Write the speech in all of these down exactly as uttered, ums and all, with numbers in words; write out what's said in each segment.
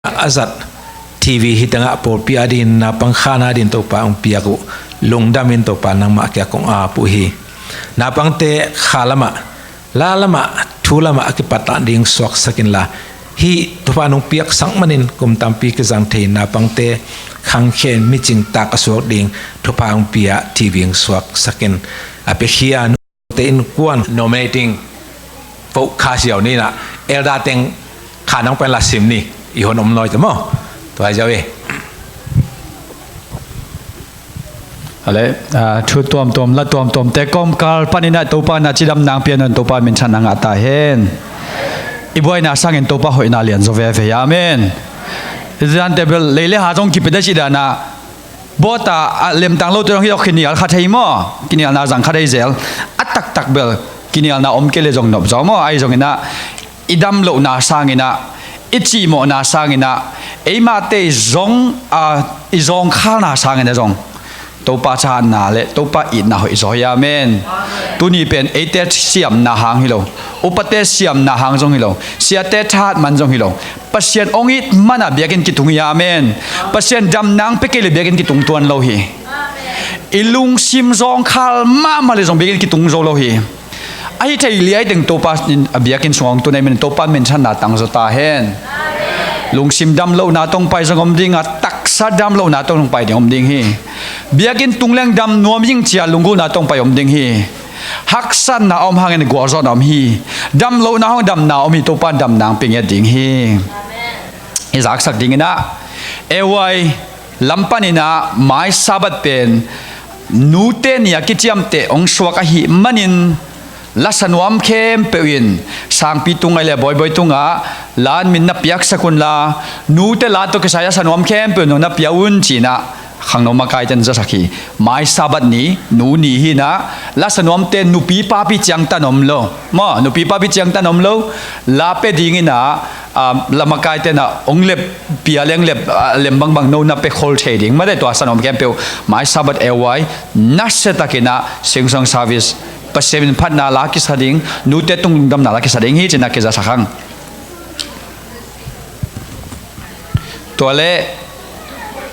a zat TV hi tangah pawlpi a dingin naupang khan a dingin Topa hong piak uh lungdam in Topa nangmah kiang kong ap uh hi. Naupangte kha lamah, la lamah, thu lamah a kipat ding suaksak inla, hih thupha nong piaksak manin kum tampi kizang thei naupangte khangkhen micing tak a suak ding thupha hong pia TV hong suaksak in. A piakhia te innkuan nominating vote kha siau ni na, elder teng kha nang pen la sim ni, i hon om noi te maw. Tua hi ziau hi. Ale, ah, thu tuamtuam, la tuamtuam te kawmkal panin ah Topa na cidam nang pian un Topa minthanna ngah ta hen. I buaina sangin Topa hoihna lian zaw veve. Amen. Zan te bel lei le ha zong kipia dei ci dan ah, bawta a lemtang lote zong hi dok, kinial kha thei maw? Kinialna zang kha thei zel. A taktak bel kinialna om kei le zong nop zaw maw? Ahi zongin ah i dam lohna sangin ah, i cihmawhna sangin ah, eimahte i zong, a, i zawngkhalna sangin ah zong Topa cahatna le Topa itna hoih zaw hi. Amen. Tuni pen eite siamna hang hi lo, upate siamna hang zong hi lo, siate thahat man zong hi lo, Pasian hong it man a biakinn kitung hi. Amen. Pasian dam nang pia kei le biakinn kitung tuan lo hi. I lungsim zawngkhal mahmah le zong biakinn kitung zo lo hi. Ahi thei liai teng Topa in a biakinn sungah hong tun ahih manin Topa minthanna tang zaw ta hen. Lungsim dam lohna tawh hong pai zong om ding a, taksa dam lohna tawh hong pai ding om ding hi. Biakinn tung leng dam nuam ing ci a lunggulhna tawh hong pai om ding hi. Haksatna a om hangin gualzawhna om hi. Dam lohna hong damna om hi. Topa in dam nang pia ngiat ding hi. I zaksak dingin ah, A Y lam panin ah mai Sabbath pen nute ni a kiciamteh hong suak ahih manin, lasa nuam khempeuh in sangpi tung ngai le bawibawi tungah la an min na piaksak unla, nute la tawh kisai lasa nuam khempeuh in hong na pia un ci-in ah khangno makaite in zasak hi. Mai Sabbath ni, nu ni hi-in ah, lasa nuamte nupi papi ciangtan om lo maw, nupi papi ciangtan om lo. La pia dingin ah, ah, la makaite in ah hong lep, pia leng lep, ah, lem bangbang no na pia khol thei ding. Mate, tua lasa nuam khempeuh mai Sabbath A Y nasia takin ah Sing Song service, Pasian min phatna la kisa ding, nute tung lungdamna la kisa ding hi ci-in ah kizasak hang. Tua le,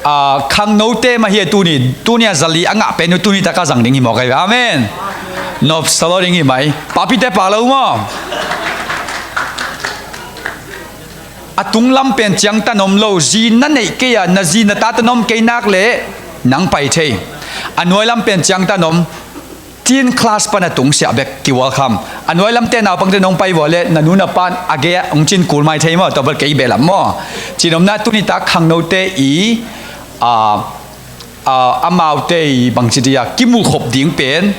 ah, khangnote mah hi a tuni, tuni a zali a ngah pen uh tuni tak a zang ding hi mawk ahi ve. Amen. Nopsa lo ding hi mai. Papite pak lo maw. A tunglam pen ciangtan om lo, zi na neih kei a, na zi na tate na om kei nak leh nang pai thei. A nuailam pen ciangtan om, teen class pan a tungsiah bek ki-welcome. A nuailamte naupangte nong pai vua leh na nu na pan a gei ah hong cin kul mai thei maw, tua bel kei behlap maw. Cinomna tuni tak khangnote i, a, a, amaute i bangci dia kimuhkhop ding pen,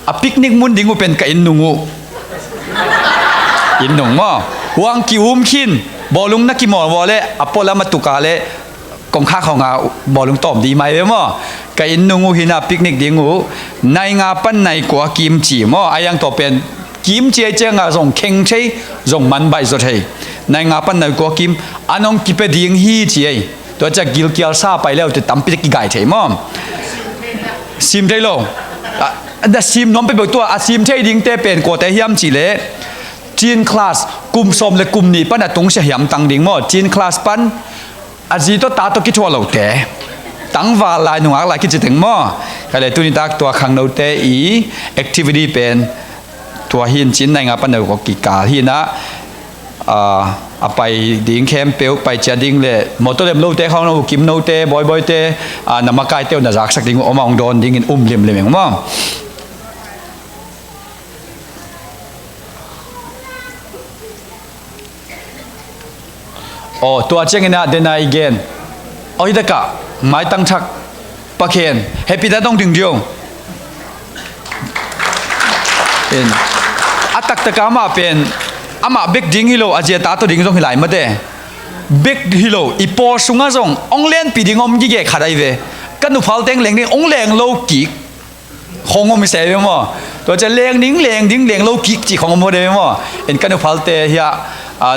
a picnic mun ding uh pen ka inn nung uh. Inn nung maw. Huang ki-um khin, bawlung na kimawl vua leh a pualam a tuk a leh kongkhak hong a bawlung tawm ding mai ve maw. Ka inn nung uh hi-in ah picnic ding uh, nai nga pan nai kua kim ci maw. A yang tua pen kim ci ahih ciangin zong kheng thei, zong man baih zaw thei. Nai nga pan nai kua kim an hong kipia ding hi ci ei. Tua ciang gilkial sa pai le uh te tampi kigai thei maw. Sim thei lo. A, a sim nuam peuhpeuh tua, a sim thei dingte pen kuate hiam cih leh, teen class, kum sawm le kum nih pan a tungsiah hiam tang ding maw. Teen class pan a zi tawh ta tawh kithuah lote, tangval lai, nungak lai kici teng maw. Ka le tuni tak tua khangnote i activity pen tua hi-in cin nai nga pan nai kua kikal hi-in ah, a, a pai ding khempeuh, pai ciat ding le motor lem lote, khangno kimnote, bawibawite, a, na makaite uh na zaksak ding uh om a, hong dawn dingin um limlim ing maw. Aw, tua ciangin ah dena i gen. Aw, hi takah maitang thak Pa Khen, Happy ta dong ding dio. In, a taktak a amah pen, amah bek ding hi lo, a zi a ta tawh ding zong hi lai mate. Bek hi lo, i pawl sungah zong hong lenpih ding om gige khat ahi ve. Ka nuphal teng leng ding, hong leng lo kik khong om hi se ve maw. Tua ciang leng ding, leng ding, leng lo kik cih khong om hi ve maw. In ka nuphalte hiah, a,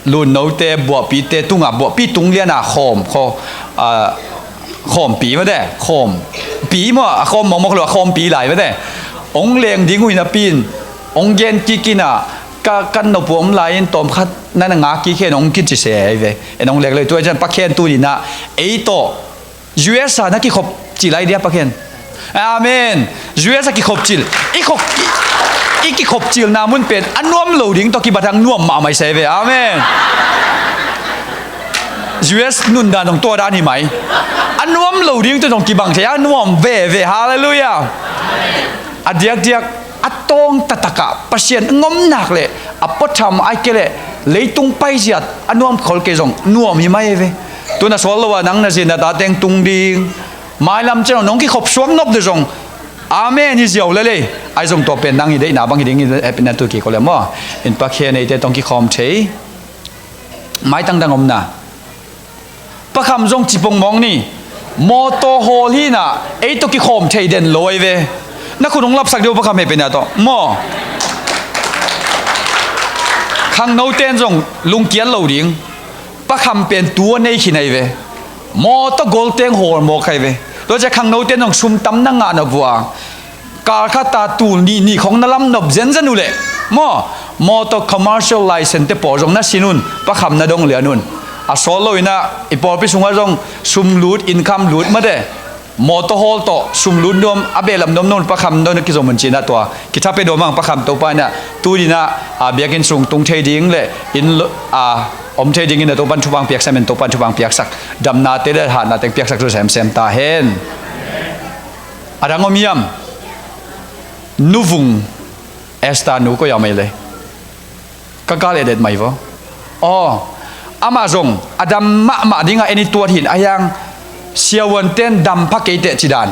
Lunnote, buahpite tungah, buahpi tung lianah khawm, khaw, a, khawmpi mate, khawmpi maw, a khawm mawkmawk lo, a khawmpi lai mate. Hong leng ding uh hi napi in, hong gen kik in ah, ka kan nop uh om lai-in tawmkhat na na ngak kik hen hong kici se ahi ve. En hong lek lo hi. Tua hi ciang Pa Khen tuni-in ah ei tawh U S a na kikhop cil lai dia Pa Khen. Amen. U S a kikhop cil. I khop, i, i kikhop cilna mun pen a nuam lo ding tawh kibat hang nuam mahmah i se ve. Amen. U S nundan zong tua dan hi mai. A nuam lo ding tawh zong kibang thei a nuam veve. Halleluiah. A diakdiak a tawng taktak ah Pasian ngom nak leh a puatham ahih kei leh leitung paizia a nuam khol kei zong nuam hi mai ve. Tu-in a sawt lo-a nang na zi na ta teng tung ding, mailam ciang nong kikhop suak nop deuh zong amen hi ziau lel ei. Ahi zong tua pen nang i deihna bang hi ding hi, hehpihna tu kik aw le maw. In Pa Khen eite tawh hong kikhawm thei. Maitang dang om na. Pa Kham zong ci pongmawk ni. Mawtaw hawl hi-in ah ei tawh kikhawm thei den lo ahi ve. Na khut hong lapsak deuh Pa Kham, hehpihna tawh maw. Khangnote'n zong lungkiat lo ding. Pa Kham pen tu a nei khin ahi ve. Mawtaw golteng hawl mawk ahi ve. Tua ciang khangnote'n zong sum tam na ngah nop uh a, kal khat a tul nih nih khawng na lam nop zenzen uh leh maw, mawtaw commercial license te pawl zong na sin un, Pa Kham na dong lian un. A sawt lo-in ah i pawlpi sungah zong sum lut, income lut mate, mawtaw hawl tawh sum lut nuam, a behlap nuam nuam Pa Kham na dong kizom un ci-in ah tua kitha pia nuam hang. Pa Kham Topa in ah tuni-in ah a biakinn sung tung thei ding leh inn lo-, a om thei dingin ah Topa'n thupha hong piaksak, men Topa'n thupha hong piaksak, damnate leh hatna teng piaksak zo semsem ta hen. A dang om hiam? Nu Vung, Esther nu koi a om ei le. Ka kal edet mai vaw. Aw, amah zong a dam mahmah dingah en i tuat hi-in, ahi hang siavuante'n dam pha kei teh ci dan.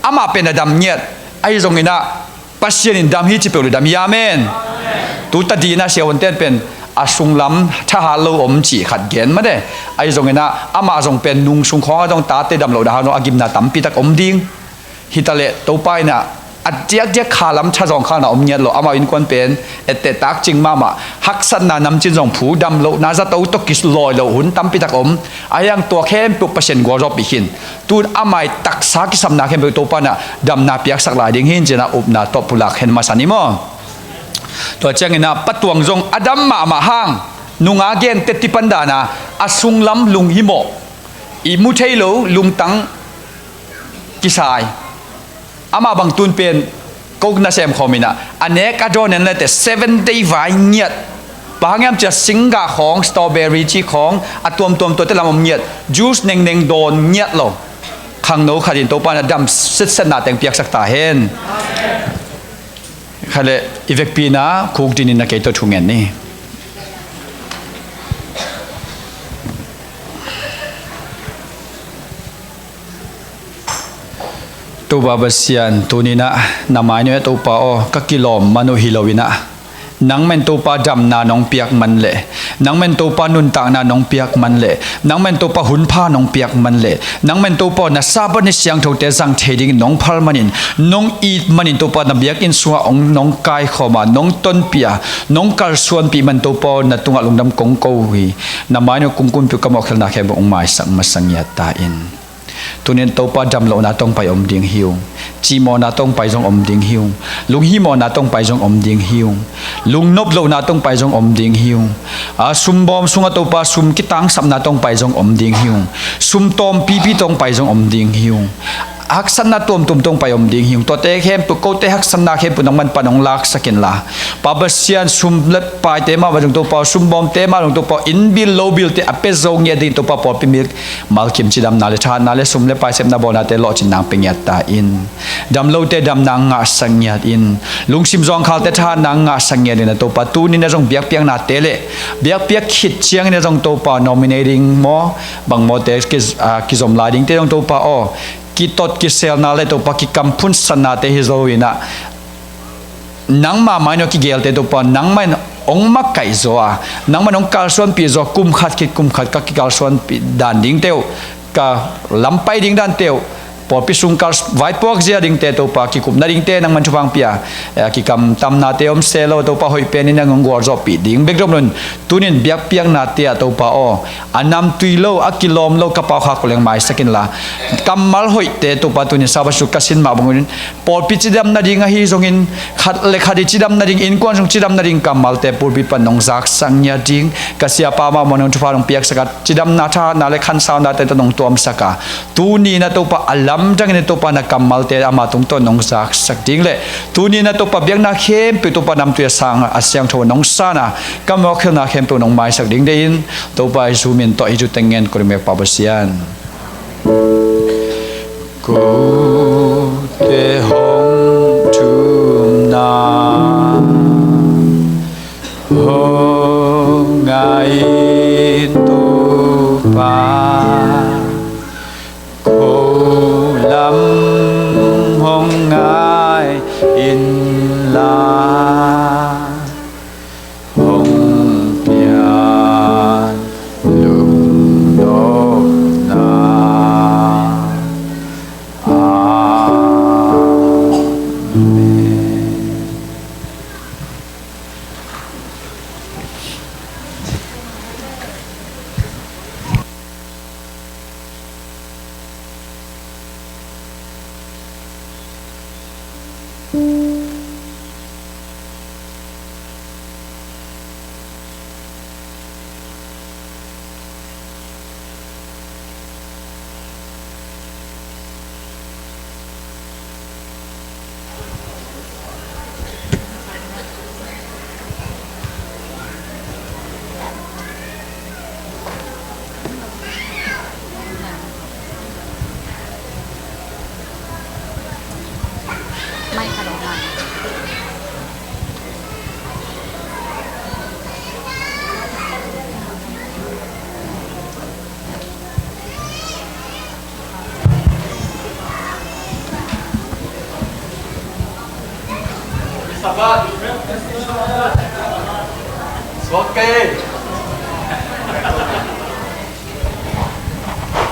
Amah pen a dam ngiat. Ahi zongin ah Pasian in dam hi ci peuh leh dam hi. Amen. Tu tadi-in ah siavuante'n pen a sunglam thahat lo om cih khat gen mate. Ahi zongin ah amah zong pen nung sung khawngah zong tate dam lohna hang zong a gimna tampi tak om ding. Hi ta leh Topa in ah a diakdiak kha lam tha zawngkhalna om ngiat lo. Amau innkuan pen etteh takcing mahmah, haksatna namcin zong phu, dam lohna zato tawh kilawi loh hun tampi tak om. Ahi hang tua khempeuh Pasian gualzawhpih khin. Tu-in amah i taksa kisapna khempeuh Topa in ah damna piaksak lai ding hi-in ci-in ah upna tawh pulak hen masa ni maw. Tua ciangin ah Pa Tuang zong a dam mahmah hang, nung a gen teci pan dan a, a sunglam lunghimawh, i mu thei lo lungtang kisai. Amah bang tu-in pen Coke na sem khawm in ah, a nek a dawn en le teh seven day vai ngiat. Bang hang hiam cih leh singgah khawng, strawberry cih khawng, a tuamtuam tuate lam om ngiat. Juice nengneng dawn ngiat lo. Khangno khat in Topa in ah dam setsetna teng piaksak ta hen. Khat leh i vekpi-in ah khukdin in ah kei tawh thu ngen ni. Topa Pasian, tuni-in ah na mai-ah Topa aw, ka kilawm man uh hi lo-in ah, nangmah in Topa damna nong piak man leh, nangmah in Topa nuntakna nong piak man leh, nangmah in Topa hunpha nong piak man leh, nangmah in Topa aw, na Sabbath ni siangthote zang thei dingin nong phal manin, nong it manin Topa na biakinn sungah hong nong kaikhawm a, nong tonpih a, nong kalsuanpih man Topa aw, na tungah lungdam kong ko uh hi. Na mai-ah kong kunpi uh ka mawhkhelhna khempeuh hong maisak masa ngiat ta in. Tuni-in Topa damlohna tawh hong pai om ding hi ung. Cihmawhna tawh hong pai zong om ding hi ung. Lunghimawhna tawh hong pai zong om ding hi ung. Lungnop lohna tawh hong pai zong om ding hi ung. A sumbawm sungah Topa sum kitangsapna tawh hong pai zong om ding hi ung. Sum tawmpipi tawh hong pai zong om ding hi ung. Haksatna tuamtuam tawh hong pai om ding hi ung. Tuate khempeuh, kote haksatna khempeuh nangman pan hong laksak inla, Pa Pasian, sum le paite mah bang zong Topa aw, sumbawmte mah zong Topa aw, inn bil lo bilte a pia zo ngiat dingin Topa pawlpi mik malkim cidamna le thahatna le sum le pai sepna bawlnate lawhcin nang pia ngiat ta in. Damlote damna ngahsak ngiat in. Lungsim zawngkhalte thahatna ngahsak ngiat in a Topa. Tuni-in ah zong biakpiaknate le biakpiak khit ciangin ah zong Topa nominating maw, bang mawte ki, ah, kizom lai dingte zong Topa aw, kitot kiselna le Topa kikamphun sannate hi zo-in ah, nangma mai-ah kigelte Topa, nangmah in hong makaih zaw a, nangmah in hong kalsuanpih zaw, kum khat khit kum khat ka kikalsuanpih dan dingte uh, ka lampai ding dante uh, pawlpi sung kal vaipuak zia dingte Topa, kikupna dingte nangman thupha hong pia, eh, kikamtamnate om se lo Topa, hoih penin nang hong gualzawhpih ding bek dom loin, tunin biakpiaknate ah Topa aw, a namtui lo, a kilawm lo ka pau khak uh leng maisak inla, kammal hoihte Topa tunin Sabbath sung ka sin mah bangin, pawlpi cidam nading ahi zongin, khat le khat i cidam nading, innkuan sung cidam nading kammalte pulpit pan nong zaksak ngiat ding, ka siapa mahmah nong thupha nong piaksak a, cidamna, thahatna le khansaunate tawh nong tuamsak a, tuni-in ah Topa a lamdangin ah Topa na kammalte ama tungtawn nong zaksak ding le, tuni-in ah Topa biakna khempeuh Topa namtui a sang a siangtho nong san a, ka mawkkhelna khempeuh nong maisak ding deih in, Topa Jesu min tawh hih thute ngen kong ding uh, Pa Pasian. Kote hong thumna hong ngai in Topa, ko lam hong ngai inla, hong pian lungnopna. Amen.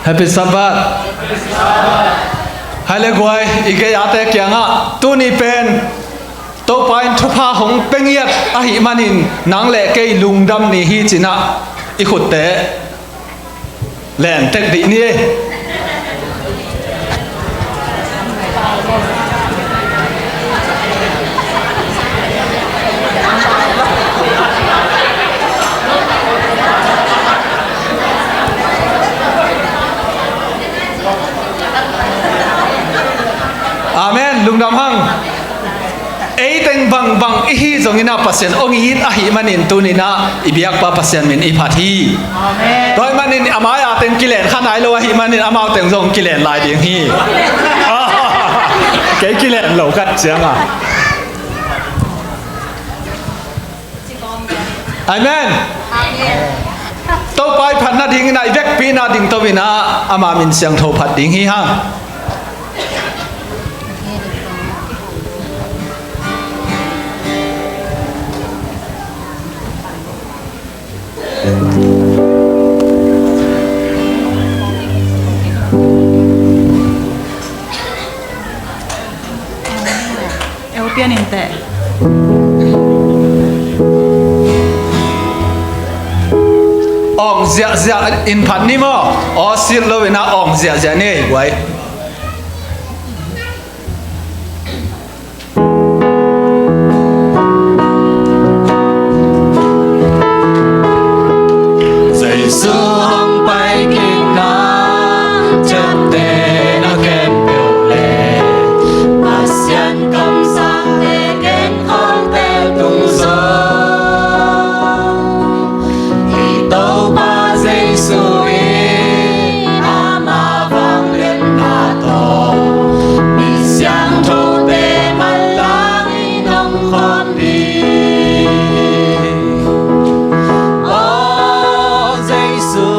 Happy Sabbath. Hai le guai, i gei-ate kiangah tuni pen Topa in thupha hong pia ngiat ahih manin nang le kei lungdam ni hi ci-in ah i khutte len tek dih ni. Amen. Lungdam hang. Ei teng bangbang i hi zongin ah Pasian hong it ahih manin tuni-in ah i biakpa Pasian min i phat hi. Amen. Tua ahih manin a mai-a teng kilen kha nai lo ahih manin amau teng zong kilen lai ding hi. Kei kilen lo khat ciang a. Amen. Topa i phat nadingin ah i vekpi-in ah dingto-in ah ama min siangtho phat ding hi hang. Eu pian in teh. Awng ziahziah in phat ni maw? Aw silh lo-in ah awng ziahziah ni ei guai. Jesu hong pai kikna, ciaptehna khempeuh le Pasian kamsangte genkhawmte tung zong i Topa Jesu in ama vangliatna tawh mi siangthote manlangin hong khawm ding. Aw Jesu,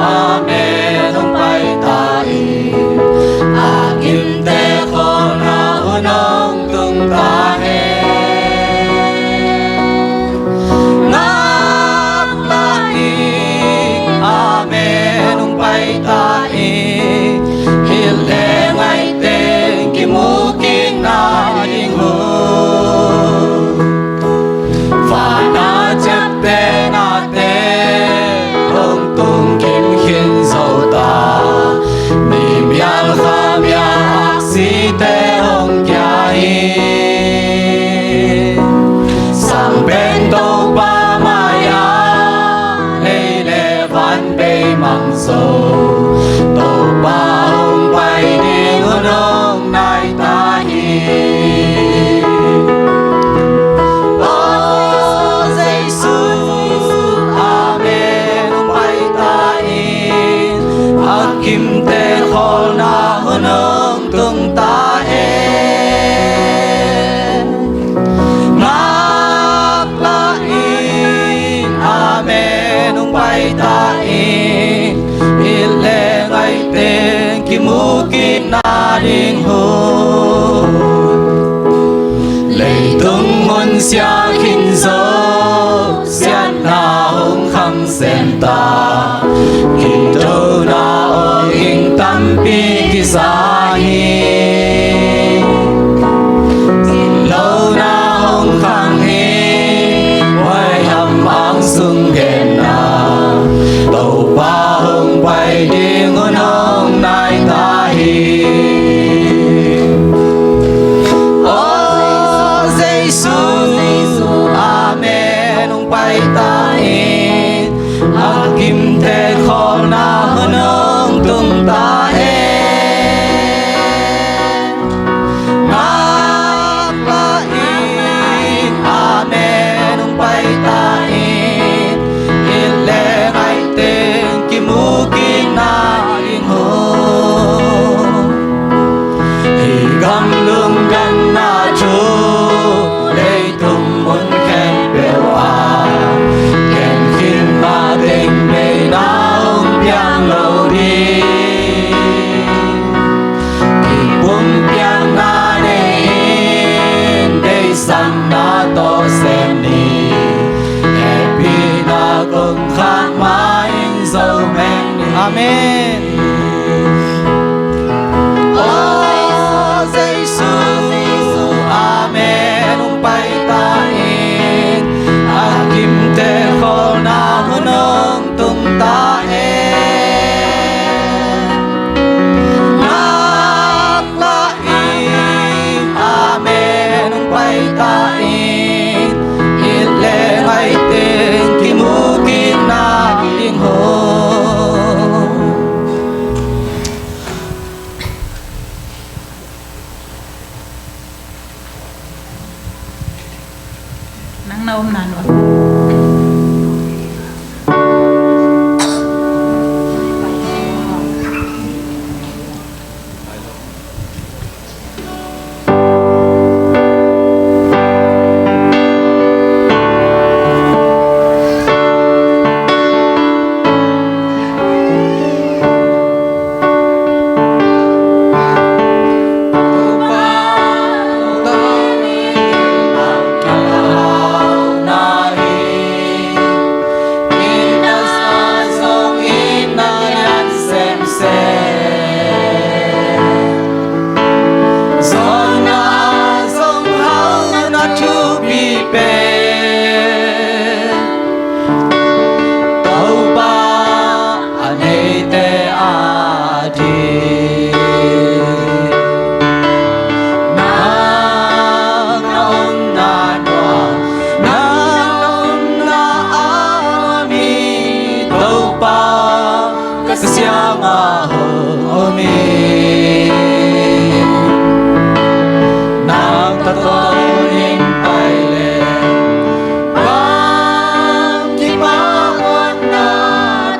amen, hong pai ta in, a gimte khawlna hun hong tung ta hen. Ngaklah in, amen, hong pai ta in, hilh le Zo, Topa hong pai ding hun hong nai ta hi. Aw Jesu, amen, hong pai ta in. A kimte khawlna hun hong tung ta hen. Ngaklah in, amen, hong pai ta in. It le ngai teng kimu kik na ding hun. Leitung mun sia khin zo, siatna hong khang sem ta. Kitona aw ging tampi kiza hi. Lona hong khang hi, huaiham ang sung genna. Topa hong pai ding hun hong nai ta hi. Aw Jesu, amen, hong pai ta in. A kimte khawlna hun hong tung ta hen. Ngaklah in, amen, hong pai ta in. It le ngai teng kimu kik na ding hun. Hih gam lungdamna thu leitung mun khempeuh ah, ken khin mah teng beina hong piang lo ding. Kipumpiakna nei in, deihsakna tawh sem ni. Hehpihna kong khak ma-in zo meng ni. Amen. Aw Jesu, amen, hong pai ta in. A kimte khawlna hun hong tung ta hen. Ngaklah in, amen, hong pai ta in. It le ngai teng kimu kik na ding hun. Nang na omna nuam. Zonna zong hau na thupi pen Topa a neite a ding. Nang na omna nuam, nang na omna a nuam hi Topa. Ka siangah hong om hi. Nang tawh tawnin pai leh bang kimah uatna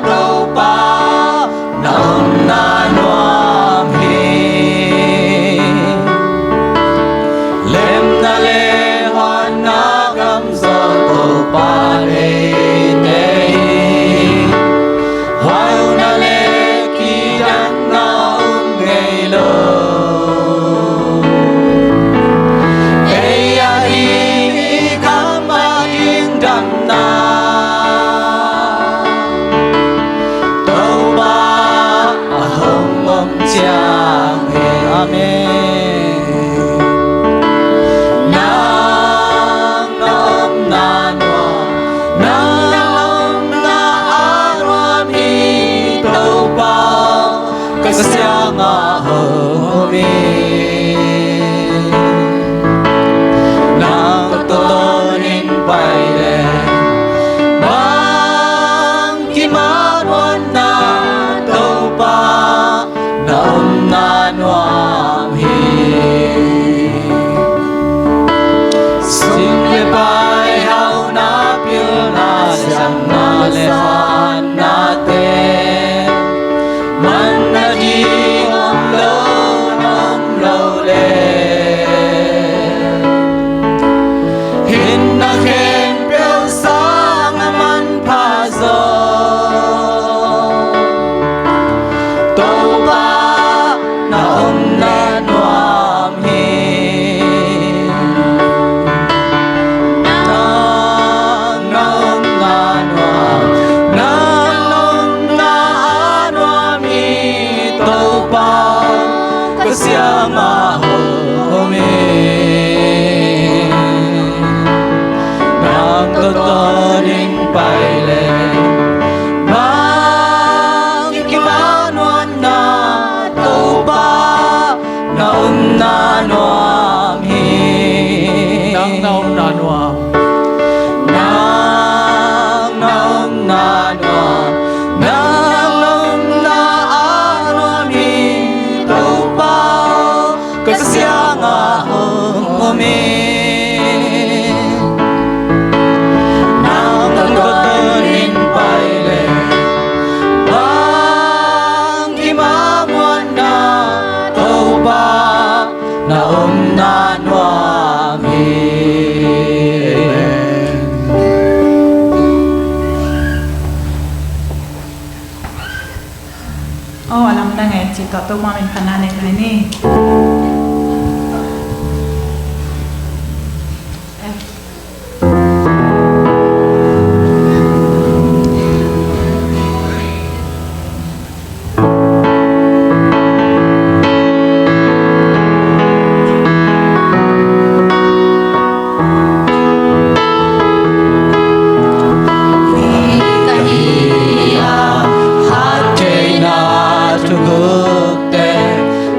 Topa na omna nuam hi. Lemna le huanna gam zaw Topa neite hi. Huauna le kidanna om ngei lo. Ei a ding i gam a ding damna Topa a hong om ciang hi. Amen. Nang na omna nuam, nang na omna a nuam hi Topa. Ka siangah hong om hi. Nang tawh tawnin pai leh bang kimah uatna Aw a lamdang e cih tawh Topa min phatna nei lai ni.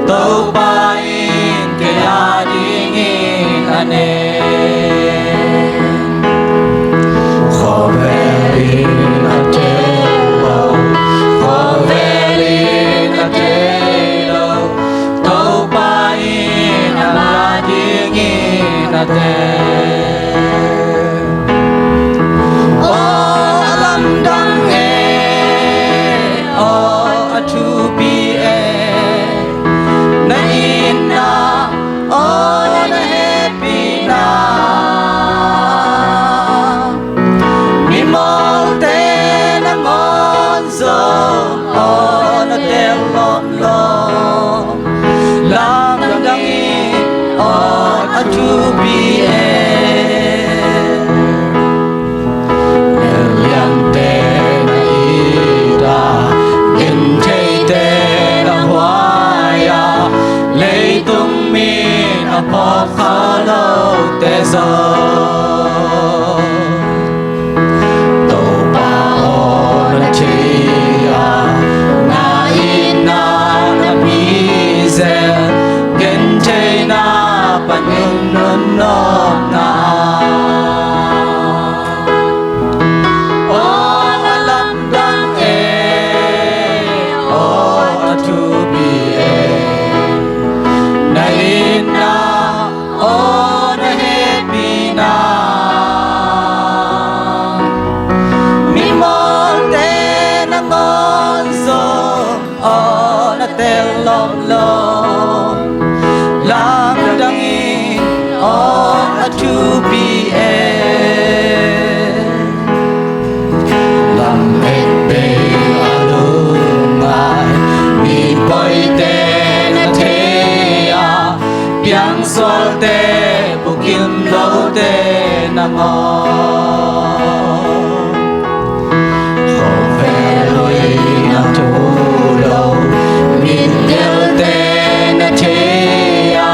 Topa in kei a dingin a ne. Khovel in a thei lo, khovel in a thei lo, Topa in ama dingin a thei. Aw a lamdang e, aw a thupi e, na itna, aw na hehpihna. Mimawlte nangawn zong aw na tel lawmlawm. Lamdang in aw a thupi e. Liante na it a, gentheite na huai a, leitung min a phawk kha lote zong Topa aw na thei a, na itna na pizel, gentheihna panin nunawkna. Aw a lamdang e, aw a thupi e, na itna, aw na hehpihna. Mimawlte nangawn zong aw na tel lawmlawm. Lamdang in aw a thupi e. Lamet bei a lungngai mi pawite na thei a, piangsualte bukim lote nangawn. Khovel lui na thu lo, mittelte na thei a,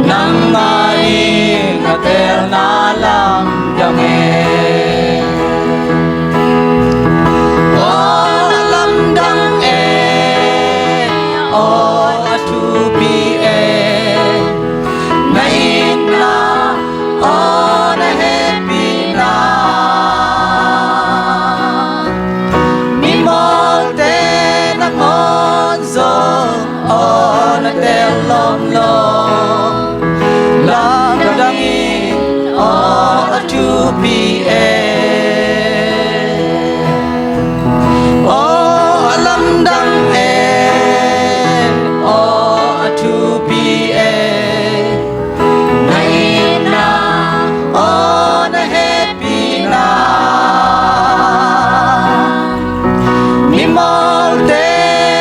nangmah in a telna lamdang e. Aw a lamdang e, aw a thupi e, na itna, aw na hehpihna. Mimawlte nangawn zong aw na tel lawmlawm. Lamdang in aw a thupi e. Aw a lamdang e, aw a thupi e. Na itna, aw na hehpihna. Mimawlte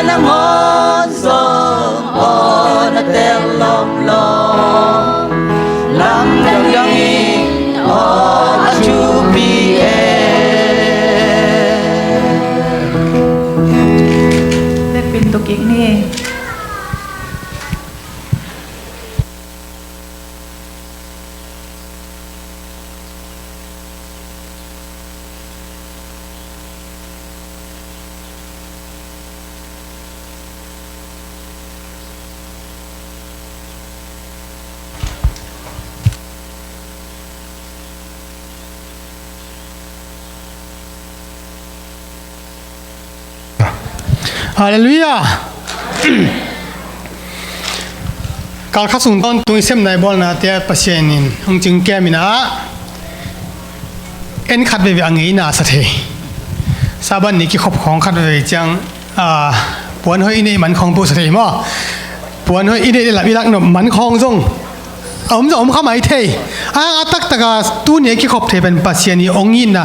nangawn zong aw na tel lawmlawm. Lamdang in aw a thupi e. Lepin tukik ni. Halleluiah. Kalkhat sung tawntung i sepna i bawlnate ah Pasian in hong cingkem in ah, en khat veivei a ngeina sa thei. Sabbath ni kikhop khawng khat veivei ciang, a, puan hoih i neih man khawng peuh sa thei maw? Puan hoih i neih leh lam i lak nop man khawng zong a om zong om kha mai thei. A, a taktak a tuni a kikhop thei pen Pasian i hong itna,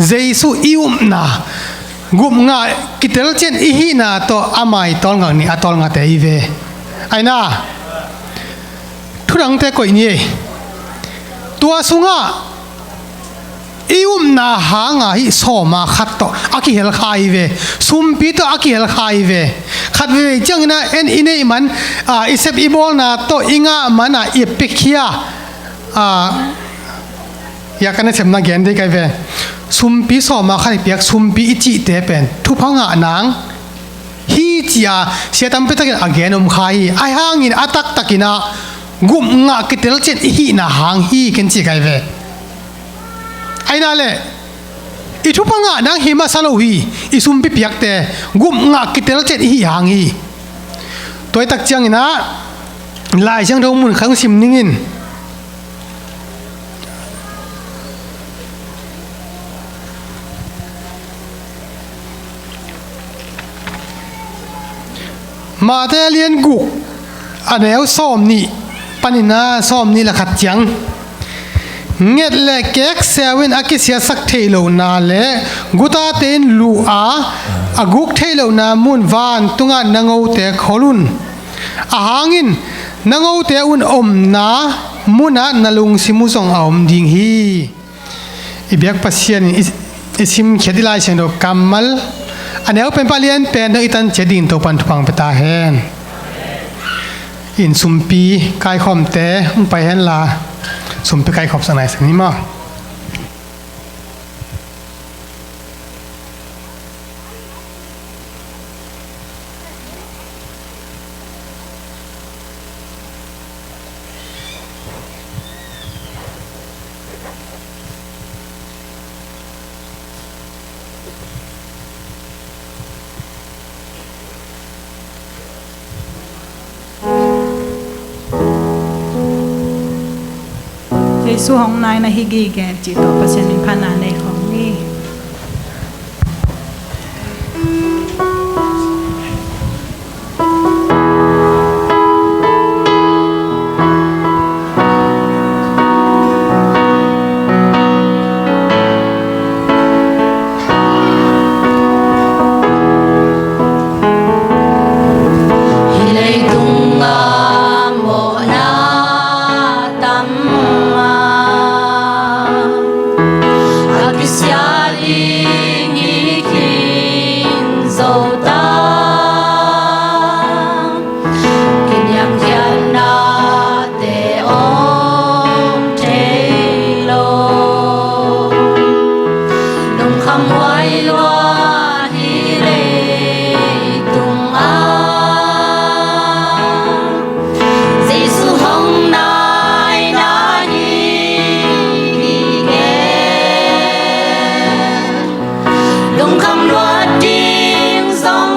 Jesu i upna, Gupngah kitel ciat i hihna tawh a mai tawlngak ni a tawlngate i ve. Aina, thudangte koih ni ei. Tua sungah i upna hanga hih sawma khat tawh a kihelkha i ve. Sumpi tawh a kihelkha i ve. Khat veivei ciangin ah en i neih man, a, i sep i bawlna tawh i ngah man a i piakhia, a, ya ka nasepna gen dei kai ve. Sumpi sawma khat i piak, sumpi i cihte pen thupha ngah nang hi ci-a sia tampi takin a gen om kha hi. Ahi hangin a taktakin ah gupngah kitel ciat i hihna hang hi ken ci kai ve. Aina le i thupha ngah nang hi masa lo hi. I sumpi piakte gupngah kitel ciat i hih hang hi. Tua i tak ciangin ah Lai Siangtho mun khat hong sim ning in. Mate lian guk, a neu sawmnih panin ah sawmnih le khat ciang. Nget le kek seu in a kisiatsak theih lohna le gutate in luh a, a guk theih lohna mun vantungah nangote khol un. Ahang in nangote un omna munah na lungsim uh zong a om ding hi. I biak Pasian in i, i simkhiat i Lai Siangtho kammal a neu pen pah lian pen dong i tan ciat dingin Topan thupha pia ta hen. In sumpi kaikhawmte hong pai hen la, sumpi kaikhawm sak nai sa ni maw? Jesu hong nai na hi gige cih tawh Pasian min phatna nei khawm ni. Hih leitungah mawhna tam a, a kisia ding hi khin zo ta. Kiniamkhiatnate om thei lo. Lungkham huai lua hih leitungah Jesu hong nai na hi hi gen. Lungkham luat ding zong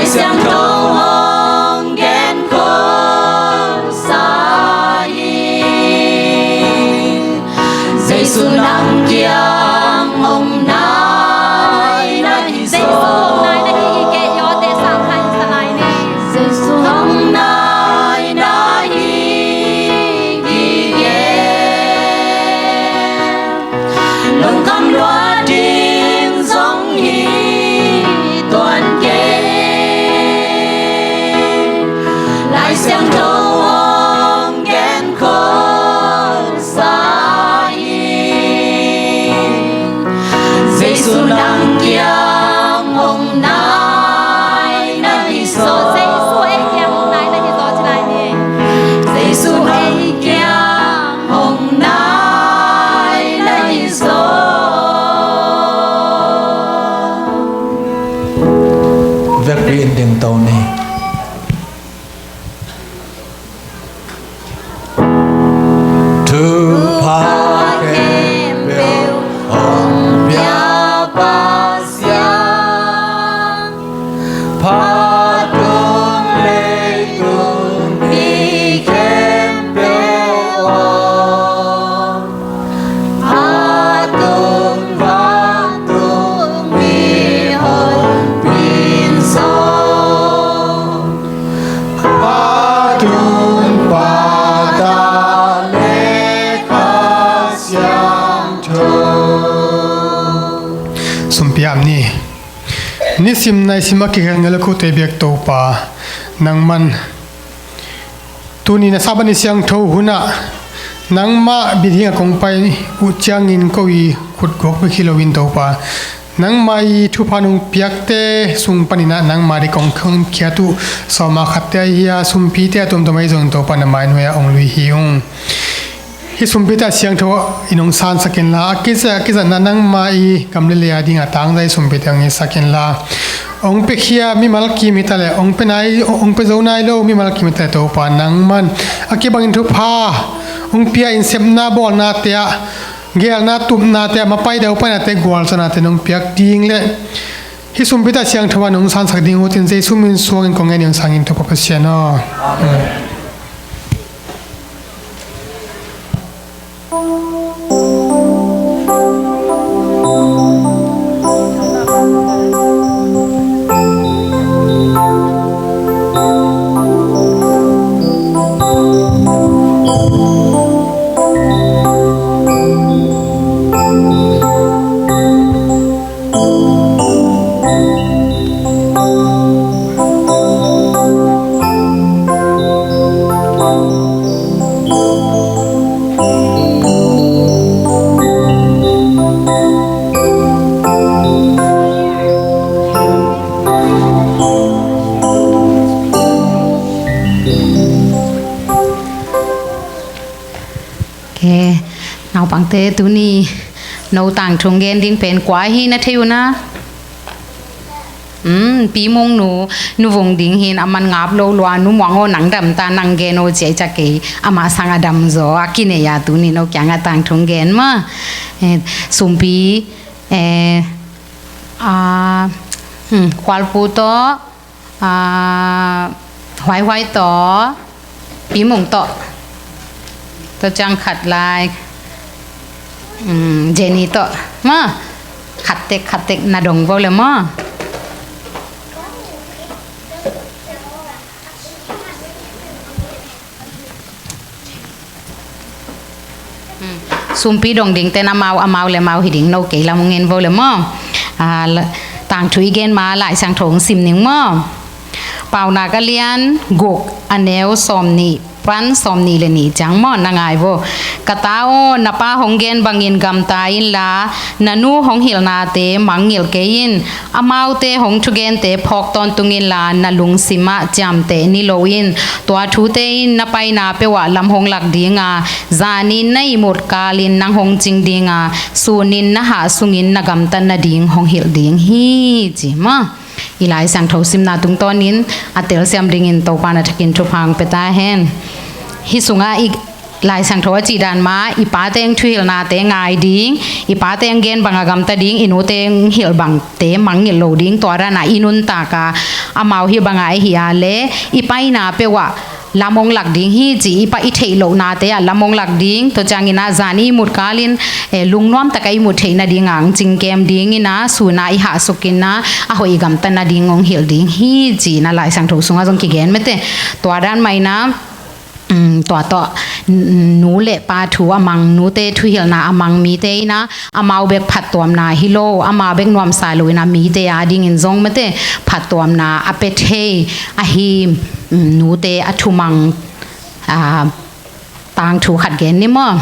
Siangtho hong gen khol sa hi. Jesu nang kiang hong nai na hi zaw. Jesu hong nai na hi hi kei, yawte sang khan sa lai ni. Jesu hong nai na hi hi kei. Lungkham lua ding zong hi tuan kei. Lai Siangtho hong gen khol sa hi. Jesu nang kiang hong nai na hi zaw. Jesu ei kiang hong nai na hi zaw ci lai ni. Jesu ei kiang hong nai na hi zaw. Vekpi in ding to ni. Thupha khempeuh hong pia Pasian, phatun leitung mi khempeuh aw, phatun vantung mi honpin zong, phatun Pata le Kha Siangtho. Sumpi ap ni. Nisim naisim a kikhel ngel a kote biak Topa, nangman tuni na Sabbath ni siangtho hunah nangmah bit hing a kong pai uh ciangin ko i khut guak bek hi loin Topa, nangmah i thupha nong piakte sung paninah nangmah ding kong khiat uh sawma khatte ahi a, sumpite a tuamtuam ahi zongin Topa na mainuai ah ong lui hi ung. Hih sumpite a siangtho in hong sansak inla, a kiza, a kizatna nangmah i gam le lei a dingah tangzai sumpite hong hisak inla, hong piakhia mimal kim hi taleh, hong pia nai, hong pia zo nai lo mimal kim hi taleh Topa nangman a kibangin thupha hong pia in sepna bawlnate ah, gelna tupnate ah, mapai deupainate gualzanate nong piak ding le hih sumpite a siangtho a nong sansak ding utin Jesu min suangin kong ngen ing sangin Topa Pasian aw. Amen. Ke, naupangte tuni no tangthu gen ding pen kua hi na thei uh na? Um, Pi Mung nu, nu vung ding hin a man ngap lo lua, nu Muang aw nang dam ta, nang gen aw ci a, i cak kei, amah sang a dam zaw a kinei a tuni no kiangah tangthu gen ma. Eh, Sumpi, eh, ah, hmm, Khualpu tawh, ah, Huaihuai tawh, Pi Mung tawh, tua ciang khat lai, um, Jenny tawh maw, khat tek khat tek na dong vo le maw. Sumpi dong dingten amau, amau le amau hi ding, no kei lam ong en vo le maw. Ah, la-, tangthu i gen ma Lai Siangtho ong sim ning maw. Paunak a lian guk, a neu sawmnih pan sawmnih le nih ciang maw, na ngai vo. Ka ta aw, na pa hong gen bangin gamta inla, na nu hong hilhnate mangngilh kei in. Amaute hong thugente phawk tawntung inla, na lungsimah ciamteh ni loin. Tua thute in na paina peuhah lam hong lak dinga, zanin na ihmut kalin nang hong cing dinga, sunin na hah sungin na gamtat nading hong hilh ding hi, ci maw. I Lai Siangtho simna tungtawnin a telsiam dingin Topa na thakin thupha hong pia ta hen. Hih sungah i Lai Siangtho a cih dan mah, i pate hong thuhilhnate ngai ding, i pate hong gen bang a gamta ding, i nute hong hilh bangte mangngilh lo ding, tua dan a i nuntak a, amau hih bang a i hih a leh, i paina peuh ah lam hong lak ding hi ci, i pa i theih lohnate ah lam hong lak ding, tua ciangin ah zan i mut kalin, eh, lungnuam tak a i mut theih nading a hong cingkem dingin ah, sun a i hahsukin ah, a hoih i gamta nading hong hilh ding hi ci-in ah Lai Siangtho sungah zong kigen mate. Tua dan mah in ah, um, tua tawh, n-, nu le pa thu a mang, nute thuhilhna a mang mite in ah, amau bek phattuamna hi lo, amau bek nuamsa lo in ah mite a dingin zong mate, phattuamna a pia thei ahi, um, nute a thumang, ah, tangthu khat gen ni maw.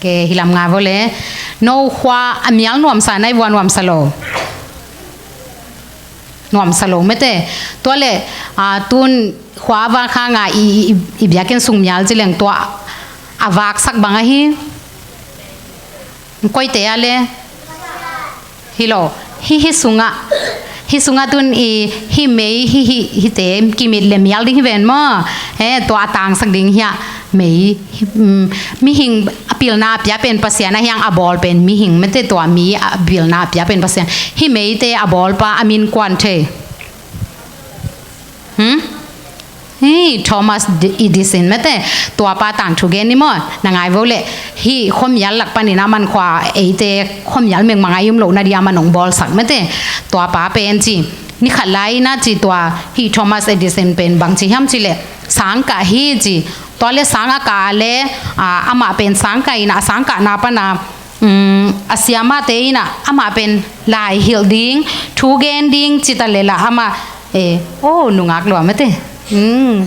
Ke, hih lam ngai vo le. No khua a mial nuamsa na hi ua, nuamsa lo? Nuamsa lo mate. Tua le, ah, tun khua a vak hang a i, i, i, i biakinn sung mial ci leng tua a vaksak bang ahi? Koite a le? Hi lo. Hih, hih sungah, hih sungah tun i, hih mei, hih, hih, hihte kimit le mial ding hi ven maw. He, tua a tangsak ding hiah mei, um, mihing a pilna a pia pen Pasian ahi hang a bawl pen mihing mate, tua mi a pilna a pia pen Pasian. Hih meite a bawlpa a min kuan thei? Hmm? Hih Thomas D-, Edison mate, tua pa tangthu gen ni maw, na ngai vo le, hih khuamial lak panin a man khua eite khuamial mengmang a i um loh nading a man hong bawlsak mate, tua pa pen ci, ni khat lai in ah ci tua, hih Thomas Edison pen bang ci hiam ci le, sang kah hi ci, tua le sang a kah le, ah, amah pen sang kah in ah, sang kahna pan a, um, a siamahte in ah amah pen lai hilh ding, thu gen ding ci ta le la amah, eh, oh, nungak lua mate. Um.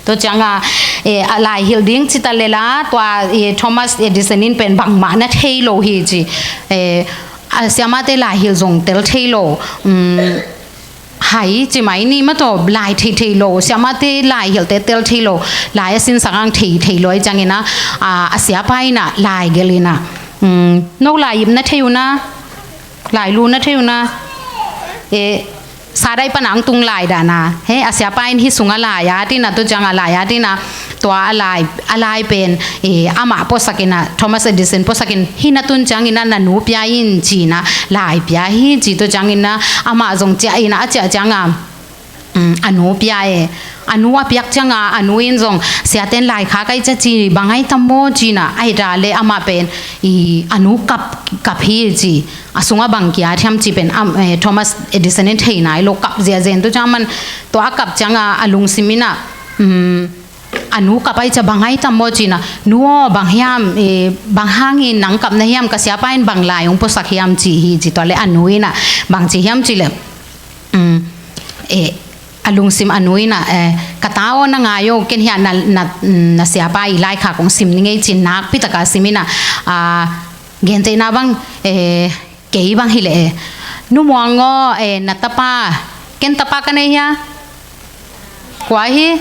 Tua ciang a, eh, a lai hilh ding ci ta le la, tua, eh, Thomas Edison in pen bangmah na thei lo hi ci. Eh, a siamahte lai hilh zong tel thei lo. Um, hai ci mai ni maw, tua lai thei thei lo, siamahte lai hilhte tel thei lo, lai a sinsak hang thei thei lo ahih ciangin ah, a, a siapa in ah lai gelh in ah, um, no lai ip na thei uh na, lai lu na thei uh na, e, sa dai pan a hong tung lai dan a, he, a siapa in hih sungah lai at in ah, tua ciang a lai at in ah, tua a lai, a lai pen, eh, amah puasak in ah, Thomas Edison puasak in, hih na tun ciangin ah na nu pia in ci-in ah lai pia hi ci, tua ciangin ah amah zong ciah in ah a ciah ciang a, um, a nu pia e. A nu a piak ciang a, a nu in zong siaten lai khak ahi cia ci bang ahi tam maw ci-in ah, ahi ta le amah pen i a nu kap, kap hi ci, a sungah bang ki-at hiam ci pen, am, eh, Thomas Edison in thei nai lo, kap ziahziah in, tua ciang man tua a kap ciang a, a lungsim in ah, um, a nu kap ahi cia bang ahi tam maw ci-in ah, nu aw, bang hiam, eh, bang hangin nang kap na hiam, ka siapa in bang lai hong puasak hiam ci hi ci, tua le a nu in ah bang ci hiam ci le, um, eh, a lungsim a nu in ah, eh, ka ta aw, na ngai aw, ken hiah na, na, na siapa i laikhak hong sim ning ei ci-in nakpi tak a sim in ah, ah, gentehna bang, eh, kei bang hi leh, eh, Nu Muang aw, eh, na tapa, ken tapa ka nei hia? Kua hi?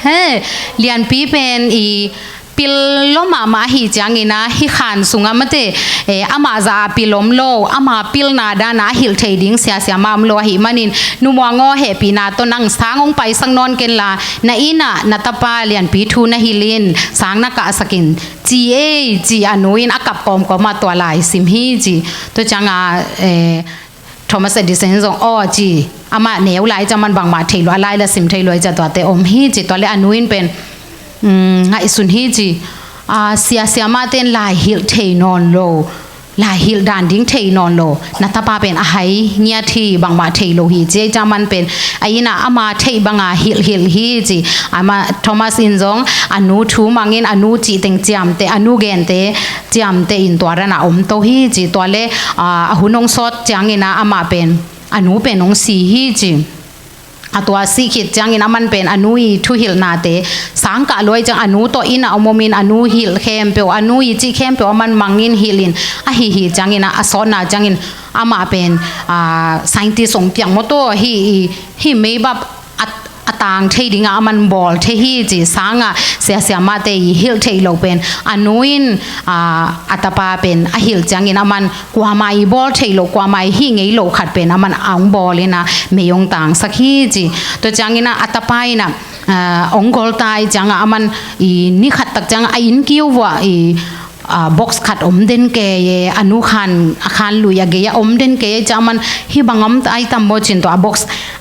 He, Lianpi pen i pil lua mahmah ahih ciangin ah, hih khan sungah mate, eh, amah zah a pil om lo, ama pilna dan a hilh thei ding sia siamah om lo ahih manin, Nu Muang aw, hehpihna tawh nang sang hong paisak nawn ken la, na inn ah na tapa Lianpi thu na hilh in, sang na kahsak in, ci ei ci, a nu in a kap kawmkawm ah tua lai sim hi ci. Tua ciang a, eh, Thomas Edison zong aw ci, amah neu lai cia man bangmah thei lua, a lai la sim thei lua cia, tuate om hi ci, tua le a nu in pen, um, ngaihsun hi ci, ah, sia siamahte in lai hilh thei nawn lo, lai hilh dan ding thei nawn lo, na tapa pen a hai ngiat hi, bangmah thei lo hi ci, ei cia man pen a inn ah ama theih bang a hilh hilh hi ci, ama Thomas in zong a nu thu mang in, a nu cih teng ciamteh, a nu gente ciamteh in tua dan a om to hi ci, tua le, ah, a hun hong sawt ciangin ah amah pen, a nu pen hong si hi ci. A tua sih khit ciangin a man pen a nu i thuhilhnate sang kah lua ahih ciang a nu tawh inn ah om om in a nu hilh khempeuh, a nu i cih khempeuh a man mang in hilh in ahi hi ciangin ah a sawtna ciangin amah pen, ah, scientist hong piang maw, tua hih i, hih meibap a, a tang thei dingah aman bawl thei hi ci. Sangah sia siamahte i hilh theih loh pen a nu in, aa, a tapa pen a hilh ciangin aman kuamah i bawl theih loh, kuamah i hih ngei loh khat pen aman a hong bawl inah mei hong tangsak hi ci. Tua ciangin ah a tapa inah, aa, hong gol ta i ciangah aman i ni khat tak ciangah a inn kiu vuah i, aa, box khat om den kei e, a nu khan, a khan lui a gei a om den kei e, ciah aman hih bang om ta ai tam maw cin tua a box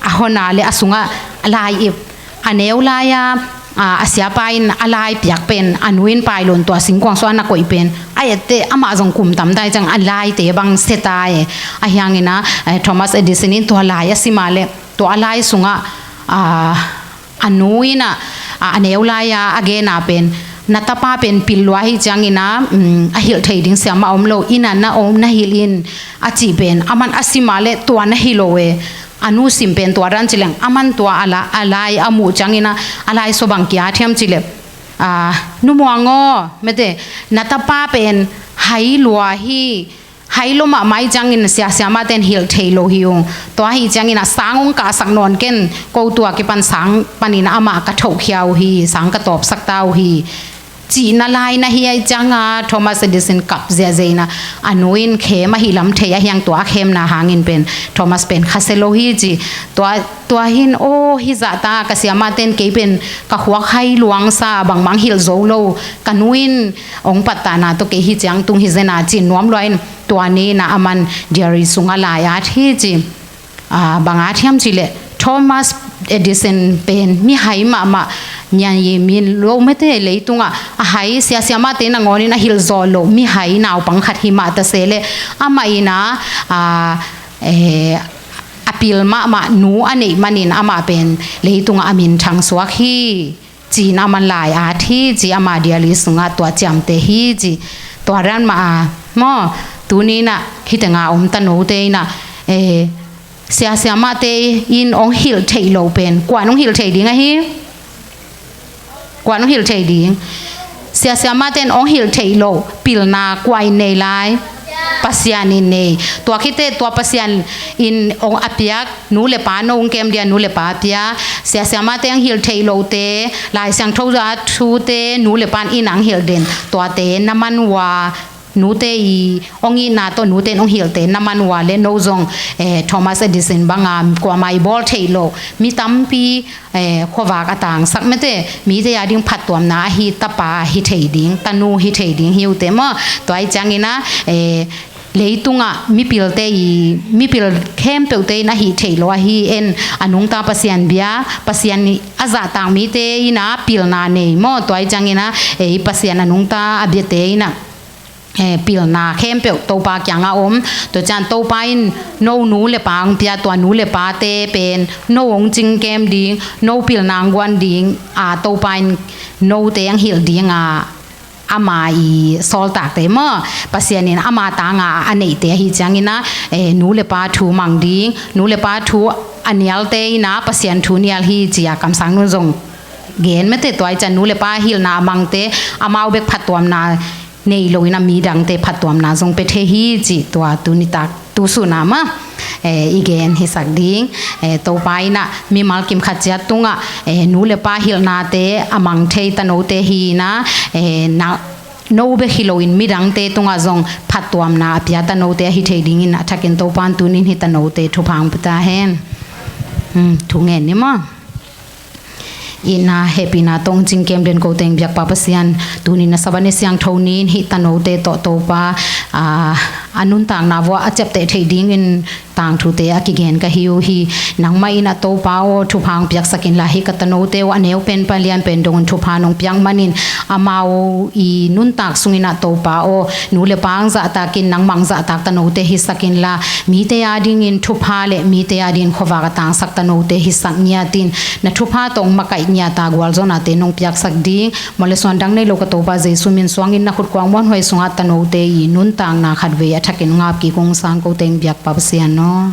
a hon a le a sungah a lai ip, a neu lai-a, aa, a siapa in a lai piak pen a nu in pai lo in tua singkuang sungah na koih pen a etteh amah zong kum tam ta i ciang a laite bang sia ta e. Ahi hangin ah, eh, Thomas Edison in tua lai a sim a le tua a lai sungah, aa, a nu in ah, a, a neu lai-a a gen a pen na tapa pen pil lua hi ciangin ah, um, a hilh thei ding siamah om lo, inn ah na om na hilh in a cih pen aman a sim a le tua na hi lo e. A nu sim pen tua dan ci leng aman tua a la-, a lai a muh ciangin ah a lai sua bang ki-at hiam ci le, aa, Nu Muang aw, mete, na tapa pen hai lua hi, hai lua mahmah i ciangin sia siamahte in hilh thei lo hi ung. Tua ahi ciangin ah sang hong kahsak nawn ken, ko tua kipan sang panin amah ka thohkhia uh hi, sang ka tawpsak ta uh hi, cihna lai na hi ai ciangah Thomas Edison kap ziahziah inah a nu in khem ahi lam thei ahi hang tua a khemna hangin pen Thomas pen khasia lo hi ci. Tua, tua hin aw hih zahta ka siamahte in kei pen ka khuak hai luangsa, bangmah hong hilh zo lo, ka nu in hong pattahna tawh kei hih ciang tung hi zen a ci nuam lua in tua ni inah aman diary sungah lai at hi ci. Aa, bang at hiam ci le Thomas Edison pen mi hai mahmah, nian i min lo mete, leitungah a hai, sia siamahte nangawnin a hilh zawh loh mi hai naupang khat hi mah ta se le amah inah, aa, eh, a pil mahmah nu a neih manin amah pen leitungah a minthang suak hi. Ci-in aman lai at hi ci, ama diary sungah tua ciamteh hi ci. Tua dan mah a maw, tuni inah hih tengah om tanote inah, eh, sia siamahte in hong hilh theih loh pen kua'n hong hilh thei ding ahi? Kua'n hong hilh thei ding? Sia siamahte in hong hilh theih loh pilna kua in nei lai? Pasian in nei. Tua khit teh tua Pasian in hong a piak nu le pa, no hong kem dia nu le pa pia, sia siamahte hong hilh theih lohte, Lai Siangtho a thute nu le pa'n in hong hilh den, tuate na man uh a, nute i hong itna tawh nute in hong hilhte na man uh a le no zong, eh, Thomas Edison banga kuamah i bawl theih loh mi tampi, eh, khuavak a tangsak mete, mite a ding phattuamna ahi tapa hi thei ding, tanu hi thei ding hi uh teh maw. Tua ahi ciangin ah, eh, leitungah mipilte i, mipil khempeuhte in a hih theih loh ahi en, a nungta Pasian bia, Pasian i a zahtak mite in ah pilna nei maw. Tua ahi ciangin ah, eh, Pasian a nungta a biate in ah, eh, pilna khempeuh Topa kiangah om. Tua ciang Topa in no nu le pa hong pia, tua nu le pate pen no hong cingkem ding, no pilna hong guan ding a, Topa in note hong hilh ding a, ama i sawltakte maw, Pasian in ama tanga a neihte ahi ciangin ah, eh, nu le pa thu mang ding, nu le pa thu a nialte in ah Pasian thu nial hi ci-a kamsang nun zong gen mete. Tua ahi ciang nu le pa hilhna a mangte amau bek phattuamna nei lo in ah midangte phattuamna zong pia thei hi ci. Tua tuni tak tu sun a mah, eh, i gen hisak ding, eh, Topa in ah mimal kim khat ciat tungah, eh, nu le pa hilhnate a mang thei tanote hi in ah, eh, na, no bek hi loin midangte tungah zong phattuamna a pia tanote ahi thei dingin a thakin Topa in tuni in hih tanote thupha hong pia ta hen. Hmm, thu ngen ni maw. Itna hehpihna tawh hong cingkem den ko teng biakpa Pasian, tuni in ah Sabbath ni siangtho ni-in hih tanote tawh Topa, aa, a nuntakna vuah a ciapteh theih dingin tangthute a kigen ka hi uh hi. Nangmah in ah Topa aw, thupha hong piaksak inla, hih ka tanote uh a neu pen pan lian pen dongin thupha nong piak manin amau i nuntak sungin ah Topa aw, nu le pa hong zahtakin nangmah hong zahtak tanote hisak inla, mite a dingin thupha le mite a dingin khuavak a tangsak tanote hisak ngiatin, na thupha tawh hong makaih ngiata gualzawhnate nong piaksak ding, mawh le suan dang nei lo ka Topa Jesu min suangin na khutkuang muanhuai sungah tanote i nuntakna khatvei a thakin ngap kik ung sang ko teng biakpa Pasian aw.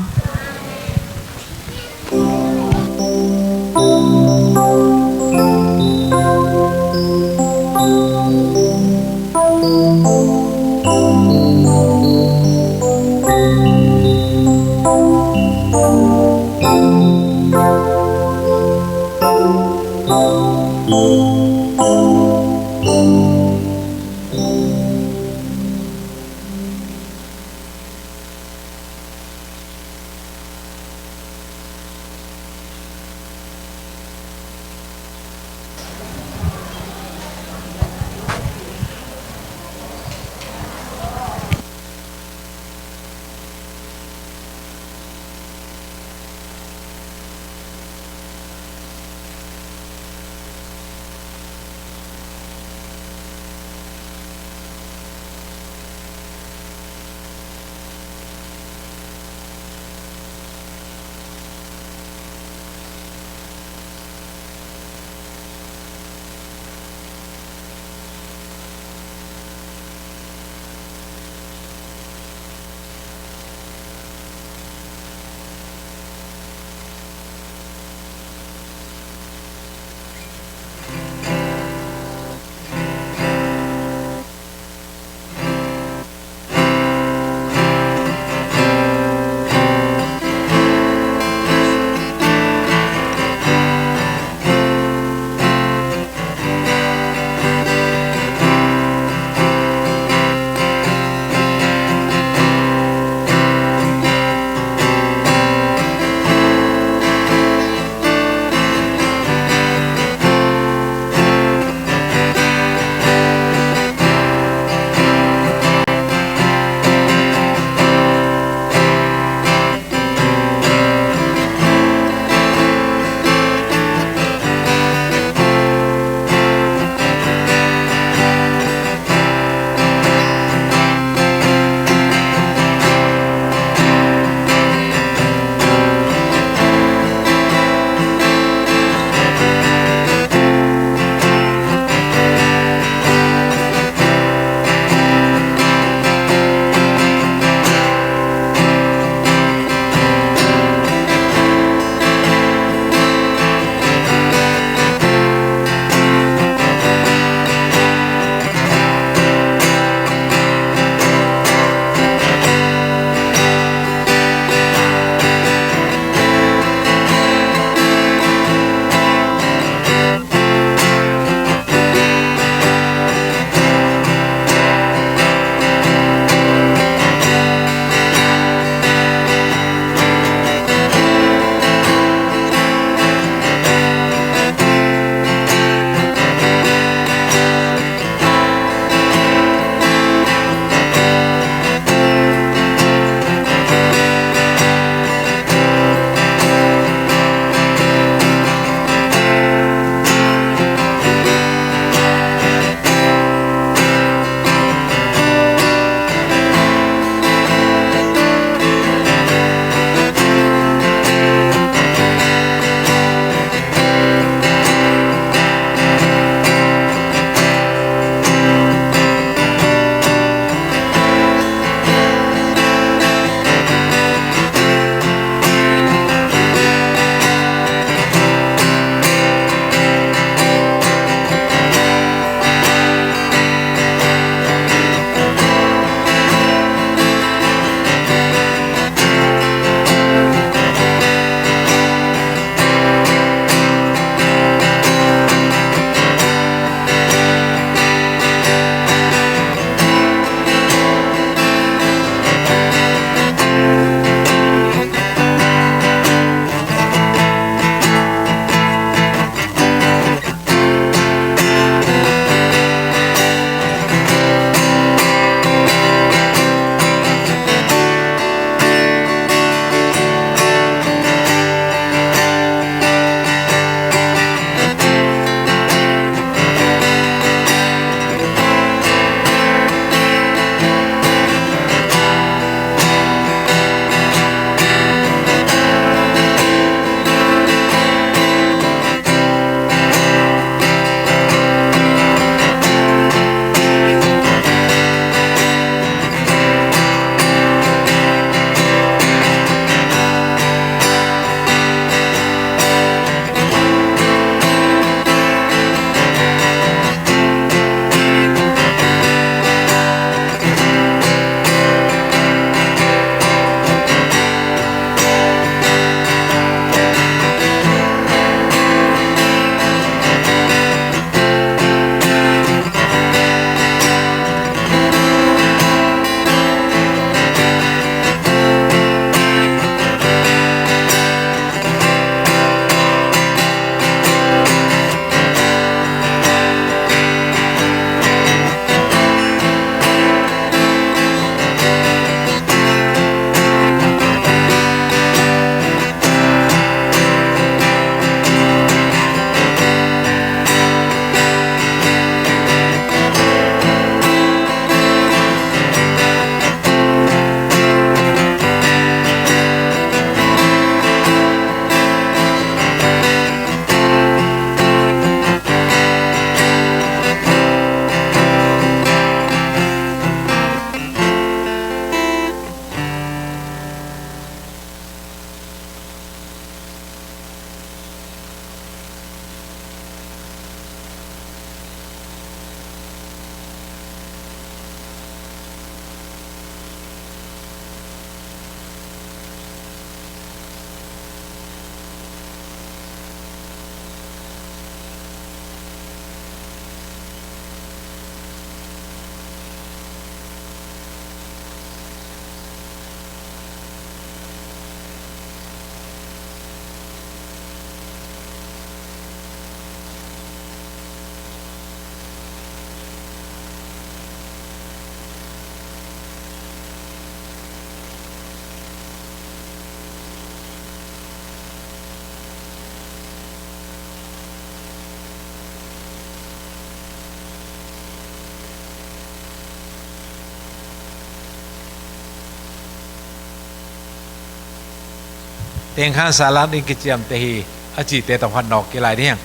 tengkhan salat in kiciamteh hi a cite tawmkhat nawk kei lai ding hi hang.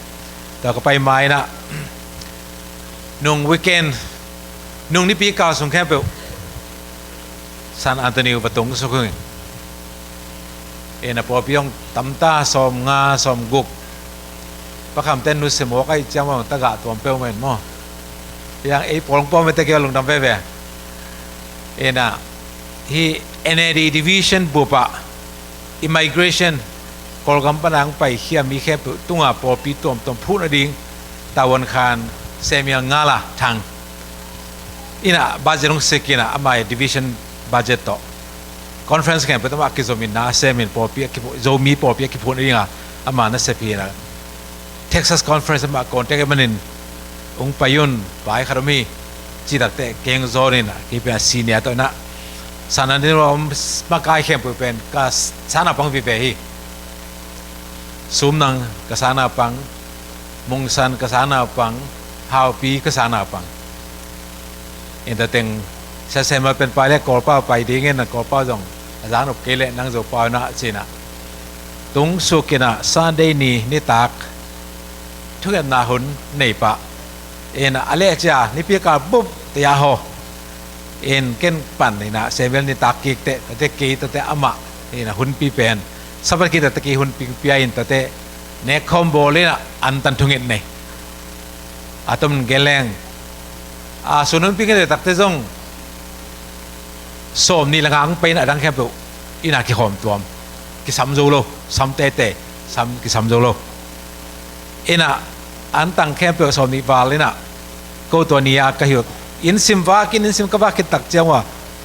Tua ka pai ma-in ah nung weekend, nung nipi kal sung khempeuh San Antonio va tung suk hi. Ina pawlpi hong tamta, sawmnga, sawmguk. Pakhamte nusia mawk ahih ciang maw, tagah tuam peuhmah in maw. Hiang ei pawl hong pawlmite kei lungdam veve. Ina hih N A D division bup ah immigration, Kawlgam pana hong paikhia mi khempeuh tungah pawlpi tuamtuam phuh nading tavuan khan Samuel Ngala Thang ina budget hong sik ina, ama division budget tawh conference khempeuh tawh amah kizom in na sem in pawlpi a kiphuh, Zomi pawlpi a kiphuh nadinga ama nasep hi ina. Texas Conference amah contact ahih manin hong pai un, vai khat om hi. Cih takteh kei hong zawn in ah, kei pen a senior tawh in ah, San Antonio a om makai khempeuh pen ka sangnaupang vive hi. Sumnang ka sangnaupang, Mungsan ka sangnaupang, Haupi ka sangnaupang. Ina teng Sia Samuel pen pai leh Kawlpau pai ding in, Kawlpau zong a zan up kei leh nang Zopau in ah ci-in ah tung suk in ah, Sunday ni nitak thungetna hun nei pah. Ina a leh cia nipi kal bup teh a haw. Ina ken pan ina Samuel nitak kik teh, tate kei tate amah ina hunpi pen Sabbath kik tate kei hunpi pia in, tate nekkhawm bawl in ah antan thunget nei. A tom in gen leng, a sun hunpi kik takteh zong sawmnih le nga hong pai in ah, a dang khempeuh ina kikhawm tuam, kisam zo lo, sam tete, sam kisam zo lo. Ina antang khempeuh sawmnih val in ah, ko tua ni-a ka hilh, inn sim vak in, inn sim ka vak khit tak ciang ua,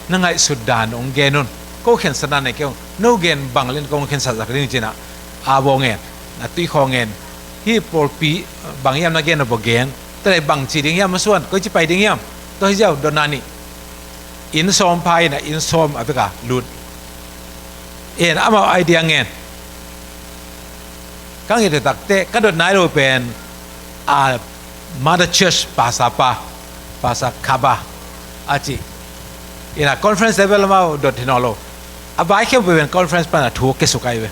na ngaihsut dan hong gen un. Ko khensatna nei kei ung, no gen bang leh ko hong khensat sak ding ci-in ah, a bawl ngen, a tuikhawng ngen, hih pawlpi bang hiam na gen a bawl gen, tua leh bangci ding hiam, masuan koici pai ding hiam, tua hi ziau dotna nih. Inn sawm pha in ah, inn sawm a vek a lut. Ina amau idea ngen. Ka nget takteh ka dot nai lo pen a mother church pastor pa, Pastor Kaba a ci. Ina conference level amau dot hi nawn lo. A vai khempeuh pen conference pana thu kisuk ahi ve.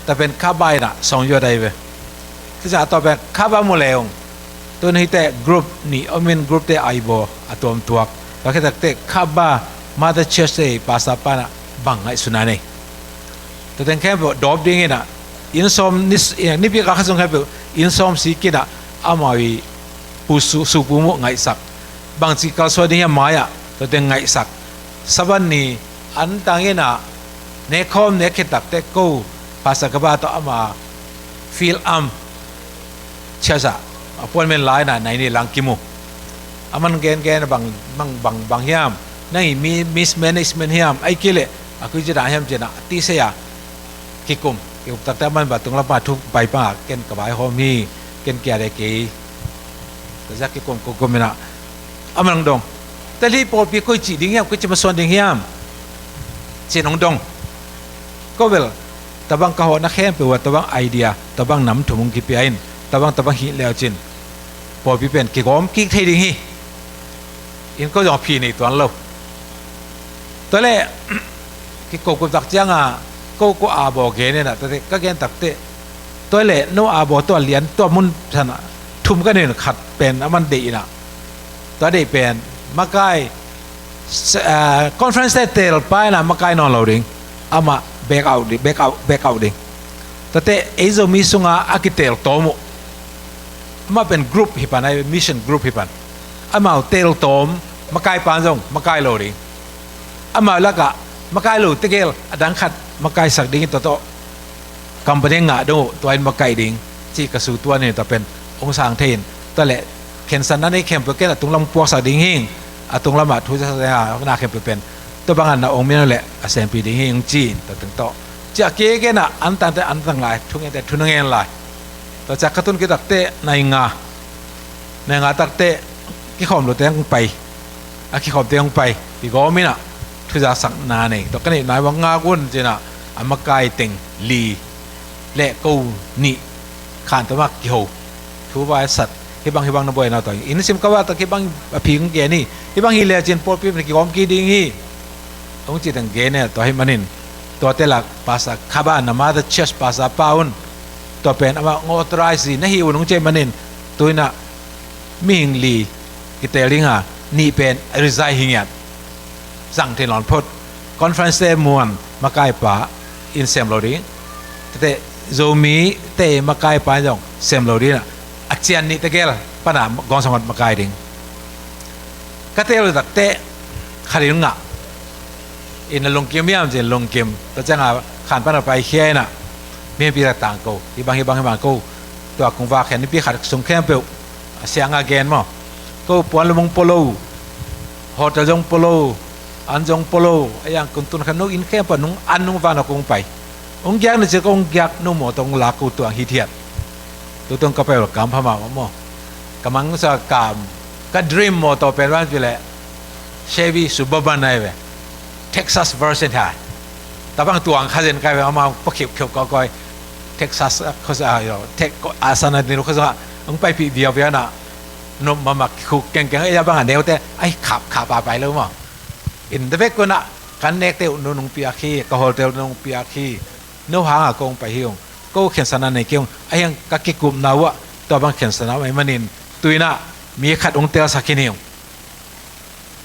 Tua pen Kaba in ah song yuat ahi ve. Tua ciang tua pen Kaba mu le ung. Tun hihte group nih om in, group te aibaw a tuamtuak. Tua khit takteh Kaba mother church te pastor pa in ah bang ngaihsutna nei. Tua teng khempeuh dawp ding in ah, inn sawm ni, nipi kal khat sung khempeuh inn sawm sik in ah, amau i pu su, supu muh ngaihsak. Bangci kalsuan ding hiam mai-ah, tua teng ngaihsak. Sabbath ni antang in ah, nekkhawm nek khit takteh ko, Pastor Kaba tawh ama field am, church ah appointment la in ah, nai ni lang kimu. Aman gengen bang, bang, bang, bang hiam, nang i mi, mismanagement hiam, ahih kei leh a koici dan hiam ci-in ah, a tise a kikum, kikum takteh aman bang tunglam pang thu pai pang a, ken ka vaihawm hi, ken kia de kei. Tua zak kikum, kum, kum in ah, aman hong dong. Tua leh pawlpi koici ding hiam, koici masuan ding hiam ci-in hong dong. Ko bel, tua bang ka hawhna khempeuh ah, tua bang idea, tua bang nam thum hong kipia in, tua bang, tua bang hih leu cin pawlpi pen kigawm kik thei ding hi. In ko zong phi nei tuan lo. Tua leh kikopkop tak ciang a, ko, ko a baw gen in ah, tua teh ka gen takteh, tua leh no a baw tua lian, tua mun san ah thum ka nei in, khat pen aman deih in ah, tua deih pen makai, ah, conference te teel pa in ah makai nawn lo ding. Amah back out ding, back out, back out ding. Tua teh ei Zomi sungah a kiteel tawm uh, amah pen group hi pan, a mission group hi pan. Amau teel tawm, makai pan zong makai lo ding. Amau lakah makai lo tegel a dang khat makaisak ding in, tua tawh company ngah dong uh, tua in makaih ding, cih ka sutuan in, tua pen hong sang thei in. Tua leh khensatna nei khempeuh ken a tunglam puaksak ding hi. A tunglam ah thu zaksak ding a, na khempeuh pen tua bang a na ong min leh a sempih ding hi, hong ci in, tua teng tawh. Ciah kei ken ah, antang te antang lai, thungen te thungen lai. Tua ciah ka tun kei takteh nai nga, nai nga takteh kikhawm lote hong pai, a kikhawmte hong pai, kigawm in ah, thu zaksakna nei. Tua ka neih nai bang ngak un ci-in ah, a makai teng li leh ko nih khan tua mah kiho, thu vai sat, hih bang, hih bang na buaina tua hi. Inn sim ka vak tak hih bang a phi hong gen hi. Hih bang hi leu cin pawlpi pen kigawm kik ding hi, hong ci teng gen e. Tua ahih manin Tuate lak pastor kaba na mother church pastor pa un, tua pen amah hong authorize na hi un hong ciah manin, tu-in ah mihing li kitel ding a, nih pen resign hi ngiat. Zang thei nawn phot. Conference te muan makaipa in sem lo ding. Tete Zomi te makaipa in zong sem lo ding a, a cian nih tegel pana gawng sangot makai ding. Ka tel takte khat in ngah. In a lungkim hiam cin lungkim. Tua cianga khan pana paikhia in ah, mi pi rak tang ko, hibang hibang hibang ko. Tua kong vak hen nipi khat sung khempeuh a siang a gen maw. Ko puan lum hong pua lo, hotel zong pua lo, an zong pua lo. A yang kun tun khan no inn khempeuh nung an nung vak na kong pai. Hong giak na cil ko hong giak, no mawtaw hong lak ko tuang hithiat. Tutung ka pai ul kam pha mahmah maw. Ka mangsa kam, ka dream mawtaw pen van pi leh Chevy Suburban ai ve. Texas version hai. Tabang tuang kha zen kai ve, ama pa khiuh khiuh kawikawi. Texas khosa yo, tek a sana dinu khosa hong paipih viauviau na. Nop mamak khuk kengkeng, ei a bang a neute ai khap khap a pai lo maw. In the back kuna kan nekte uh nunung piak hi, ka hawlte uh nunung piak hi. No hanga kong pai hi ung. Ko khensan a nei kei ung. A hiang ka kikupna uh ah tua bang khensan a om ei manin, tu-in ah mi khat hong telsak hi ni ung.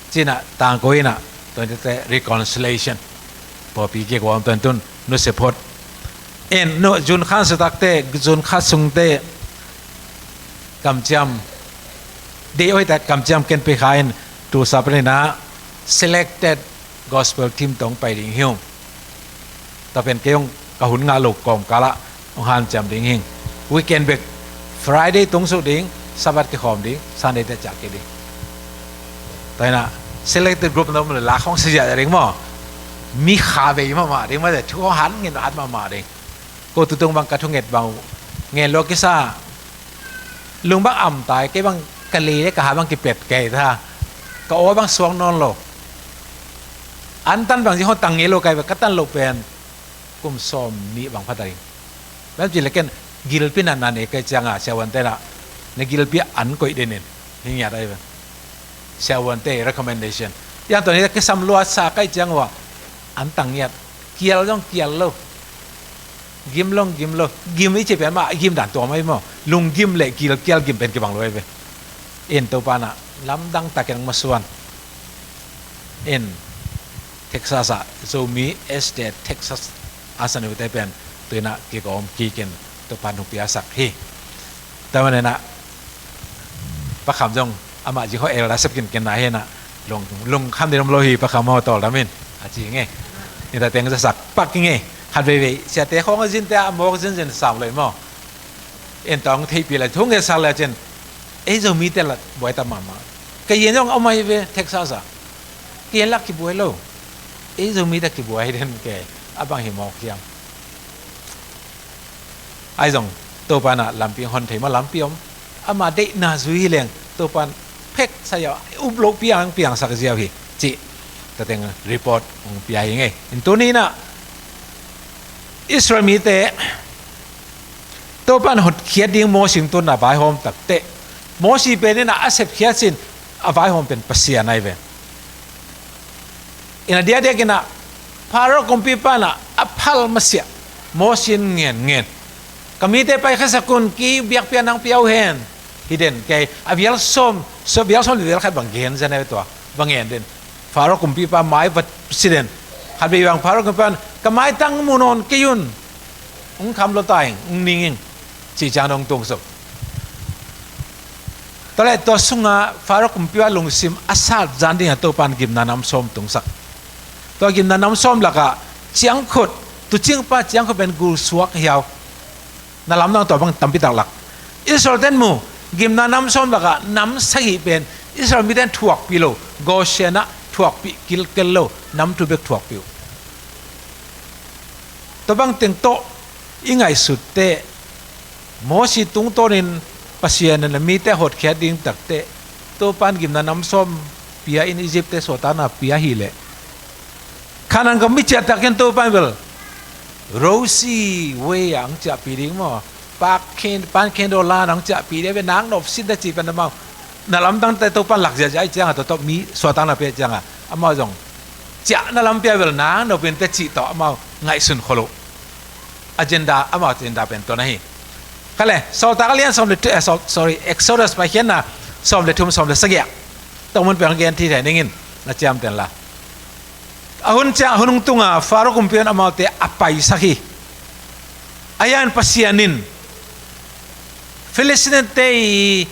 Ci-in ah tangko in ah, tuan tete reconciliation. Pawlpi kik wam tuan tun nu se phot. En nu June khan sutakte, June khat sungte kamciam. Dei oi ta kamciam ken pe kha in, tu sa pen in ah selected gospel team tawh hong pai ding hi ung. Tua pen kei hong ka hun ngah lo kawmkal ah hong hanciam ding hi ing. Weekend bek, Friday tung suk ding, Sabbath kikhawm ding, Sunday te ciah kik ding. Tua hi in ah selected group na om le lak hong si ziahziah ding maw. Mi kha vei mahmah ding maw, thu hong han ngen hat mahmah ding. Ko tutung bang ka thunget bang uh ngen lo kisa. Lung bang am tai, kei bang ka lei le ka ha bang kipet kei ta. Ka aw bang suak nawn lo. An tan bang ci hong tang ngei lo kai ve, ka tan lo pen kum sawm nih bang pha ta ding. Bang ci le ken gilpi na na nei kai cianga siavuante na, na gilpi an koih den in hi ngiat ai ve. Siavuante recommendation. Yang tuan hi kisam luatsa kai ciang uh ah an tang ngiat. Kial zong kial lo. Gim long gim lo. Gim i ci pen mah gim dan tua mai maw. Lunggim le gil kial gim pen kibang lo ai ve. In Topa na lamdang takin hong masuan. In Texas ah Zomi Estate Texas a sanute pen tu-in ah kikawm kikin Topa nung piasak hi. Tua manin ah Pa Kham zong amah zi khaw el da sep kinken na hi in ah lung, lungkham ding om lo hi, Pa Kham maw, tawldam in a ci nge. Ni ta teng zasak pak nge. Khat veivei siate khawng a zinte a mawk zinzin sam lo hi maw. En tawng theihpih le thu ngetsak le cin ei Zomite la buai ta mahmah. Ka yen zong om ahi ve Texas ah. Ka yen lak kibuai lo. Ei Zomite kibuai den ke a bang hi mawk hiam. Ahi zong Topa na lampi hon thei maw, lampi om. Ama deihna zui hi leng Topa phek sa ziau, up loh piang piangsak ziau hi cih tateng report hong pia hi ngei. In tuni na Israel mite Topa na hotkhiat ding Mosi tun a vaihawm takteh Mosi pen in a sepkhiat sin a vaihawm pen Pasian ahi ve. In a diakdiak in ah Pharaoh kumpipa in ah a phal masiah Mosi in ngen ngen, ka mite pai khasak un, ki biakpiak nang pia uh hen. Hi den kei a vial sawm, so vial sawm le vial khat bang gen zen a tua bang ngen den. Pharaoh kumpipa mai vat si den. Khat vei bang Pharaoh kumpipa in ka maitang mu nawn kei un. Hong kham lo ta ing, hong ning ing. Cih ciang dong tung suk. Tua leh tua sungah Pharaoh kumpipa lungsim a sat zan dingah Topa in gimna nam sawm tungsak. Tua gimna nam sawm lakah ciangkhut, tuucingpa ciangkhut pen gul suak hiau. Na lamdang tua bang tampi tak lak. Israel ten mu, gimna nam sawm lakah nam sagih pen Israel miten thuakpih lo, Goshen ah thuakpih kilkel lo, nam thu bek thuakpih uh. Tua bang teng tawh i ngaihsut teh, Mosi tungtawnin Pasian in a mite hotkhiat ding takteh Topa in gimna nam sawm pia in Egypt te suahtakna pia hi leh, Khanang ka mi ciahtakin Topa in bel Rosy Way ah hong ciahpih ding maw, Pak Khen, Pan Khen Dolan ah hong ciahpih ding a bel, nak nop sin ta cih pen amau na lamdangte Topa in lak ziahziah ahih ciangah, tua tawh mi suahtakna pia ciangah amau zong ciahna lampi ah bel nang nopin teh cih tawh amau ngaihsun khol uh. Agenda, amau agenda pen tua na hi. Kha le, Sawltak a lian sawm le thum, eh, Sawl-, sorry, Exodus Paikhiatna sawm le thum, sawm le sagih ah. Tawh mun pen hong gen thei thei ning in, na ciamteh inla. A hun ciang, a hun hong tung a, Faro kumpi in amaute a paisak hi. Ahi hang Pasian in Filistin-te i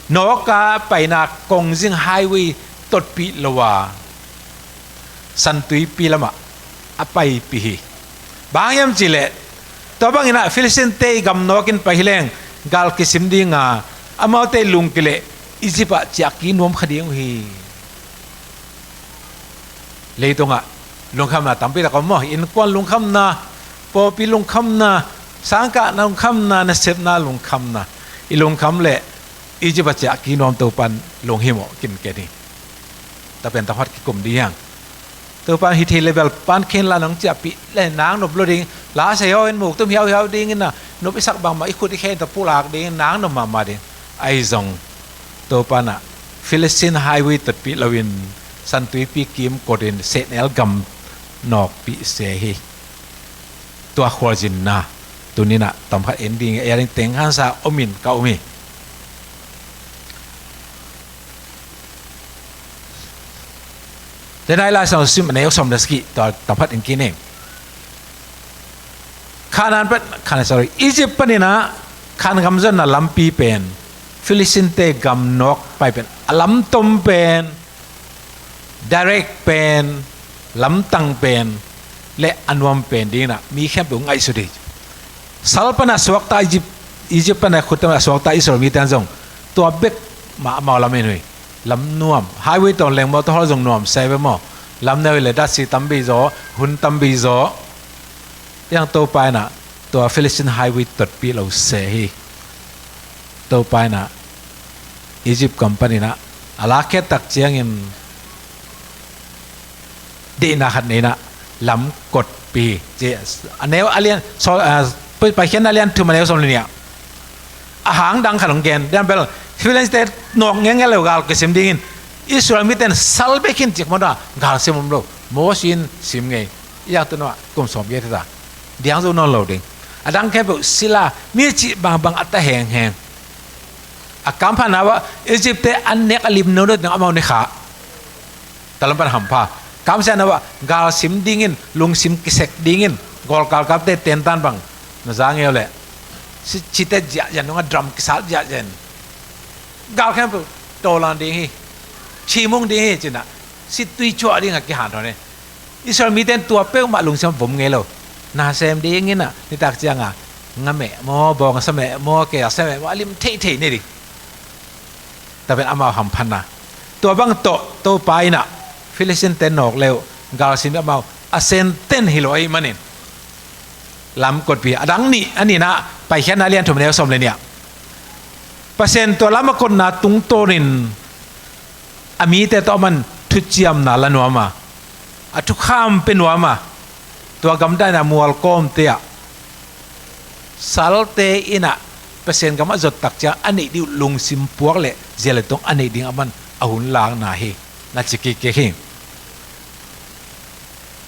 nawk a paina kongzing highway totpih lo a, San Tuipi lamah a paipih hi. Bang hang hiam cih leh, tua bangin ah Filistin-te i gam nawk in pai hi leng gal kisim ding a, amaute lungkil leh Egypt ah ciah kik nuam kha ding uh hi. Leitungah lungkhamna tampi tak om maw, innkuan lungkhamna, pawlpi lungkhamna, sangkah lungkhamna, nasepna lungkhamna. I lungkham leh Egypt ah ciah kik nuam Topa'n lunghimawh kinken hi. Tua pen tawntung khat kikum ding hi hang. Topa'n hi thei leh bel pan khin la, nong ciahpih leh nang nop lo ding. La sei haw in muktum hiauhiau dingin a, nop i sak bangmah i khut i khe in tawh pulak dingin nang nop mahmah ding. Ahi zong Topa'n ah Filistin highway totpih loin San Tuipi kimkotin sehnel gam nawkpih se hi. Tua khualzinna tuni-in ah tawmkhat en ding, en ding teng khansa om in ka um hi. Tua nai Lai Siangtho sim a neu sawm le sagih, tua tawmkhat en kik ni. Kanaan pan, Kanaan, sorry, Egypt panin ah Kanaan gam zonna lampi pen, Filistin-te gam nawk pai pen, a lamtom pen, direct pen, lamtang pen, leh a nuam pen dingin ah mi khempeuh ngaihsut hi. Sal pan a suakta Egypt, Egypt pan a khut a suakta Israel mite in zong tua bek mah amau lamen uh hi. Lam nuam, highway tawh leng motor hawl zong nuam se ve maw. Lam neu hi leh datsi tam bei zaw, hun tam bei zaw. Ahi hang Topa in ah tua Filistin highway totpih lo se hi. Topa in ah Egypt gam panin ah a lakkhiat tak ciangin deihna khat nei in ah lam kotpih hi. Ci a neu a lian, so, ah, Paikhiatna a lian thum a neu sawm le nih ah a hang dang khat hong gen. Bang hang hiam cih leh Filistin-te nawk ngelngel leh gal kisim dingin Israel mite in sal bek hi in ci mawk a, gal sim om lo. Mosi in sim ngei. Ahi hang tu-in ah kum sawmgiat hi ta. Diang zo nawn lo ding. A dang khempeuh sila, mi cih bangbang a ta hengheng. A kampha na uah Egypt-te an nek a lim nono ding amau ne kha. Tua lam pan hampha. Kamsia na uah gal sim dingin, lungsim kisek dingin, gawlkal kapte tentan bang na za ngei uh leh, si-, cite ziahziah nungah drum kisat ziahziah in, gal khempeuh tawlan ding hi, thimung ding hi ci-in ah, si tui cuah dingah kihanthawn hi. Israel mite in tua peuhmah lungsim ah vom ngei lo. Na sem dingin ah, nitak ciangah nga meh maw, bawngsa meh maw, keisa meh maw, a lim theithei ne ding. Tua pen amau hamphatna. Tua bang tawh Topa in ah Filistin-te nawk leh uh gal sim amau a senten hi lo ahih manin lam kotpih. A dang nih, a nihna, Paikhiatna a lian thum a neu sawm le nih ah Pasian tua lam a kotna tungtawnin a mite tawh aman thuciamna la nuam a, a thukham pia nuam a, tua gamdang in ah mual kawmte ah salte in ah Pasian gam a zot tak ciang a neih ding uh lungsim puak leh zia leh tong a neih ding aman a hun lakna hi. Na ci kik kik hi.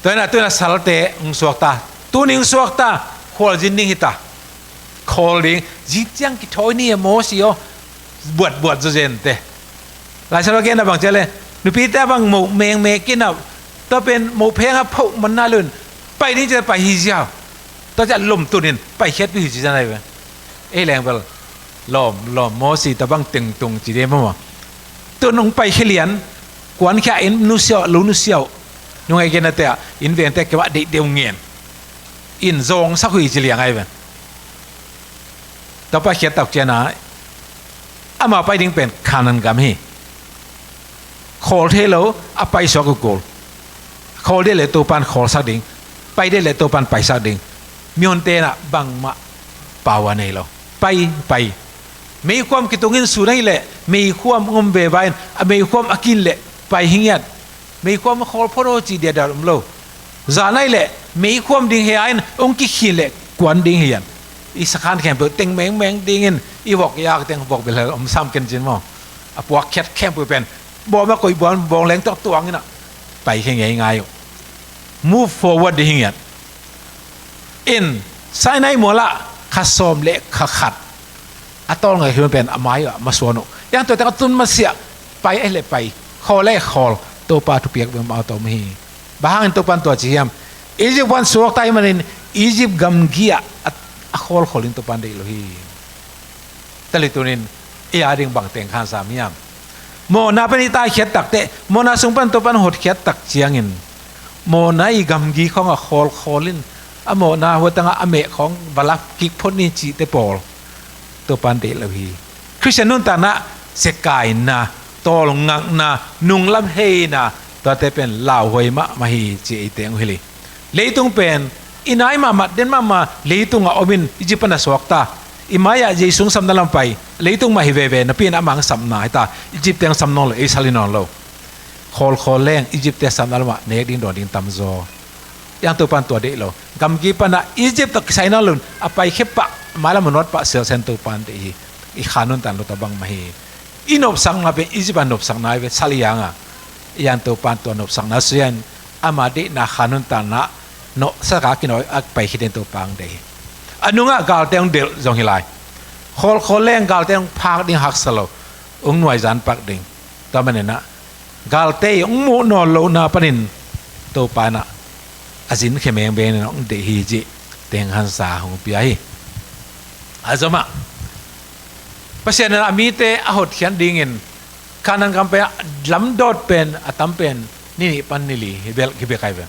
Tua in ah tu-in ah salte hong suakta. Tuni hong suakta, khualzin ding hi ta. Khawl ding, zing ciang kithawi ni e Mosi aw, buatbuat zawzente. Lai Siangtho a genna bang ci leh, nupite bang moh mengmek in ah, tua pen moh pheng a phoh man nai lo in, pai ding ci leh pai hi ziau. Tua ciang lomtun in paikhiatpih hi ci zia nai ve. Ei leng bel, lawm, lawm, Mosi tua bang tengtung ci ding maw. Tu-in hong paikhia lian, kuankhia in nusia uh, lo nusia uh. Nung ei genna te ah, inn vengte kei mah deih deuh ngen. In zawngsak uh hi ci liang ahi ve. Tua paikhiat tak ciang ah, amau pai ding pen Kanaan gam hi. Khawl thei lo, a paisuak uh kul. Khawl ding leh Topa'n khawlsak ding, pai ding leh Topa'n paisak ding. Mihonte in ah bangmah power nei lo. Pai, pai. Meikuam kitungin sun ahih leh meikuam hong om veve in, a meikuam a kin leh pai hi ngiat. Meikuam khawl phot aw ci diahdiah om lo. Zan ahih leh meikuam ding hi a in, hong kikhin leh kuan ding hi a in. I sakhan khempeuh teng mengmeng dingin, i vok i ak teng vok bel hel om sam ken cin maw. A puakkhiat khempeuh pen bawm a koih buan, bawng leng tuak tuang in ah, pai khe ngeingai uh. Move forward ding hi ngiat. In Sinai mualah kha sawm le kha khat a tawlnga khin pen a mai uh a masuan uh. Yang tua teng a tun masiah pai a hi le pai, khawl le khawl, Topa thupiak bang amau tawh om hi. Bang hangin Topan tua ci hiam? Egypt van suakta ahih manin Egypt gamgi ah a, a khawlkhawl in Topan deih lo hi. Tali tunin ei a ding bang teng khan sam hiam? Mawhna pan i taikhiat takteh, mawhna sung pan Topan hotkhiat tak ciangin mawhna i gamgi khawng a khawlkhawl in a mawhna huatanga a meh khawng va lap kik phot ni cihte pawl Topan deih lo hi. Khristian nuntakna, sekaina, tawlngakna, nunglam heina, tuate pen lauhuai mahmah hi ci eite hong hilh hi. Leitung pen i nai mahmah, den mahmah leitung a om in Egypt pan a suakta. I mai-ah Jesu hong sapna lam pai, leitung mah hi veve, napi in amah hong sapna hi ta, Egypt te hong sam nawn lo, ei sal hi nawn lo. Khawlkhawl leng Egypt te sapna lamah nek ding dawn ding tamzaw. Yang Topan tua deih lo. Gamgi panah Egypt tawh kisai nawn lo in a pai khia pah, mailam a nuat pah sialsen Topan deih hi. I kha nuntakna tawh bangmah hi. I nopsakna pen Egypt a nopsakna hi ve, sal hi hang a. Yang Topan tua nopsakna suia in ama deihna kha nuntakna nopsaka kinawi a pai khit in Topa hong deih hi. A nungah galte hong delh zong hi lai. Khawlkhawl leng galte hong phak ding haksa lo. Hong nuaizan pak ding. Tua maninah galte i hong muh nawn lohna panin Topa inah a zin khia mengbeng in hong deih hi cih teng hansa hong pia hi. A zomah Pasian in a mite a hotkhiat dingin Kanaan gam pen a lamdawt pen a tam pen ni nih pan ni li hi bek, hi bek ai ve.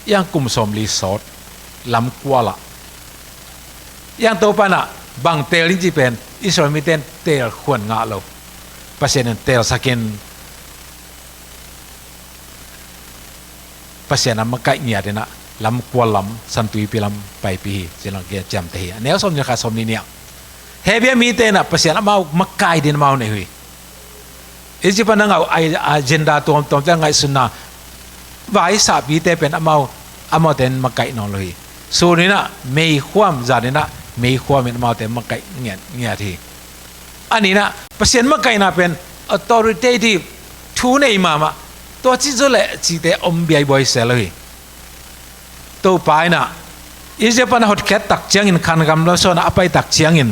Yang kum sawmli sawt lam kualah. Yang Topa inah bang teel ding cih pen Israel mite in teel khuan ngah lo. Pasian in teelsakin Pasian a makaih ngiat inah lam kual lam, Santuipi lam paipih hi, cilang kia ciamteh hi. A neu sawmnih kha sawmnih nih ah Hebrew mite inah Pasian amau makaih ding amau neih uh hi. Egypt a na ngah uh agenda tuamtuamte a ngaihsunna vaisahpite pen amau, amaute in makaih nawn lo hi. Sun inah meikhuam, zan inah meikhuam in amaute makaih ngiat, ngiat hi. A nihna, Pasian makaihna pen authoritative, thu nei mahmah, tua ci zaw leh cihte om biaibuai se lo hi. Topa inah Egypt pan a hotkhiat tak ciangin, Kanaan gam lamsuanah a pai tak ciangin,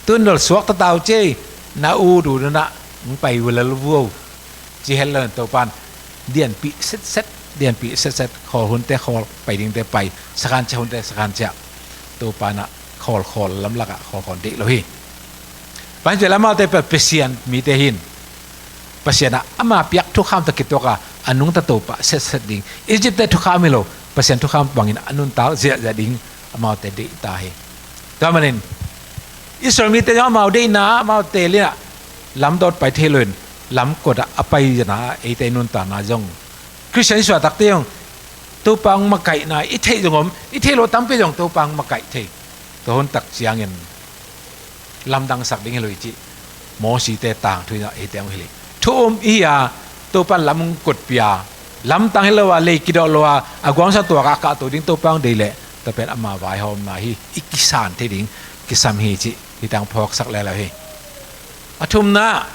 tun dol suakta ta uh ci ei, na ut ut inah hong pai uh lel vuo, ci het lo in Topan dianpih setset, dianpih setset, khawl hunte khawl, pai dingte pai, sakhan ciah hunte sakhan ciah. Topa inah khawlkhawl lamlakah khawlkhawl deih lo hi. Pasian amaute pen Pasian mite hi in, Pasian ah ama piak thukham tawh kituak a, a nungta Topa setset ding. Egypt te thukham hi lo, Pasian thukham bangin a nuntak ziahziah ding amaute deih ta hi. Tua manin Israel mite zong amau deihna amau teel inah lamdawt pai thei lo in, lamkot ah a pai zana eite i nuntakna zong, Khristian i suahtakte zong Topa hong makaihna i theih zong om, i theih loh tampi zong Topa hong makaih thei. Tua hun tak ciangin lamdangsak ding hi lo hi cih Mosite tangthu inah eite hong hilh hi. Thu um i hi a, Topa lam hong kotpih a, lamtang hi lo a, lei kidawh lo a, a guangsa tuak a kahto ding Topa hong deih leh, tua pen ama vaihawmna hi, i kisan thei ding kisam hi cih hih tang phawksak lel hi. A thumna,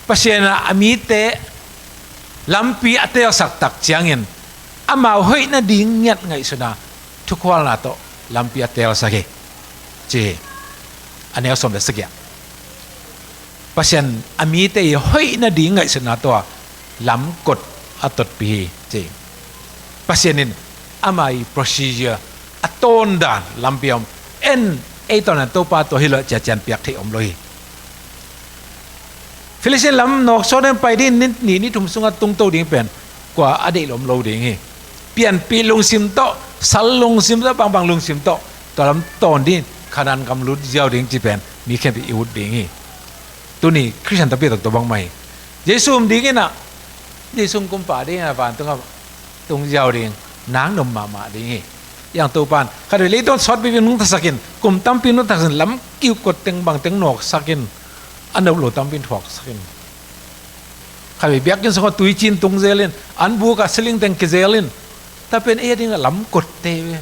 Pasian inah a mite lampi a teelsak tak ciangin amau hoih nading ngiat ngaihsutna, thukhualna tawh lampi a teelsak hi, ci hi. A neu sawm le sagih ah Pasian a mite i hoih nading ngaihsutna tawh a lamkot a totpih hi, ci hi. Pasian in ama i procedure, a tawndan lampi a om. En, ei tawndan Topa tua hi lo, ciacian piak theih om lo hi. Filistin lam nawksawn in pai ding, ni nih ni thum sungah tungto ding pen kua a deih lom lo ding hi. Pianpih lungsim tawh, sal lungsim tawh, bangbang lungsim tawh tua lam tawn ding, Kanaan gam lut ziau ding cih pen mi khempeuh i ut ding hi. Tuni Khristian tampi tawh tua bangmah hi. Jesu hong ding inah, Jesu hong kumpa ding inah vantungah tung ziau ding, nang nop mahmah ding hi. Yang Topan khatvei leitung sawtpi nungtasakin, kum tampi nungtasakin, lam kiukot teng bangteng nawksakin, a nop lo tampi thuaksakin, khatvei biakinn sungah tuicin tung zelin, an bukah siling teng kizelin, tua pen ei a dingah lamkotte ve.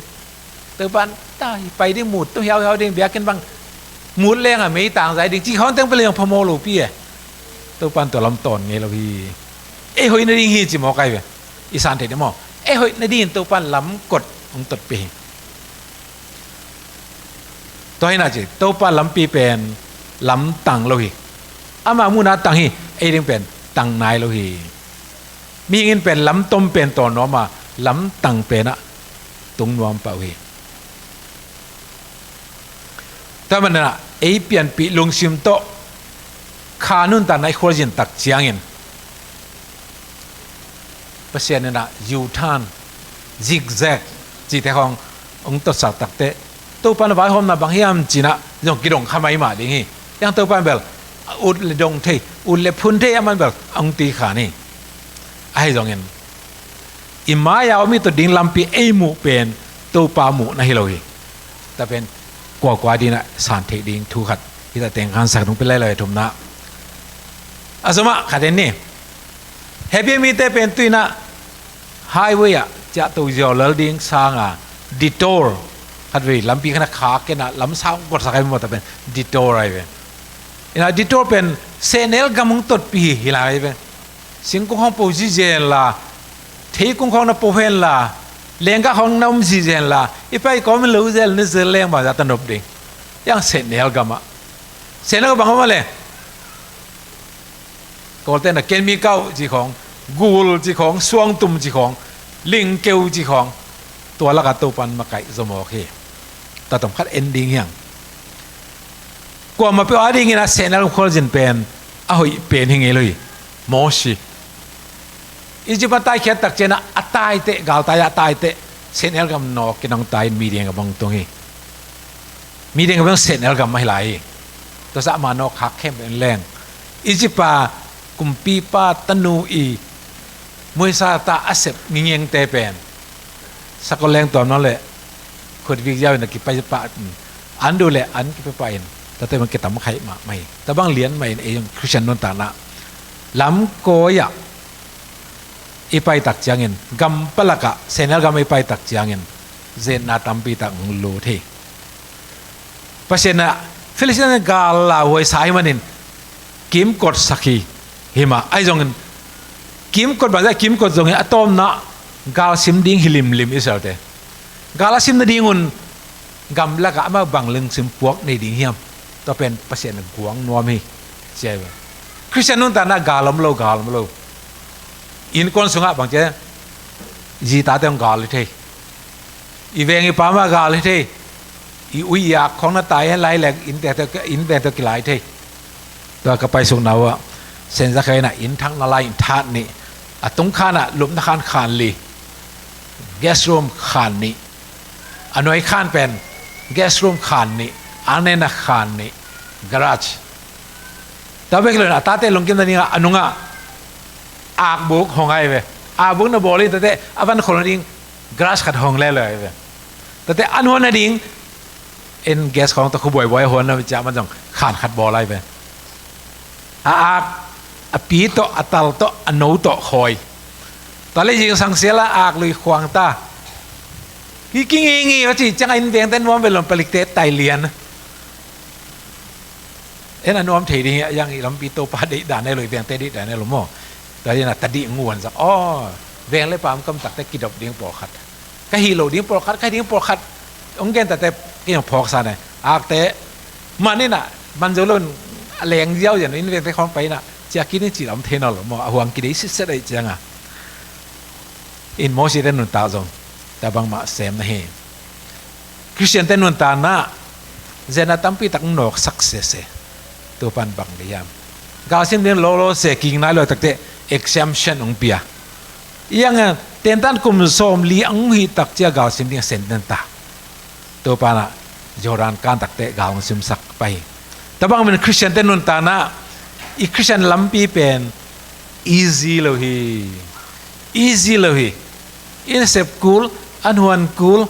Topan ta hi, pai ding, mut tung hiauhiau ding, biakinn bang mut lengah meitang zai ding, cih khawng teng pen leng phamawh lopi e. Topan tua lam tawn ngei lo hi. ei hoih nading hi ci mawk ai ve. I san thei ding maw? Ei hoih nadingin Topa in lamkot hong totpih hi. Tua hi na ci, Topa lampi pen lamtang lo hi. Ama muhna tang hi. Ei ding pen tang nai lo hi. Mihing in pen lamtom pen tawn nuam a, lamtang pen ah tung nuam pah uh hi. Tua manin ah ei pianpih lungsim tawh kha nuntakna i khualzin tak ciangin Pasian in ah U-turn, zigzag cihte khawng hong totsak takteh, Topa na vaihawmna bang hiam ci-in ah zong kidong kha maimah ding hi. Hiang Topa in bel a ut le dong thei, ut le phun thei, aman bel hong ti kha ni. Ahi zongin i mai-a om i tawh ding lampi ei muh pen Topa muhna hi lo hi. Tua pen kuakua dingin ah san theih ding thu khat hi. Tua teng khan sak nung pia lai lo hi. Thumna, a zomah khat en ni. Happy mite pen tu-in ah highway ah ciahto ziau lel ding sanga detour, khatvei lampi khat ah kha ken ah lam sang gotsak ai maw, tua pen detour ai ve. Ina detour pen sehnel gam hong totpih hi, hi lai ve. Singkung khawng po zizen la, theikung khawng na po hen la, lenggah khawng na om zizen la, i pai kawm in lo zel, na zel leng bang zah ta nop ding. Hiang sehnel gam ah, sehnel gam bang om a le, Kawlte na kenmi kauh ci khawng, gul ci khawng, suangtum ci khawng, lingkeu ci khawng, tua lakah Topa in makaih zaw mawk hi. Tua tom khat en ding hiang. Kuamah peuh a dingin ah sehnel gam khualzin pen a hoih pen hi ngei lo hi. Mawsi Egypt a taikhiat tak ciangin ah a taiteh, galtai ah a taiteh, sehnel gam nawk in hong tai in Midian gam hong tung hi. Midian gam sehnel gam ahi lai hi. Tua zah mah nawk khak khempeuh in leng Egypt a kumpipa tanu i muaisa ta a sep ngingengte pen sakol leng tuam nawn le khutvik ziau in a kipai pah in, an duh le an kipai pah in, tate man kitam khaih mahmah hi. Tua bang lian mah in ei zong Khristian nuntakna lam kawi ah i pai tak ciangin, gam palak ah sehnel gam ah i pai tak ciangin zetna tampi tak hong lut hi. Pasian in ah Filistin gal lauhuai sa ahih manin kimkotsak hi. Hi mah, ahi zongin kimkot bang zah, kimkot zongin a tawpna gal sim ding hi limlim Israelte. Gal a sim nadingun gamlak ah amah bang lungsim puak nei ding hiam? Tua pen Pasian in guang nuam hi, ci hi ve. Khristian nuntakna gal om lo, gal om lo. Innkuan sungah bang ci a, zi tate hong gal hi thei. I veng i pam ah gal hi thei. I ui i ak khawng na tai hen lai leng, inn veng tawh, inn veng tawh kilai thei. Tua ka paisukna uh ah Saint Zachary in ah inn thakna lai-in that nih, a tung khan ah lupna khan khan li, guest room khan nih, a nuai khan pen guest room khan nih, anneina khan nih, garage. Tua bek lo in a tate lungkim nading ah a nungah akbuk hong ai ve. Akbuk na bawl in tate a van khol nading garage khat hong le lo ai ve. Tate an huan nading in gas khawng tawh khubuaibuai huan na ciah man zong khan khat bawl ai ve. A ak, a pi tawh, a tal tawh, a no tawh khawi. Tua le zingsang sial a ak lui khuang ta. Ki kingingi a ci ciang a inn vengte nuam ve lom, palikte tai lian. En a nuam thei ding hi a, yang i lampi Topa deih dan e lo, i vengte deih dan e lo maw. Tua hi na tadih nguan zak. Aw, veng le pam kam takte kidop ding pawlkhat, ka hih lo ding pawlkhat, ka hih ding pawlkhat hong gen tate kei hong phawk sa ne. Akte man in ah man zo lo in a leng ziau zian in vengte khawng pai in ah ciah kik in ci lam thei nawn lo maw. A huang kidei sitset ahih ciang a in Moses te nuntak zong tua bangmah sem na hi. Khristiante nuntakna zetna tampi tak nawksak sese. Topa in bang dei hiam? Galsim ding lawlaw se, kik nai lo takte exemption hong pia. Iang a tentan kum sawmli hong hih tak ciang galsim ding a senten ta. Topa in ah Jordan kan takte gal hong simsak pah hi. Tua bang manin Khristiante nuntakna, i Khristian lampi pen easy lo hi. Easy lo hi. Inn sep kul, an huan kul,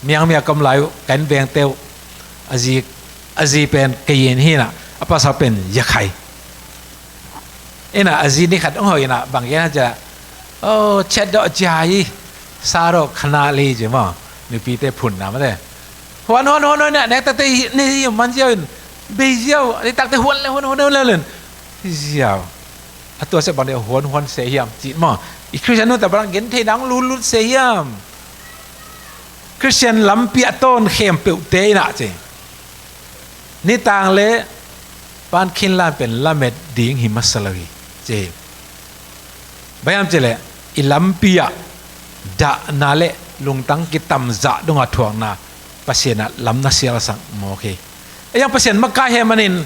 miangmia kam lai uh, kan vengte uh, a zi, a zi pen kei in hi na, a pasal pen Yakhai. Ina a zi ni khat hong hau ina bang gen ha cia, oh, chet dawh cia hi, sa dawh khana li ci maw, nupite phun na mate. Huan, huan, huan, huan, nek takte ni hi man ziau in, bei ziau, ni takte huan le, huan, huan, huan le, huan le. Ziau. A tua seh bang deuh huanhuan se hiam cih maw? I Khristian nuntak bang gen thei nang lutlut se hiam? Khristian lampi a tawn khempeuhte in ah ci. Nitang le pan khinlan pen lamet ding hi masa lo hi ci. Bang hiam cih leh i lampi ah dahna le lungtang kitamzah dongah thuakna Pasian ah lam na sialsak mawk hi. A yang Pasian makai hi manin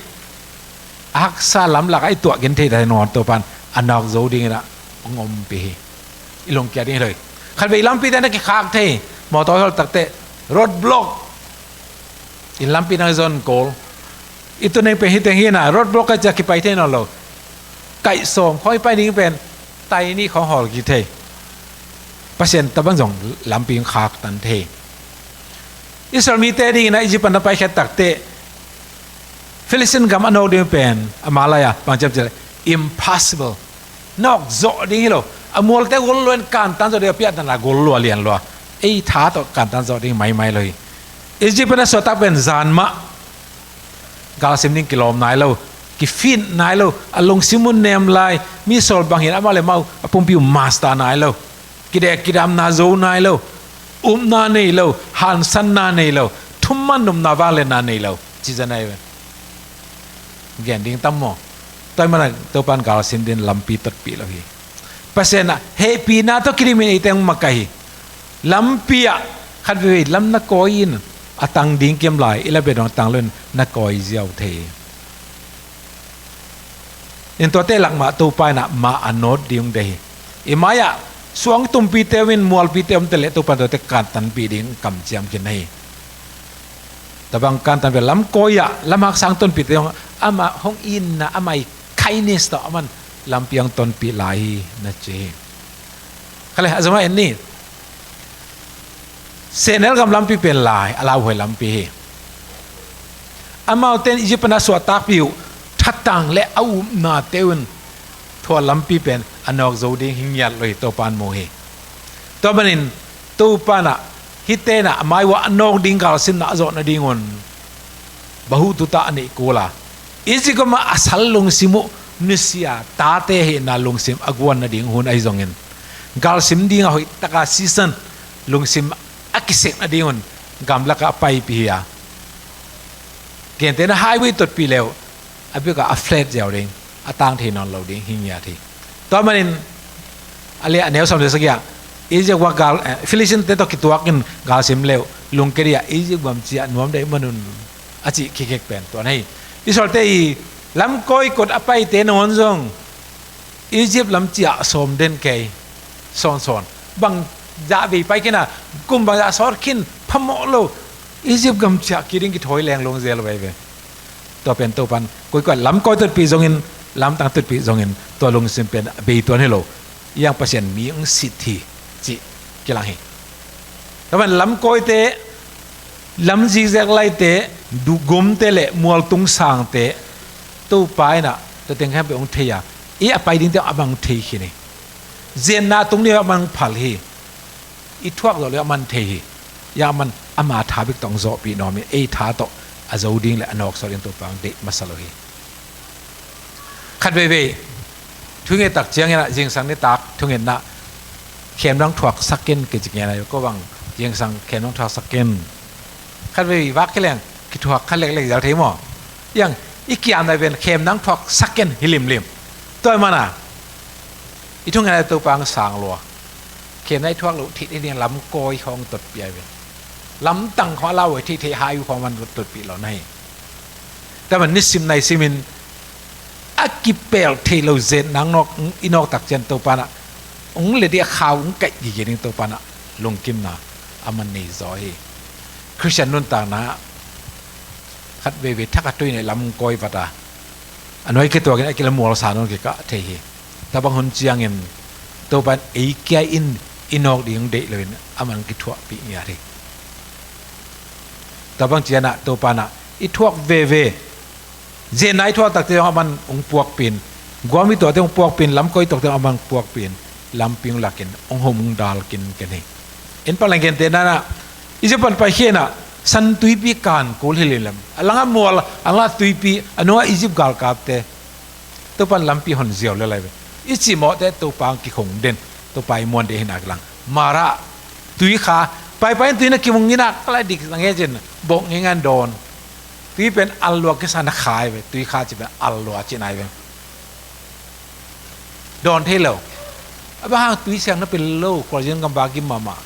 a haksa lam lakah i tuah gen thei ta hi nawn Topan a nawk zo dingin ah hong ompih hi. I lungkia ding hi lo hi. Khatvei i lampite na kikhak thei, mawtaw i hawlh takteh road block. I lampi na zon kawl. I tuneng pen hi teng hi na road block ka cia kipai thei nawn lo. Kaih sawm khawng i pai ding pen tai nih khawng hawl kik thei. Pasian tabang zong lampi hong khaktan thei. Israel mite dingin ah Egypt pan na paikhiat takteh Philistine gam a nawk ding pen ama lai-a bang ciam cih leh impossible. Nawk zawh ding hi lo. A mualte gol lua in kantan zawh ding a piahtana gol lua lian lua. Ei tha tawh kantan zawh ding maimai lo hi. Egypt pan a suahtak pen zan mah galsim ding kilawm nai lo, kifit nai lo, a lungsim uh nem lai, mi sawl bang hi in amah le amah uh a pumpi uh masta nai lo, kidek kidamna zo nai lo, upna nei lo, hansanna nei lo, thuman nopna vangliatna nei lo ci za nai ve. Gen ding tam maw? Tua ahih manin Topan galsim dingin lampi totpih lo hi. Pasian ah hehpihna tawh kidimin eite hong makai hi. Lampi ah khatveivei lam na kawi in a tang ding kiam lai, i la bia dong a tang lo in na kawi ziau thei hi. In tuate lak mah Topa in ah mah a nawt ding hong deih hi. I mai-ah suang tumpite om in mualpite om te leh Topa in tuate kantanpih ding kamciam khin na hi. Tabang kantan ve lam kawi-ah lam haksang tonpite hong ama hong itna ama i kindness tawh aman lampi hong tonpih lai hi na ci hi. Kha le a zong a en ni. Sehnel gam lampi pen lai a lauhuai lampi hi. Amaute in Egypt pan a suahtakpih uh thatang le a upnate un tua lampi pen a nawk zo ding hi ngiat lo hi Topa in mu hi. Tua manin Topa in ah hihte in ah a mai uah a nawk ding galsimna a zawh nadingun bahuh tuta a neih kul a, Egypt gam ah a sal lungsim uh nusia tate hehna lungsim a guan nading hun ahi zongin galsim ding a hoih taka season lungsim a kisek nadingun gamlak ah a paipih hi a, gentehna highway totpih le uh a bik ah a flat ziau ding, a tang thei nawn lo ding hi ngiat hi. Tua manin a lian a neu sawm le sagih ah Egypt uah gal, eh, Philistine te tawh kituak in galsim le uh lungkia dih ah Egypt gam ciah nuam deuh manun a cih kikek pen tua na hi. Israel te i lam kawi kot a paite nawn zong Egypt lam ciah sawm den kei sawnsawn. Bang zah vei pai khin a, kum bang zah sawt khin phamawh lo. Egypt gam ciah kik ding kithawi leng lungzel veve. Tua pen Topan koikoi lam kawi tutpih zongin, lamtang tutpih zongin tua lungsim pen a bei tuan hi lo. Yang Pasian mi hong sit hi cih kilang hi. Tua pen lam kawite, lam zikzek laite, du gumte le mualtung sangte Topa in ah tua teng khempeuh hong thei a, i a pai dingte a man hong thei khin hi. Zianna tung ding a man hong phal hi. I thuak zawh le a man thei hi. Yang a man ama tha bek tawh hong zawhpih nuam hi. Ei tha tawh a zo ding le a nawksawn ding Topa hong deih masa lo hi. Khat veivei thu ngettak ciangin ah zingsang nitak thu ngetna khemdang thuaksak in kici ngen a ko bang zingsang khemdang thuaksak in. Khat veivei vak kileng kithuak khat leklek zel thei maw? Yang i kiam nai ven khemdang thuaksak in hi limlim. Tua mana i thu ngetna Topa hong sang lua. Khemna i thuak loh thit hi ding lam kawi khawng totpih a ven. Lamtang khawng a lauhuai thei thei hai uh khawng man totpih lo na hi. Tua man nisim nai simin a kipelh thei lo zetna hong nawk, i nawktak ciang Topa in ah hong let ding a khau hong kaih gige ding Topa in ah lungkimna a man nei zaw hi. Khristian nuntakna khat veivei thak a tui nei lam hong kawi vat a, a nuai kituakin a kila mualsa nawn kikah thei hi. Tabang hun ciangin Topa in ei kia in i nawk ding hong deih loin a man hong kithuahpih ngiat hi. Tabang cianah Topa in ah i thuak veve. Zenna i thuak takte zong a man hong puakpih in, guam i tuahte hong puakpih in, lam kawi tuakte zong a man hong puakpih in, lampi hong lakin hong hom hong dal kinken hi. En pak leng gentehna in ah Egypt pan paikhia in ah San Tuipi kan kul hi limlim. A langah mual, a langah tuipi, a nungah Egypt galkapte. Topa in lampi hon ziau le lai ve. I cimawhte Topa hong kikhong den, Topa i muan ding hi nak lang. Marah, tuikha, paipai in tui na kimung nginak lai dik na ngei cin, bawk ngei ngan dawn. Tui pen al lua kisa na khai ve, tuikha ci pen al lua ci nai ve. Dawn thei lo. A bang hang tui siang na pel lo, Khualzin gam ba gim mahmah.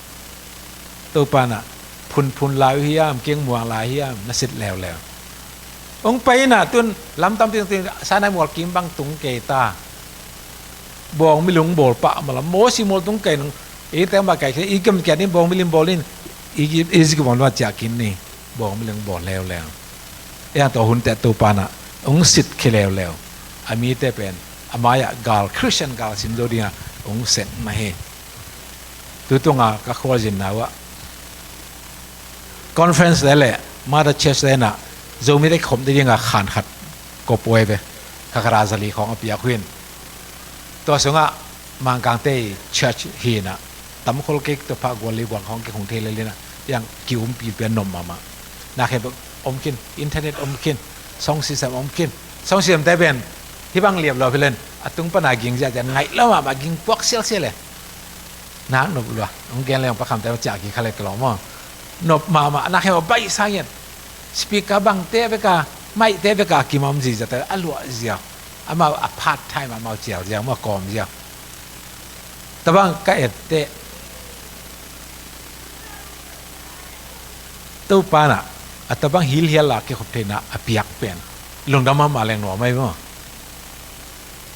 Topa na, phunphun lai uh hiam, kengmuang lai hiam, na sit leuleu. Hong pai na, tun lam tampi tungtin, Sinai mual kim bang tung kei ta. Bawng milung bawl pah mala, Mosi mual tung kei nung, i teng ba kai kei, i gam kiat in bawng miling bawl in, i, i, i zik bawl ma ciah kin ni, bawng miling bawl leuleu. Iang tawh hunte Topa na, hong sit khi leuleu. A mite pen, a mai-ah gal, Christian gal sim zo dingah, hong sek na hi. Tutunga ka khualzinna uh ah, conference le le, mother church le na, Zomite khom ding dinga khan khat, ko puai ve, kha kha ra zali khawng a piak huin. Tua sungah, Mangkangte church hi na, tam khol kek tua pha gual li gual khawng kek hong thei le le na, iang ki umpi pian nom mahmah. Na khen om khin, internet om khin, sound system om khin, sound system te pen, hi bang liam lo hi len, a tung pana ging zia zia ngaih lo mahmah ging puak sial sial le. Nak nop lua, hong gen le hong pakham te ma ciah ki kha le ka lo maw. Nop mahmah, nak khen baih sang ian. Speaker bang te beka, mic te beka, kimam zi zia te, a luah zia. Amau a part time amau cial zia, amau kawm zia. Tabang ka et te. Topa na, a tabang hilhial la kikhop theina a piak pen. Lungdam mahmah leng nuam ai maw.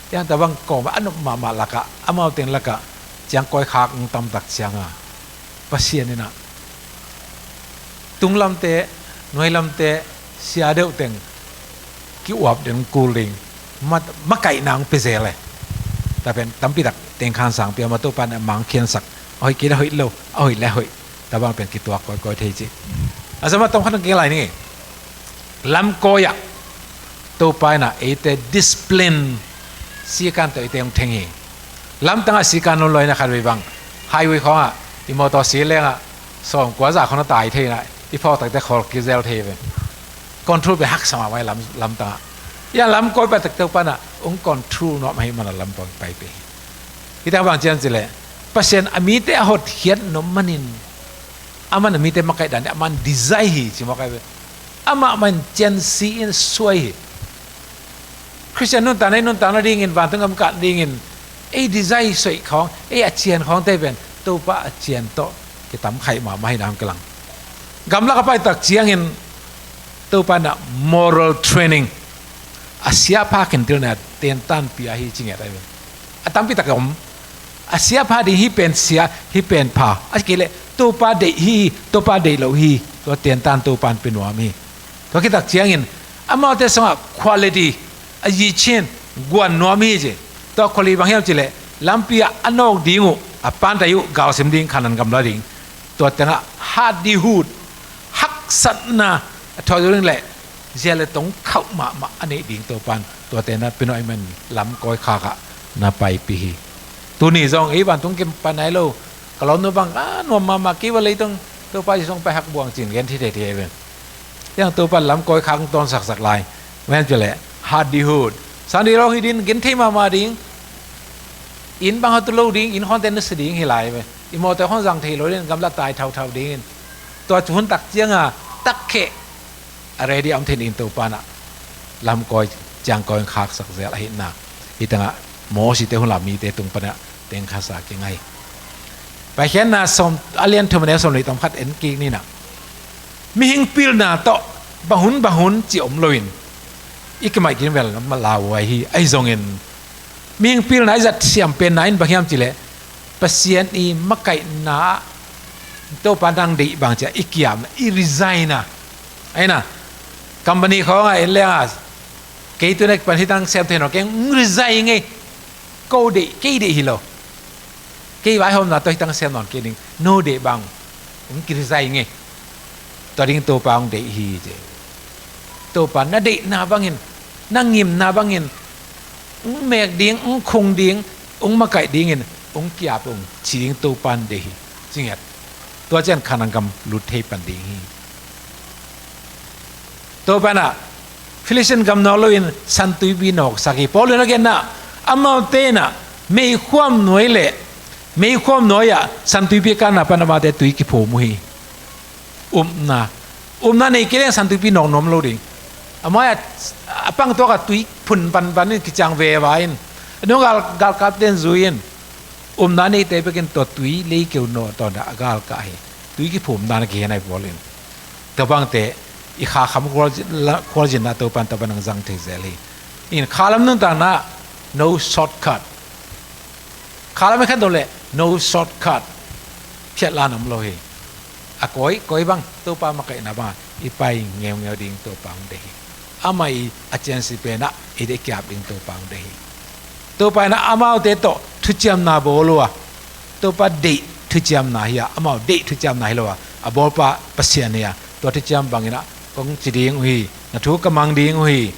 Yang tabang kawm a nop mahmah laka, amau teng laka, ciang koi khak ng tamtak cianga. Pasian ina. Tunglamte, nuailamte, sia deuh teng, ki uap den kul ding, ma, makaihna ang pe zel e. Ta pen, tampi tak, teng khan sang pia ma Topa na mang khian sak, a hoih kei le hoih lo, a hoih le hoih, tabang pen kituak koi koi thei ci. A zama tong khan ang kei lai ni. Lamkawi ah, Topa ina eite discipline sikan tawh eite hong theng hi. Lamtangah sikan lon loi na khat vei bang. Highway khawngah, i motor si lengah, sawm kua za khawng na tai thei na, i phawk takte khawl kizel thei ve. Control ve haksa mahmah lam, lamtangah. Ia lamkawi pa tak Topa ina, hong control nuam ahi mana lampang pai pe hi. Hi tak bang cian ci le, Pasian a mite a hotkhiat nop manin, aman a mite makaih dan, aman design hi, ci makaih ve. Amah man cian si in suai hi. Christian nuntakna, ei nuntakna dingin, vantung gam kah dingin, ei design soih khawng, ei a cian khawng te pen, Topa a cian tawh, kitam khaih mahmah hi nam kilang. Gamlak a pai tak ciangin, Topa na moral training, a siapha kintilna, tentan pia hi ci ngiat ai pen. A tampi tak om. A siapha ding hi pen sia, hi pen pha. A kile, Topa deih hi, Topa deih lo hi, tua tentan Topan pe nuam hi. Tua kitak ciangin, amaute sungah quality, a yichin, guan nuam hi ci. Tua quality bang hiam ci le, lampi ah a nawk ding uh, a pantai uh, galsim ding, Khanan gam la ding. Tua tengah, hardihood, haksatna, a thawh ding le, zia le tong khauh mahmah a neih ding Topan, tua tena pino iman lamkawi khakah na paipi hi. Tuni zong, ei vantung kim panai lo, ka lawmnu bang, a nuam mahmah kei va leitung, Topa Jesu hong pai hak buang cin gen thei thei thei ven. Yang Topa lamkawi khak hong tawn saksak lai. Ven cu le, hardihood. Sangdi lawng hi din, gen thei mahmah ding. Inn bang hatu lo ding, inn khawnte nusia ding hi lai ve. I mawtaw khawn zang thei lo din, gamla tai thauthau dingin. Tua cu hun tak cianga, tak kheh. A ready a om thei in Topa na. Lamkawi, ciangkawi khaksak zel ahina. Hi tengah, Mawsi te hun la mite tung pana, teng khasa kingai. Paikhiatna sawm, a lian thum a neu sawm le tom khat en kik ni na. Mihing pilna tawh, bang hun, bang hun ci om loin. I kimaih kin vel ma lauhuai hi, ahi zongin. Mihing pilna i zat siam penna in bang hiam ci le, Pasian i makaihna ah, Topa nang deih bang cia, i kiamna, i resign na. Ahi na, company khawngah en lengah, kei tu nek pan hi tang sem thei nawn keng, resign ngei, ko deih, kei deih hi lo. Kei vaihawmna tawh hi tang sem nawn kei ding, no deih bang, hong ki resign ngei. Tua ding Topa hong deih hi ci. Topa na deihna bangin, na ngimna bangin, hong mek ding, hong khung ding, hong makaih dingin, hong kiap hong ci ding Topa hong deih hi. Ci ngiat. Tua cian Khanan gam lut thei pan ding hi. Topa na, Philistine gam nawk loin San Tuipi nawksak hi. Paul in a genna, amaute na, Meikhuam nuai le meikhuam nuai ah Santuipi kanna pan amaute tui kiphum uh hi. Upna, upna nei kei leng Santuipi nawk nuam lo ding. A mai-ah a pangtuak ah tui phun vanvan in kiciang veva in, a nung gal, galkapte in zui in, upna neite bekin tua tui leikeu nawh tawn a galkah hi. Tui kiphum dan a kihen ahi pawl in, tua bangte i kha kham khual, khualzinna Topa in tua bang nang zang thei zel hi. In khalam nuntakna, no shortcut. Khalam i khat dong le no shortcut. Phiat la nam lo hi. A kawi, kawi bang Topa makaihna bang i pai ngeungeu ding Topa hong deih hi. Amah i a ciansi penah i deih kiap ding Topa hong deih hi. Topa inah amaute tawh thuciamna bawl uh a, Topa deih thuciamna hi a, amau deih thuciamna hi lo a, a bawlpa Pasian hi a, tua thuciam banginah kong ci ding uh hi, na thu ka mang ding uh hi.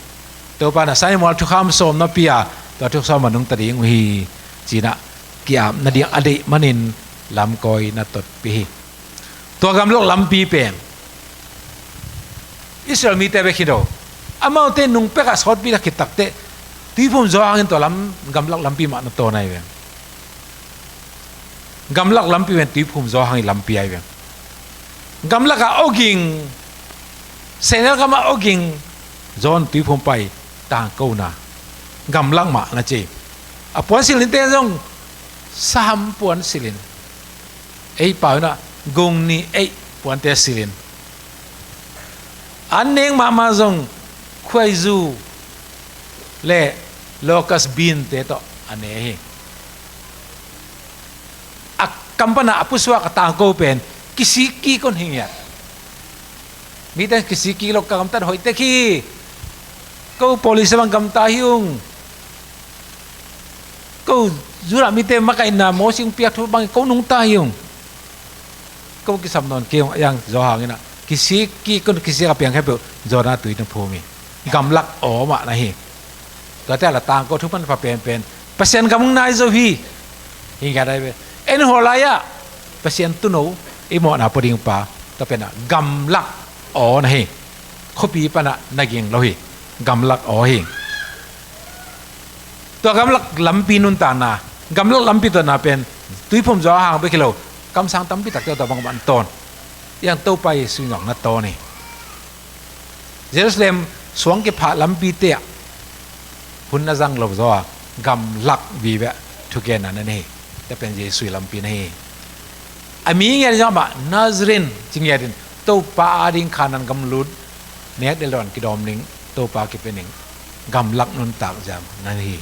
Topa na saimual thukham sawm na pia, tua thukham a nungta ding uh hi, cinah kiap nading a deih manin lamkawi na totpih hi. Tua gamlak lampi pen Israel mite bek hi lo. Amaute nungpekah sawtpi a khit takteh tuiphum zaw hangin tua lam, gamlak lampi mah na tawn ahi ve. Gamlak lampi pen tuiphum zaw hangin lampi ahi ve. Gamlakah awging, sehnel gamah awging, zawn tuiphum pai tangkona gamlak mah na ci. A puan silh ninte zong saham puan silhin, ei pau inah gungni ei puante silhin, an neng mahmah zong khuaizu le locust bean-te tawh a ne hi. A kam panah a pusuak a tangko pen kisik kik un hi ngiat. Mite kisik kik lo, ka gamtat hoih tek hi. Ko police bang gamta hi ung. Ko Judah mite makaihna Moses hong piak thu bang ko nungta hi ung. Ko kisam nawn kei ung, a yang zaw hanginah kisik kik un, kisik a piang khempeuh zawn a tui na phum hi. Gamlak aw mah na hi. Tuate a la tangko thu pan pha penpen Pasian gam hong nai zo hi. Hi ngiat ahi ve. En hawh lai-ah Pasian tuuno i mawhna pua ding pa, tua penah gamlak aw na hi. Khuapi panah na ging lo hi. Gamlak aw hi. Tua gamlak lampi nuntakna, gamlak lampi tawnna pen tuiphum zaw hang bek hi lo, kamsang tampi takte tua bangmah an tawn. Iang Topa Jesuh in zong na tawn hi. Jerusalem suang kiphah lampite ah hun na zang lo zaw a, gamlak vive thugenna na nei. Tua pen Jesuh lampi na hi. A mi ngiat zong amah Nazarene ci ngiat in Topa ading Khanaan gam lut, nek delh dawn kidawm ding, Topa kipia ding, gamlak nuntak zia na hi.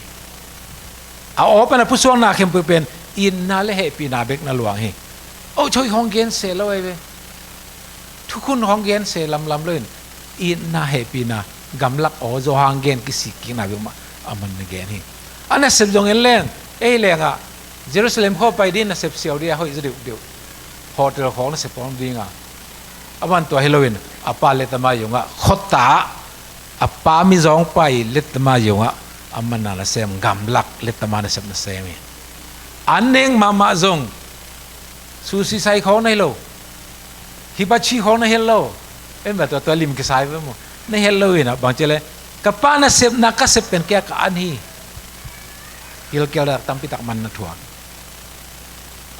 A aw pan a pusuakna khempeuh pen itna le hehpihna bek na luang hi. Oh, choi hong gen se lo ahi ve. Thukhun hong gen se lamlam loin itna hehpihna gamlak aw zaw hang gen kisik kikna bek mah a man na gen hi. A nasep zong en leng, ei lengah Jerusalem khua pai ding nasep siau ding a hoih zaw deuhdeuh. Hotel khawng nasep khawng ding a, a man tua hi loin a pa letama zongah khuata a pa mizawngpa i letama zongah a manna nasem, gamlak letama nasep nasem hi. An neng mahmah zong sushi sai khawng na hi lo, hibachi khawng na hi lo. En ba tua, tua lim kisai ba mu na hi lo inah bang ci le, ka pa nasepna ka sep pen kei a ka an hi. Gilkial dak tampi tak man na thuak.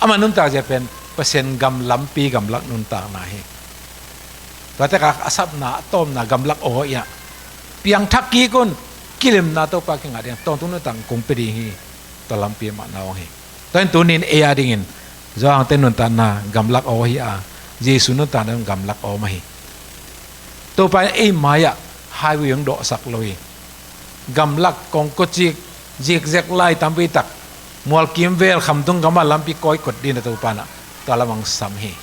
Amah nuntak zia pen Pasian gam lampi, gamlak nuntakna hi. Tuate ka a sapna, a tawmna gamlak aw inah piangthak kik un, kilemna Topa kingah ding tawntung nuntak kong pia ding hi. Tua lampi mah na awng hi. Tua in tunin ei a dingin Johan te nuntakna gamlak aw hi a, Jesu nuntakna gamlak aw mah hi. Topa in ei mai-ah highway hong dawhsak lo hi. Gamlak kongkocik, zikzek lai tampi tak, mualkim vel khamtung gamah lampi kawikot ding a Topa na tua lamang sam hi.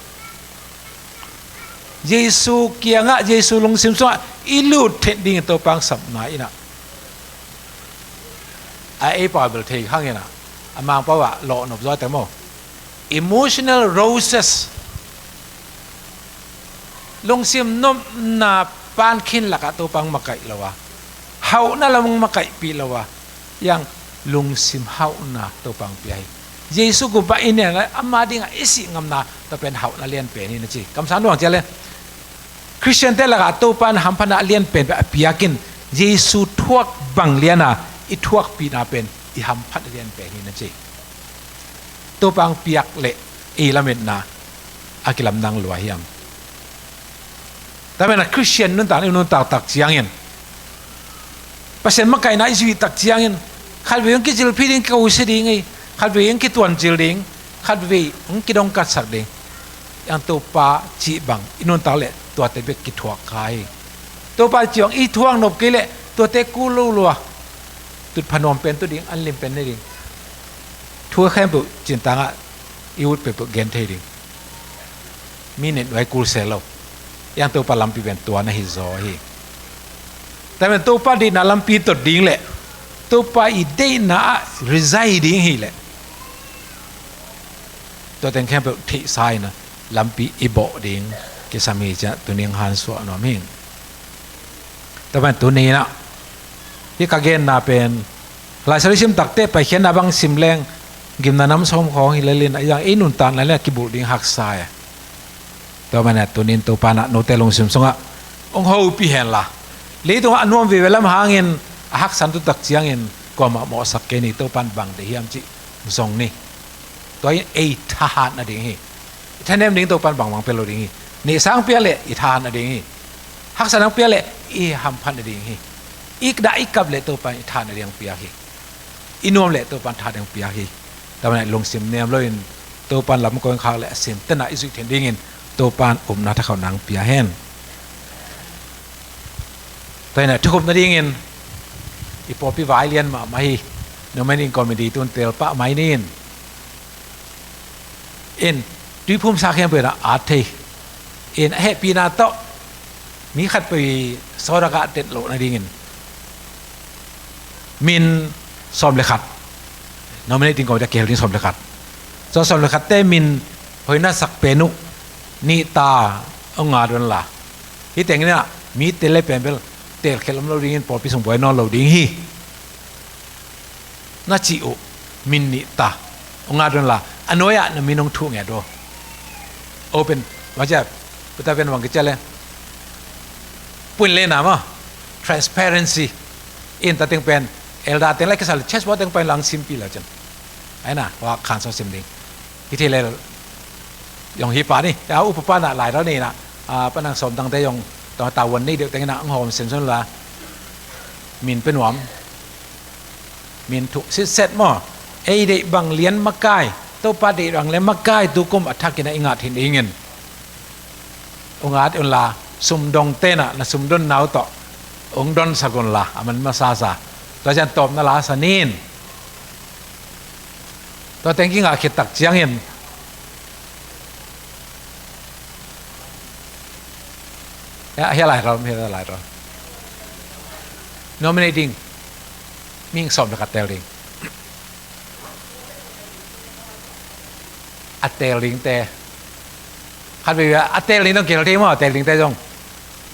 Jesu kiangah, Jesu lungsim sungah i lut theih ding i Topa hong sapna inah a ei pau bel thei hang inah a Mangpau ah lawhnop zaw te maw, emotional roses. Lungsim nopna pankhin lakah Topa hong makaih lo a, hauhna lam hong makaihpih lo a, iang lungsim hauhna Topa hong pia hi. Jesu kumpa i nena ama dingah i sih ngamna tua pen hauhna lianpen hi na ci. Kamsang luang cia le, Khristiante lakah Topa in hamphatna a lianpen pen a piakin Jesu thuak bang liana i thuakpihna pen i hamphat lian pen hi na ci. Topa hong piak leh ei lametna a kilamdang lua hiam? Tua manin a Khristian nuntakna i nuntak tak ciangin, Pasian makaihna i zuih tak ciangin, khatvei hong kizilphi ding, kikosia ding hi, khatvei hong kituancil ding, khatvei hong kidongkatsak ding. Hih Topa cih bang i nuntak leh tuate bek kithuak kha hi. Topa cih bang i thuak nop kei leh tuate kul lo lua. Tutpha nuam pen tu ding, an lim pen ne ding. Thu khempeuh cintangah i ut peuhpeuh gen thei ding. Mi neih nuai kul se lo. Hih Topa lampi pen tua na hi zaw hi. Tua manin Topa deihna lampi tot ding leh Topa i deihna ah reside ding hi leh, tua teng khempeuh theihsa in a lampi i bawh ding kisam hi ci-a tuni hong hansuah nuam hi. Tua manin tuni in a hih ka genna pen Lai Siangtho i sim tak teh Paikhiatna bang sim leng, gimna nam sawm khawng hi lel in a, ei nuntakna leh a kibulh ding haksa e. Tua manin a tuni in Topa in a note lungsim sungah hong hopih hen la, leitungah a nuam veve lam hangin a haksa tu tak ciangin kuamah mawhsak kei ni, Topa in bang deih hiam cih zong ni. Tua in ei thahat nading hi. I thanem ding Topa in bangbang pia lo ding hi. Neihsa hong piak leh i thahat nading hi. Haksa hong piak leh i hamphat nading hi. I dah i kap leh Topa in i thahat nading hong piak hi. I nuam leh Topa in thahat nading hong piak hi. Tua manin lungsim nem loin Topa in lam kong khak leh a sin tena i zuih theih nadingin Topa in upna thakhauhna hong pia hen. Tua in a thukhupna dingin i pawlpi vai lian mahmah hi. Nominating committee tun teel pah mai ni in. In, tuiphumsa khempeuh in a at thei. In, a hehpihna tawh mi khatpeuh i sawltak ah tet loh nadingin min sawm le khat, nominating committee a kihel ding sawm le khat. Tua sawm le khatte min hoih na sak pen uh nih ta hong at un la. Hih teng in a mi teel le pen bel teelkhial om lo dingin pawlpi sung buai nawn lo ding hi. Na cih uh min nih ta hong at un la, a nuai-ah na min hong thuh nget uh. Open, macam, puta pen bang kici leh, pun le na maw, transparency. In, tua teng pen elder teng leh kisai leh chessboard teng pen lang simpih la cin. Ai na, wa khan so sim ding. Hih thei leh zong hi pa ni, a upa pa in a lai lo ni in a, a, pa nang sawm dangte zong tua tavuan nei deuh teng in a hong hawm semsem la, min pe nuam. Min thuh sitset maw? Ei deih bang lian makai, Topa deih bang lian makai, tu kum a thak in a i ngah theih nadingin hong at un la, sumdongte in a na sumdonna uh tawh hong donsak un la, a man masasa. Tua ciang tawpna la sa ni in. Tua teng kingah khit tak ciangin, hia, hia lai rom, hia lai rom. Nominating, mi sawm le khat teel ding. A teel dingte, khatvei a teel ding zong kihel thei maw, a teel dingte zong.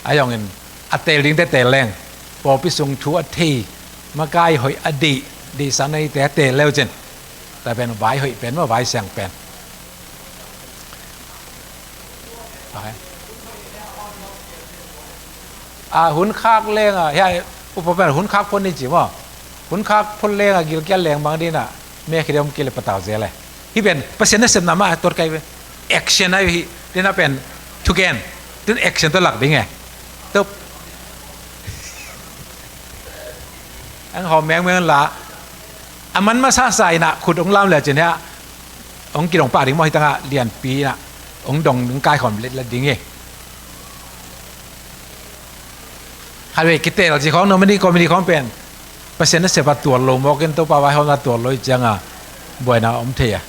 A zong in, a teel dingte teel leng, pawlpi sung thu a thei, makai hoih a deih, deihsa neite a teel le uh cin. Tua pen vai hoih pen maw, vai siang pen. Okay. A, hun khak leng a, hia, upa pen hun khak phot ni ci maw. Hun khak phot leng a, gilkial leng bang ding a, me khit om kei leh patau zel e. Hih pen Pasian nasepna mah a tuat kai ve. Action ahi hi, ding a pen thugen. Tun action tawh lak ding e. Tup. Ang hawm mengmeng la. A man masasa in a khut hong lam le cin hia, hong kidong pah ding maw, hih tangah lianpi in a hong dong, hong kaikhawm letlet ding hi. Khatvei kiteel cih khawng, nominating committee khawng pen Pasian nasep a tuat lo mawk in, Topa vaihawmna tuat lo ih ciang a buaina om thei a.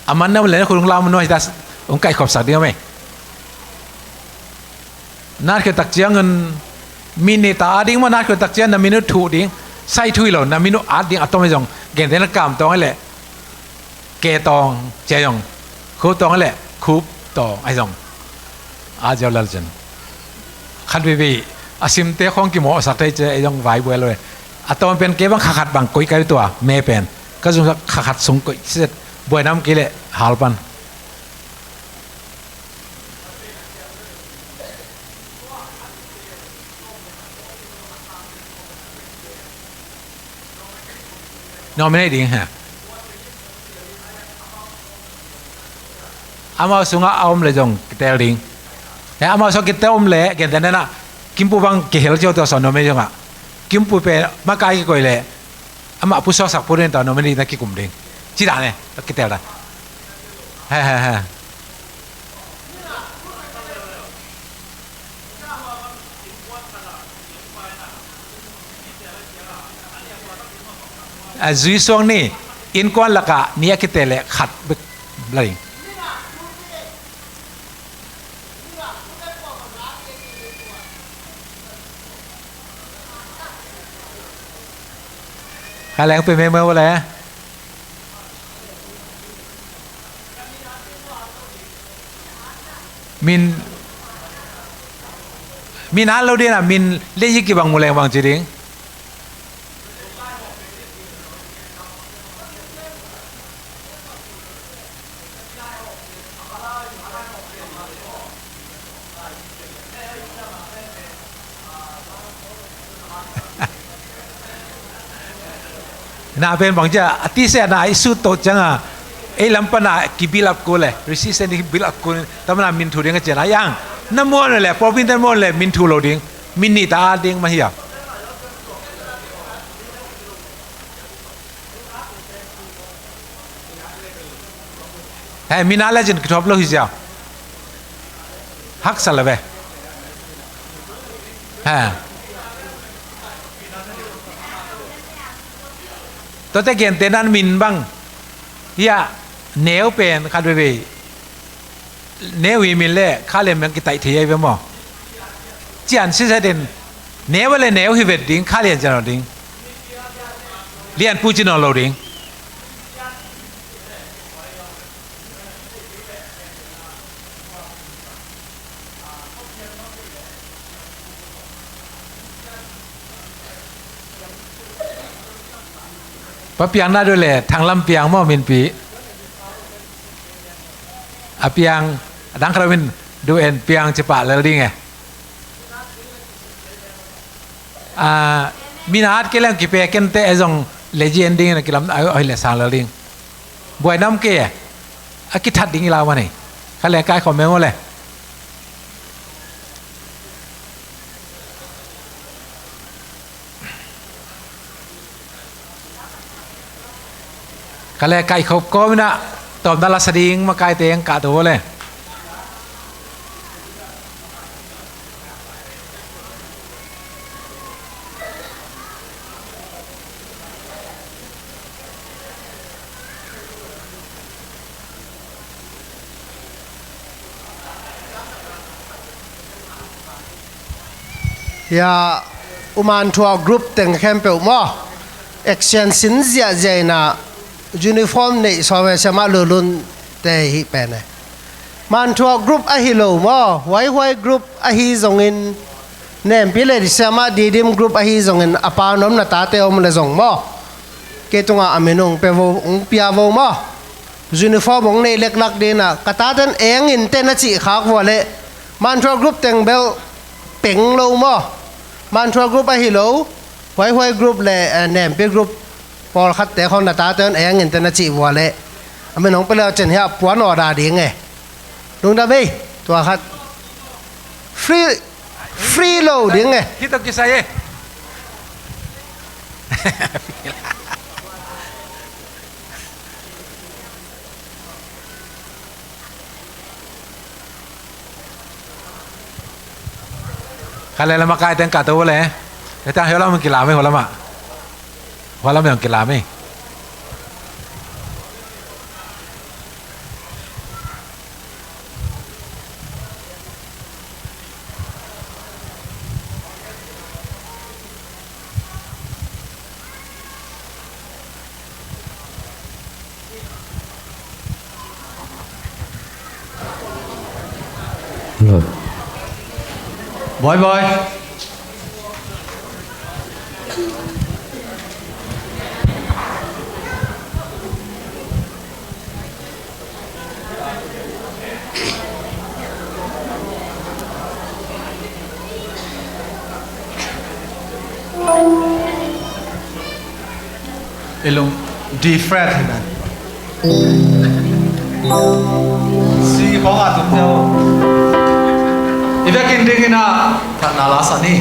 A man na om leh na khut hong lam un maw, hih ta hong kaikhawmsak ding a mei. Na at khit tak ciangin min nih ta at ding maw, na at khit tak ciang na min uh thuh ding, sai thuh hi lo, na min uh at ding a tom ahi zong, gentehna Kam Tawng ahi leh Ke Tawng ci ahi zong, Khup Tawng ahi leh Khup Tawng ahi zong. A ziau lel cin. Khat veve a simte khawng kimawhsak thei ci ahi zong vai buai lo e. A tawm pen kei bang kha khat bang koih kai tua, me pen. Ka zungsak kha khat sung koih set buai nam kei leh hal pan. Nominate ding ha. Amau sungah a om le zong kitel ding. He, amau sungah kitel om le, gentehna, Kimpu bang kihel cio tua sawm nominate zongah. Kimpu pen makai kikoih le, amah pusuaksak pu ding tua nominate na kikum ding. Ci dan e, kitel dan. He, he, he. A zui suang ni, innkuan lakah ni a kitel le khat bek la ding. Kha leng pe me me le. Min, min hat lo ding a, min le yi kibang mu leng bang ci ding. Na pen bang cia, a ti se na i su to ciang a, ei lam pan a ki build up ko le, resistance ki build up ko, tamana min thu ding a cian a yang. Na muan le, province na muan le, min thu lo ding, min ni ta a ding ma hia. He, min a le cin kithop lo hi sia. Haksa le ve. He. Tua te gentehna min bang. Hia, neu pen khat veve. Neu hi min le, kha lian bang kitaih thei ai ve maw. Cian sisa den, neu le neu hi vet ding, kha lian cian lo ding. Lian pu ci nawn lo ding. Pa Piang na du le, Thang Lam Piang maw min pi. A piang, a dang khat min du en piang ci pah lel ding e. A, min a hat kei leng kipe kente e zong le ji en ding e na kilam a, oi le sang lel ding. Buai nam kei e. A kithat ding i lau ma nei. Kha le kai khom meng o le. Kha le kaih khop kawm inah tawmna la sa ding makaite ang kah to le. Hia, U Manthuak group teng khempeuh maw? Action sin ziahziah inah uniform neih sawm e, siamah Lulun te hih pen e. Manthuak group ahi lo maw? Huaihuai group ahi zongin, Nempi le siamah Didim group ahi zongin, a pa nomna tate om le zong maw? Kei tungah a min ung pe vo, ung pia vo maw? Uniform hong neih leklak dinah ka taten eng in ten a cih khak vua leh Manthuak group teng bel peng lo maw? Manthuak group ahi lo, Huaihuai group le, eh, Nempi group pawlkhatte khong na taten eng in ten a cih vua leh a min hong pe le cin hiah puan awda ding e. Lungdam ei, tua khat. Free, free lo ding e. Hih tawh kisai e. Kha le lama kai teng kah to le. Heta hua lam kilam e, hua lama. Hua lam kilam e. Bye bye. Elung. D flat hi ven. C khawng a tum deuh. I vekin dingin ah thatna la sa ni.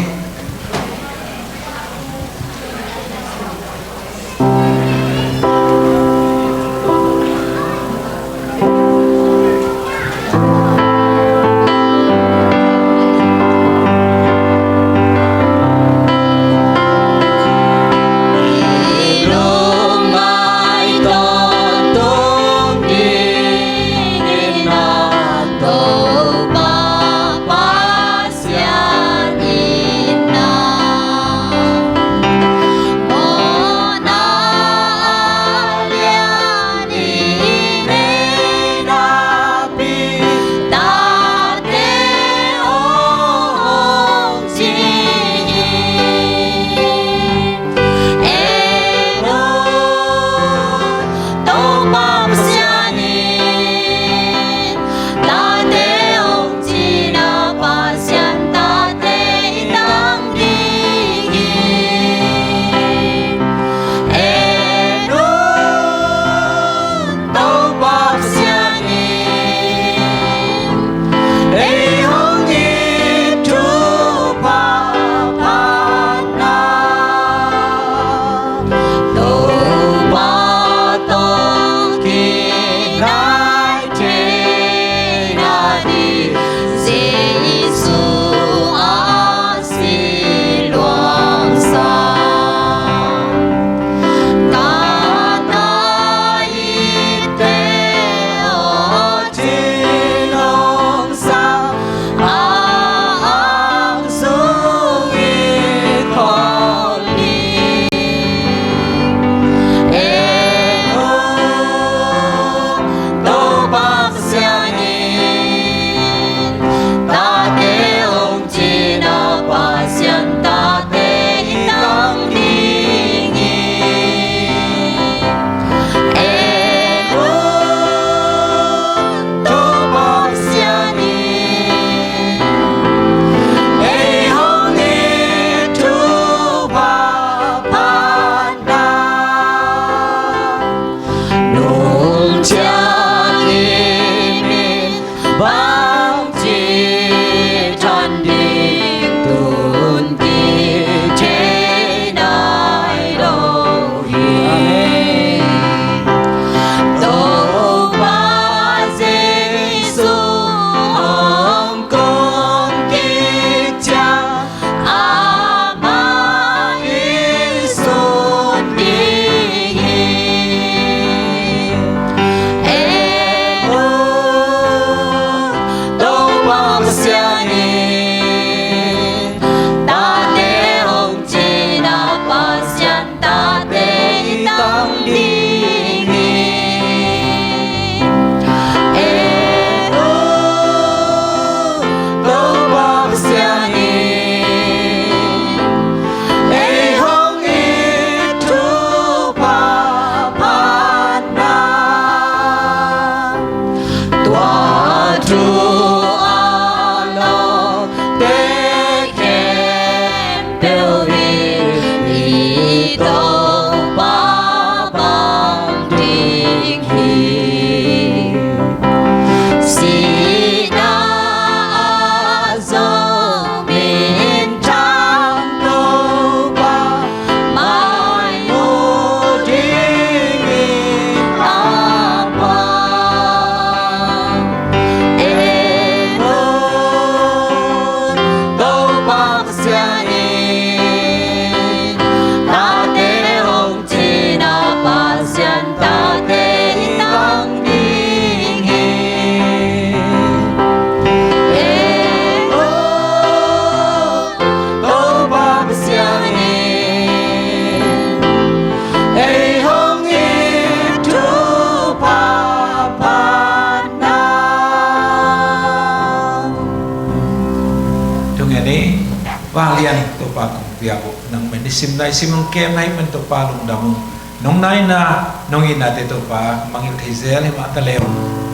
Thungen ni. Vanglian Topa kong biak uh, nangmah in i simna i sim hong kem na hih man Topa lungdam ung. Nong naina nong itnate Topa mangngilh thei zel hi mah ta leh,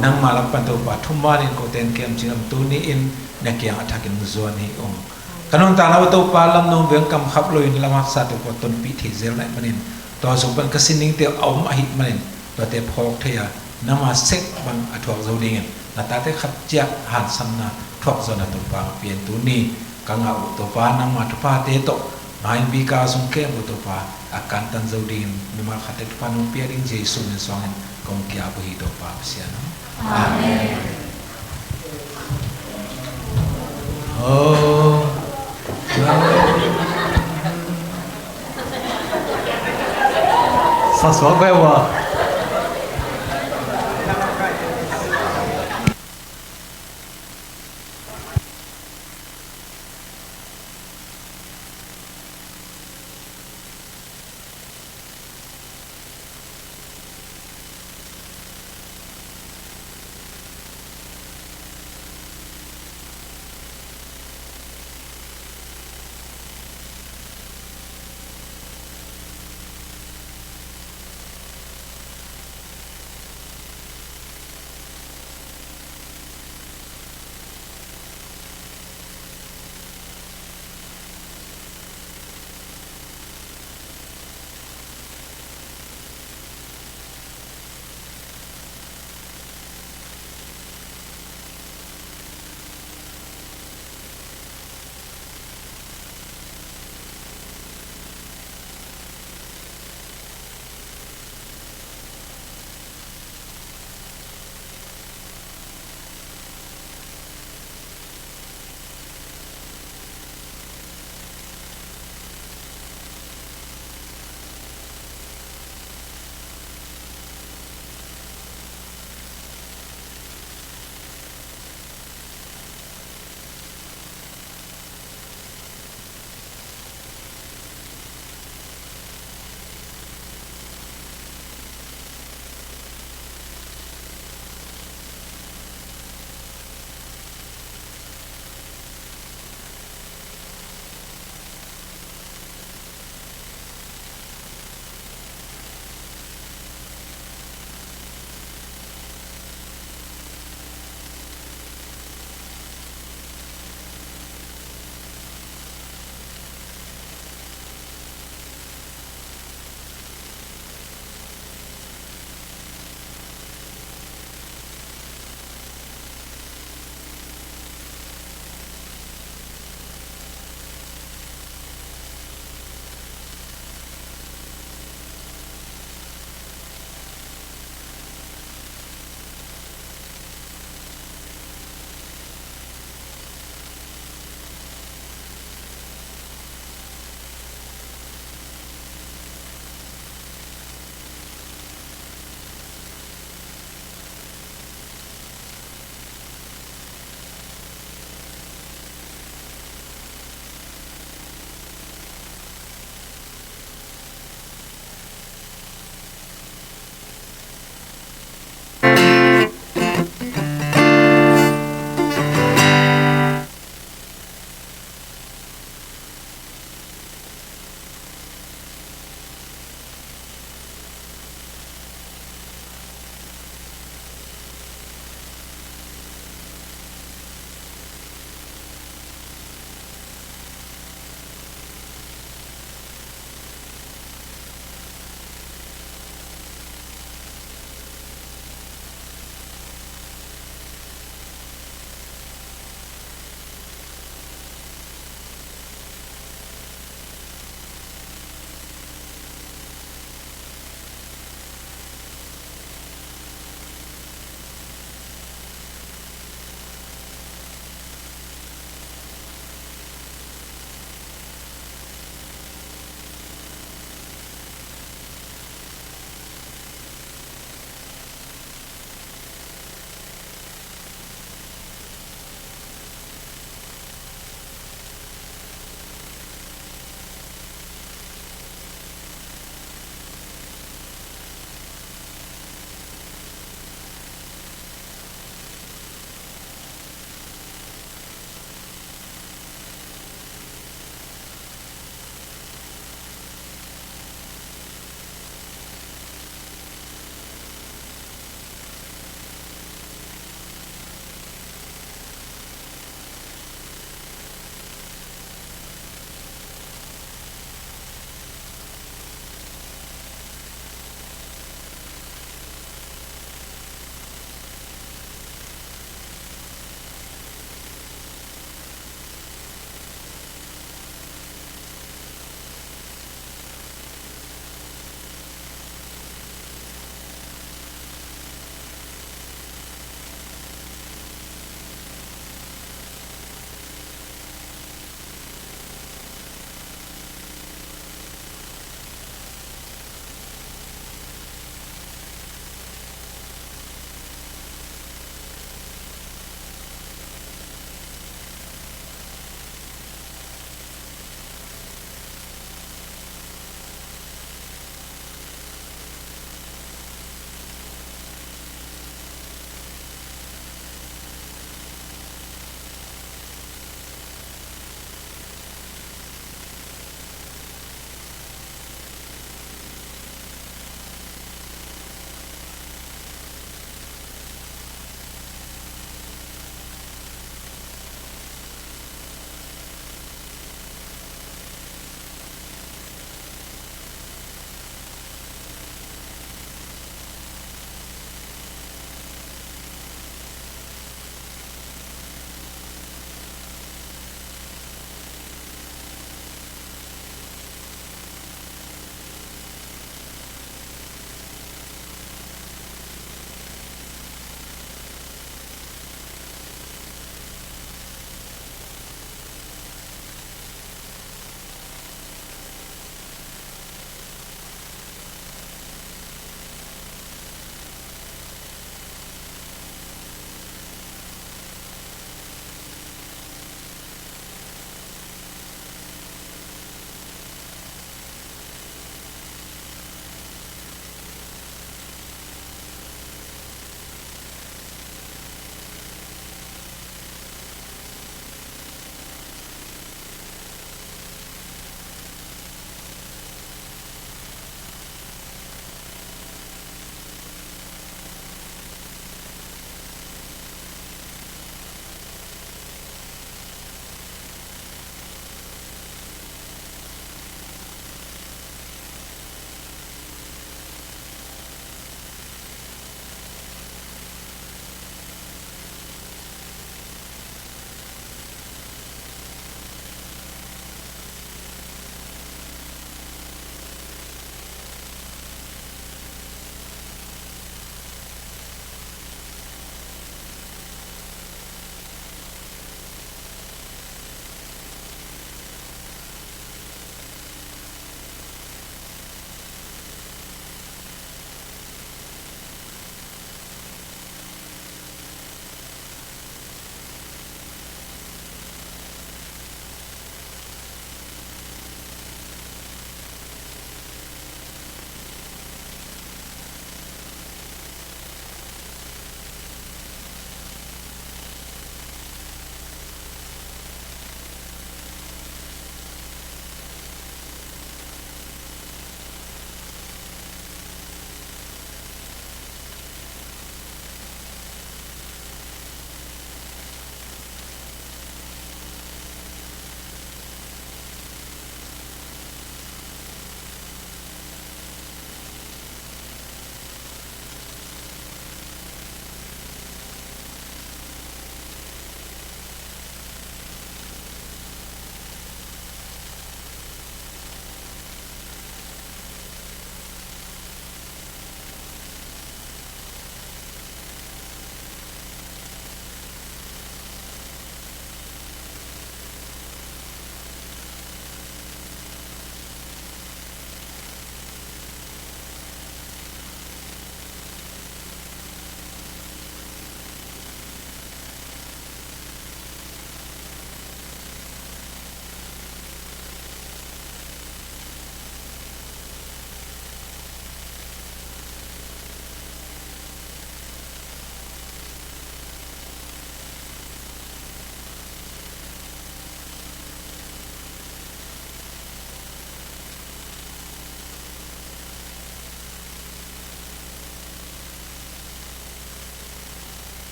nangmah lam pan Topa thumanin kote in kem cing lam tuni-in na kiangah thakin hong zuan hi ung. Ka nuntakna uh Topa lam nong veng kam khap loin lam haksa Topa tonpih thei zel na hih manin Tua sung pan ka sin dingte a om ahih manin tuate phawk thei a, nangma sek bang a thuak zo dingin na tate khat ciat hansanna thuak zawhna Topa hong pia in. Tuni ka ngah uh Topa, nangma thuphate tawh hmain bika sung kem uh Topa, a kantan zo dingin mimal khatte thupha nong pia ding Jesu min suangin kong ki-ap uh hi Topa Pasian aw. Amen. Oh. Sa suak ve ua.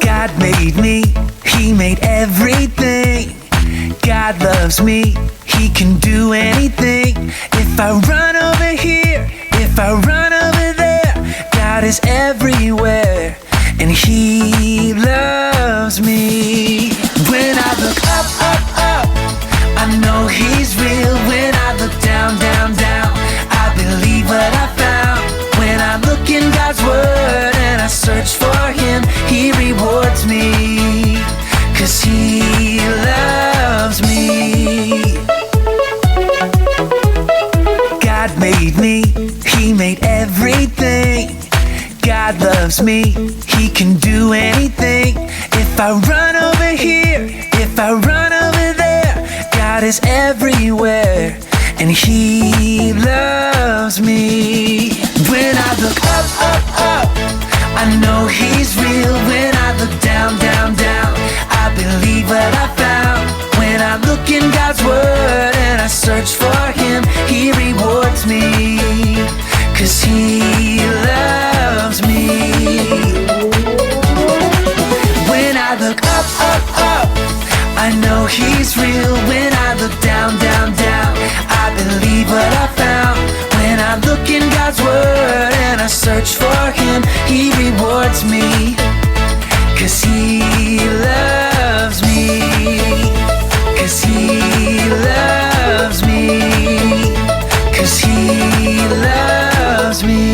God made me, He made everything. God loves me, He can do anything. If I run over here, if I run over there, God is everywhere, and He loves me. When I look up, up, up, I know He's real. When I look down, down, down, I believe what I found. When I look in God's Word and I search for Him, He rewards me, 'cause He loves me. God made me, He made everything. God loves me, He can do anything. If I run over here, if I run over there, God is everywhere, and He loves me. When I look up, up, up, I know He's real. When I look down, down, down, I believe what I found. When I look in God's Word and I search for Him, He rewards me, 'cause He loves me. When I look up, up, up, I know He's real. When I look down, down, down, I believe what I found. When I look in God's Word and I search for Him, He rewards me, 'cause He loves me, 'cause He loves me, 'cause He loves me.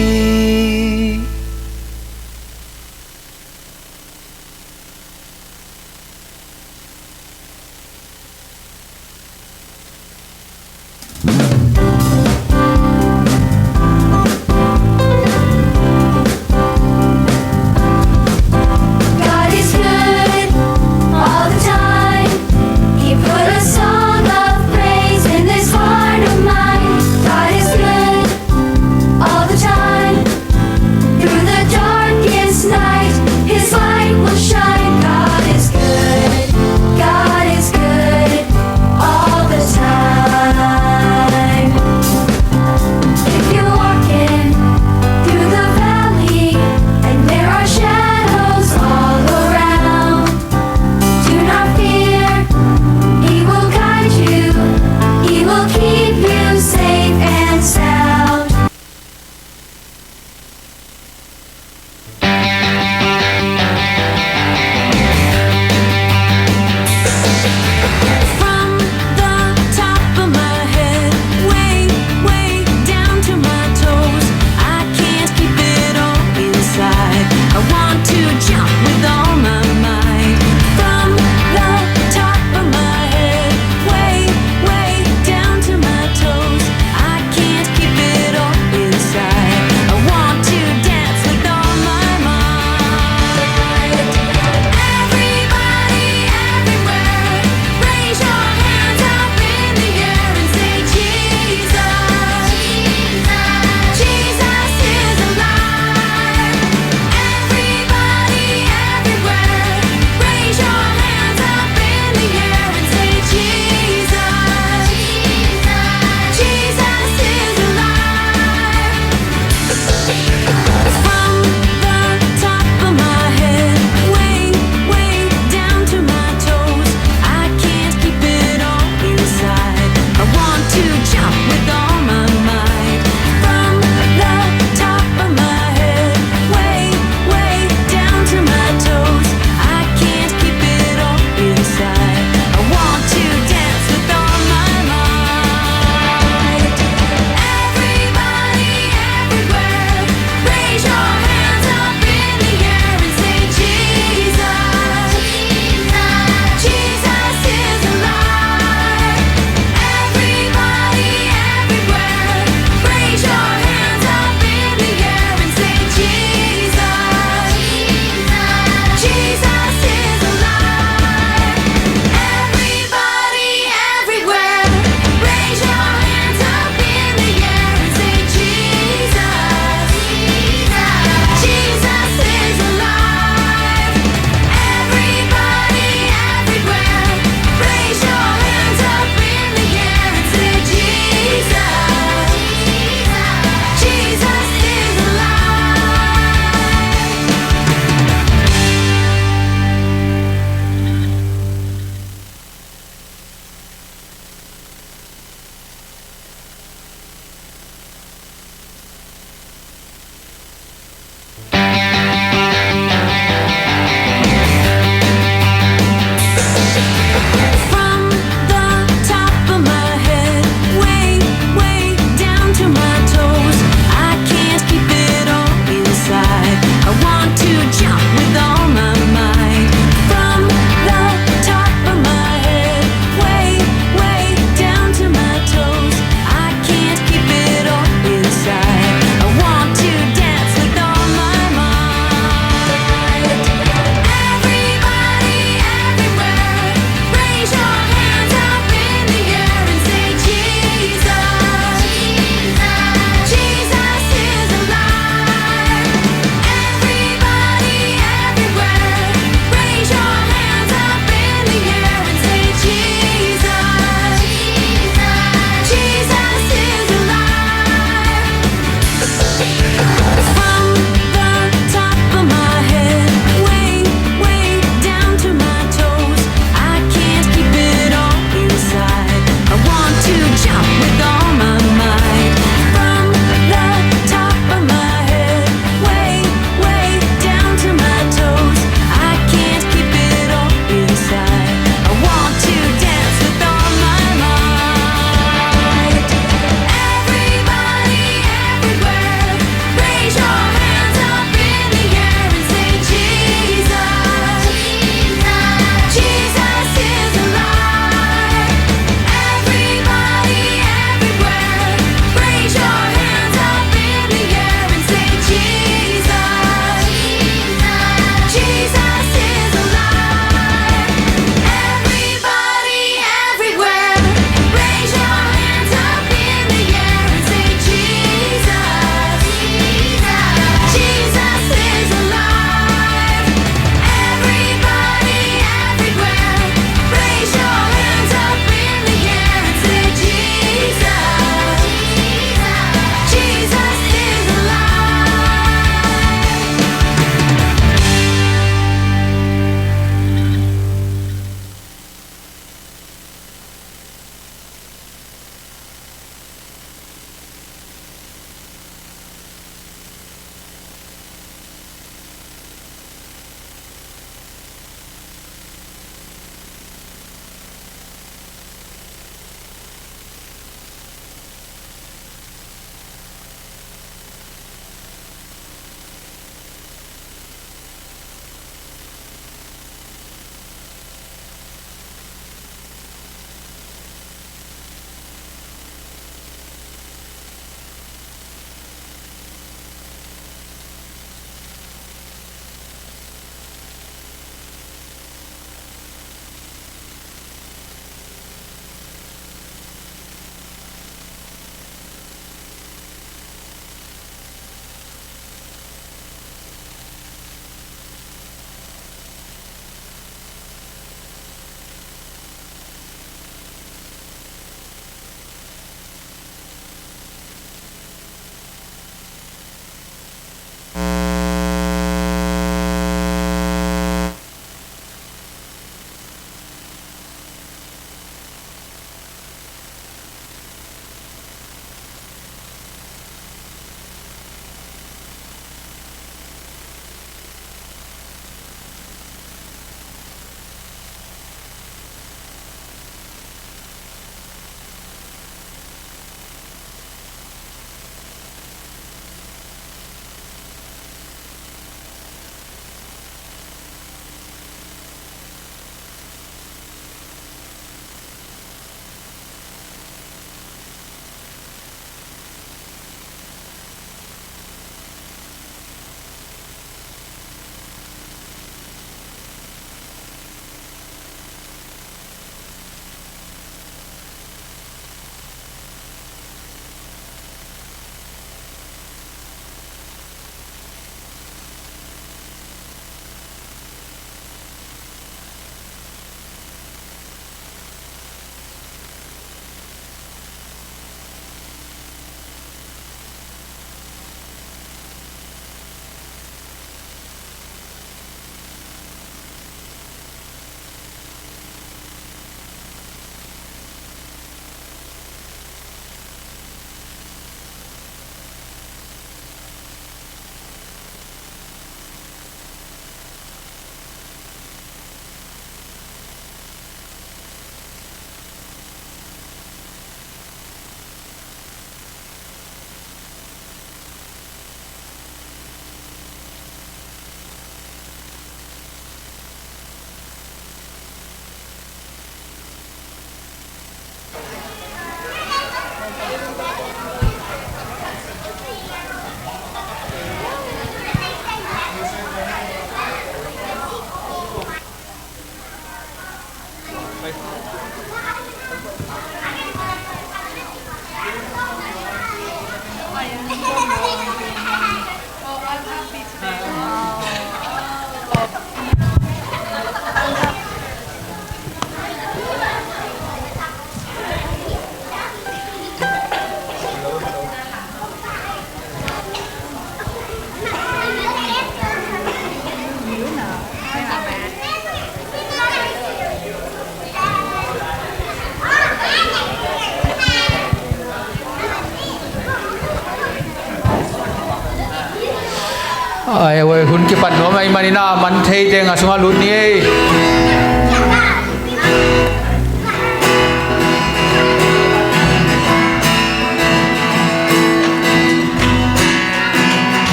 Ai, hun kipat nuam ahih manin a man thei teng a sungah lut ni ei.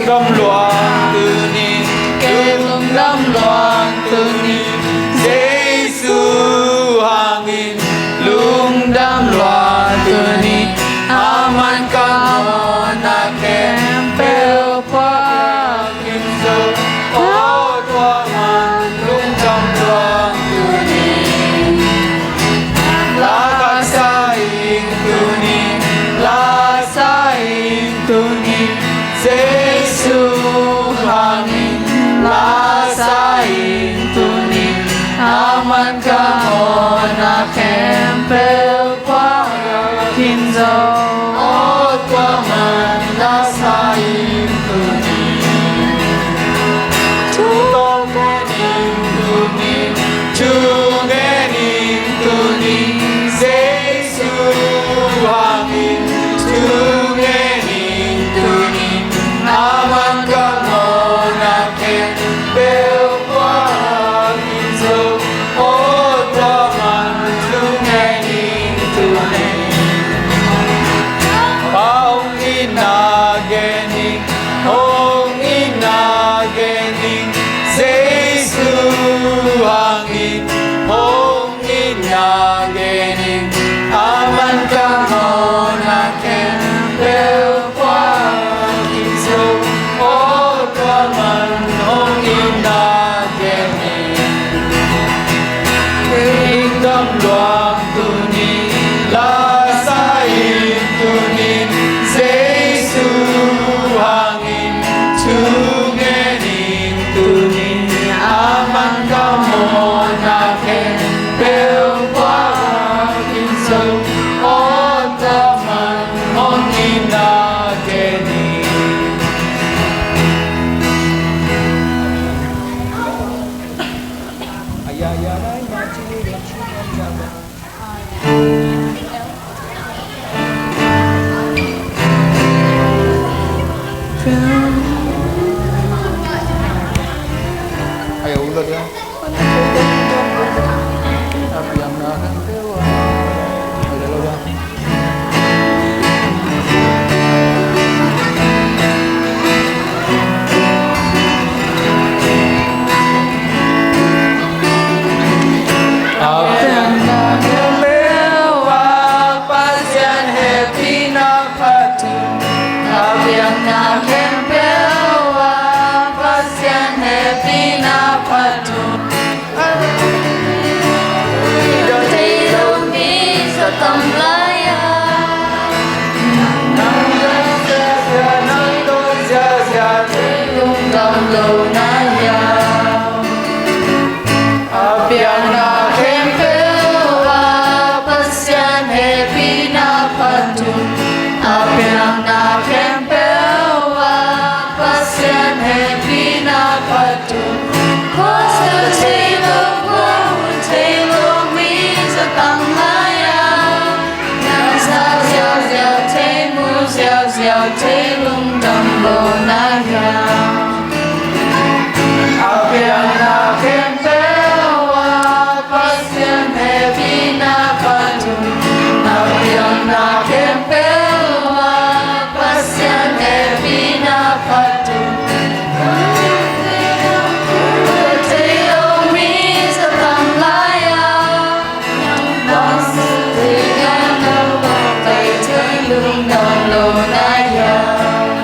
Lungdam luang tuni, lungdam luang tuni, Jesu hangin lungdam luang tuni, aman ka mawhna khempeuh phuakin zo. Aw tua man lungdam luang tuni, la khat sa ing tuni, la sa ing tuni, Jesu hangin la sa ing tuni, aman ka mawhna khempeuh phuakin zo. Aw tua man la sa ing tuni, thu tawh ngen ing tuni, thu ngen ing tuni, Jesu hangin thu ngen ing tuni, aman ka mawhna khempeuh phuakin zo. Aw tua man thu ngen ing tuni, hong itna gen ing, hong itna gen ing, Jesu hangin hong itna gen ing, aman ka mawhna khempeuh phuakin zo. Aw tua man hong itna gen ing, lungdam luang tuni, la sa ing tuni, Jesu hangin thu ngen ing tuni, aman ka mawhna khempeuh phuakin zo. Aw tua man hong itna gen ing. A piakna khempeuh ah Pasian hehpihna phat un. A piakna khempeuh ah Pasian hehpihna phat un. Dong thei lo mi za tam lai a, nang dong ziahziah, nang dong ziahziah, thei lungdam lo na hiam? A piakna khempeuh ah Pasian hehpihna phat un. A piakna khempeuh ah Pasian hehpihna phat un. Khua zui thei lo, khua hun thei lo mi za tam lai a, nang za ziauziau, thei mu ziauziau, thei lungdam lo na hiam? A piakna khempeuh ah Pasian hehpihna phat un. A piakna khempeuh ah Pasian hehpihna phat un. Thei lo mi za tam lai a, nang bang thei lo, bang thei lungdam lo na hiam?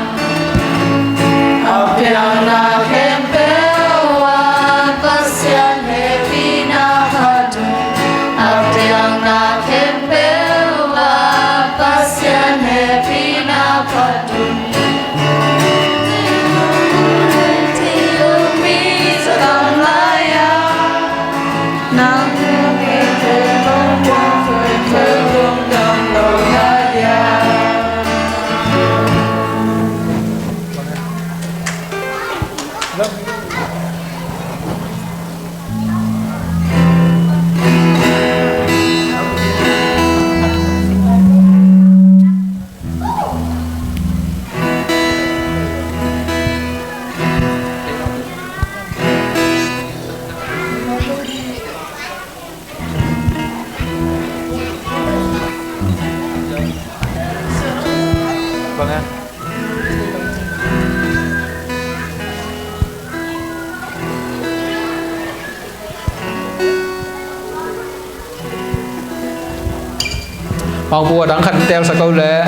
A piakna khempeuh ah Pasian hehpihna phat un. A piakna khempeuh ah Pasian hehpihna phat un. Thei lo mi za tam lai a, nang thei lo, bang thei lungdam lo na hiam? Mangpu a dang khat teel sa ko leh.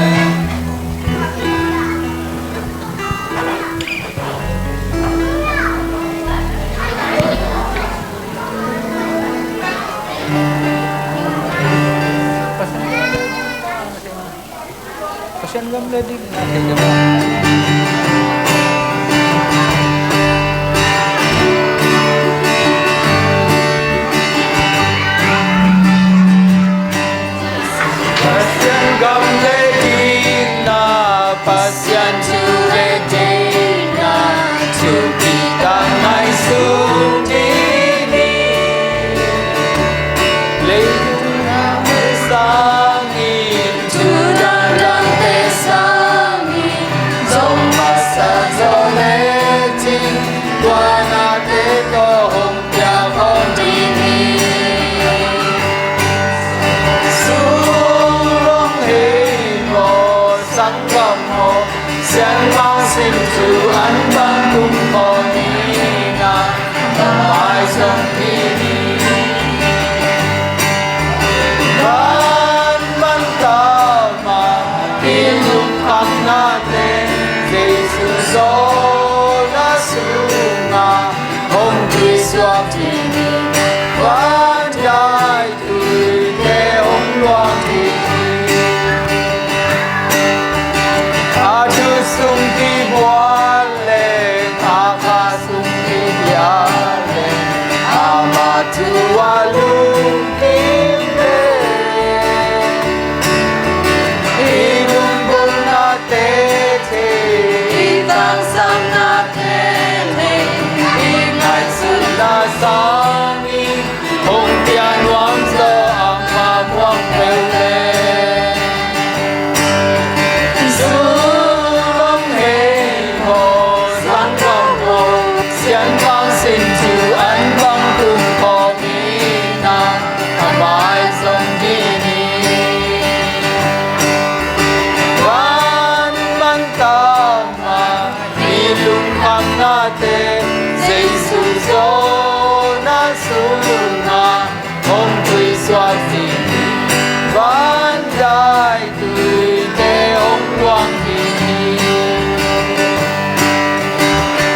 Pasian gam le ding na thei deuh. Pasian gam le ding na, Pasian thu le ding na, thupi tak ngaihsun ding hi. Leitung a mu sangin, thu dangdangte sangin, zong masa zaw lecin, tua nate tawh hong piak khawm ding hi. Sum hong hei maw, sanggam maw, sianmang sin thu an bang tung khawm ding a, a mai zong ding hi. Van man tawh mah i lungkhamnate, Jesu zawhna sungah hong tuisuak ding hi. Van daituite hong luang ding hi. A thu sung kibual leh, a kha sung kipia leh, ama thu a lungkim leh, i lunggulhnate thei, i tangsapnate thei, i ngaihsutna sangin hong piak nuam zaw a, ama muang peuh leh. Sum hong hei maw, sanggam maw, sianmang sin thu an bang tung khawm ding a, a mai zong ding hi. Van man tawh mah i lungkhamnate, Jesu zawhna sungah hong tuisuak ding hi. Van daituite hong luang ding hi.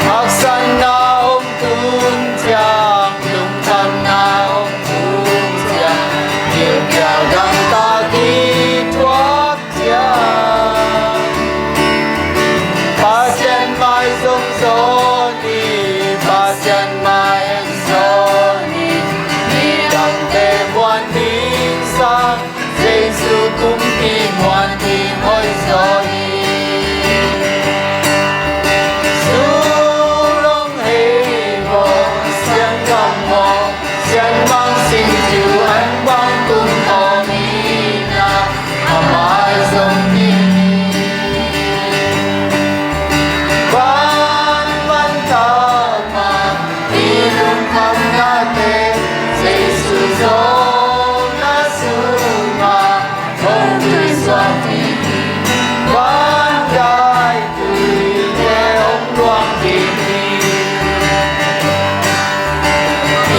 Haksatna hong tun ciang, lungkhamna hong tun ciang, gilkial gangtah kithuak ciang, Pasian mai zong zawn ni, Pasian mai en zawn ni. Midangte muan ding sang, Jesu kumpi muan ding hoih zaw hi. Sum hong hei maw, sianggam maw, sianmang sin thu an bang tung khawm ding a, a mai zong ding hi. Van man tawh mah i lungkhamnate, Jesu zawhna sungah hong tuisuak ding hi. Van daituite hong luang ding hi.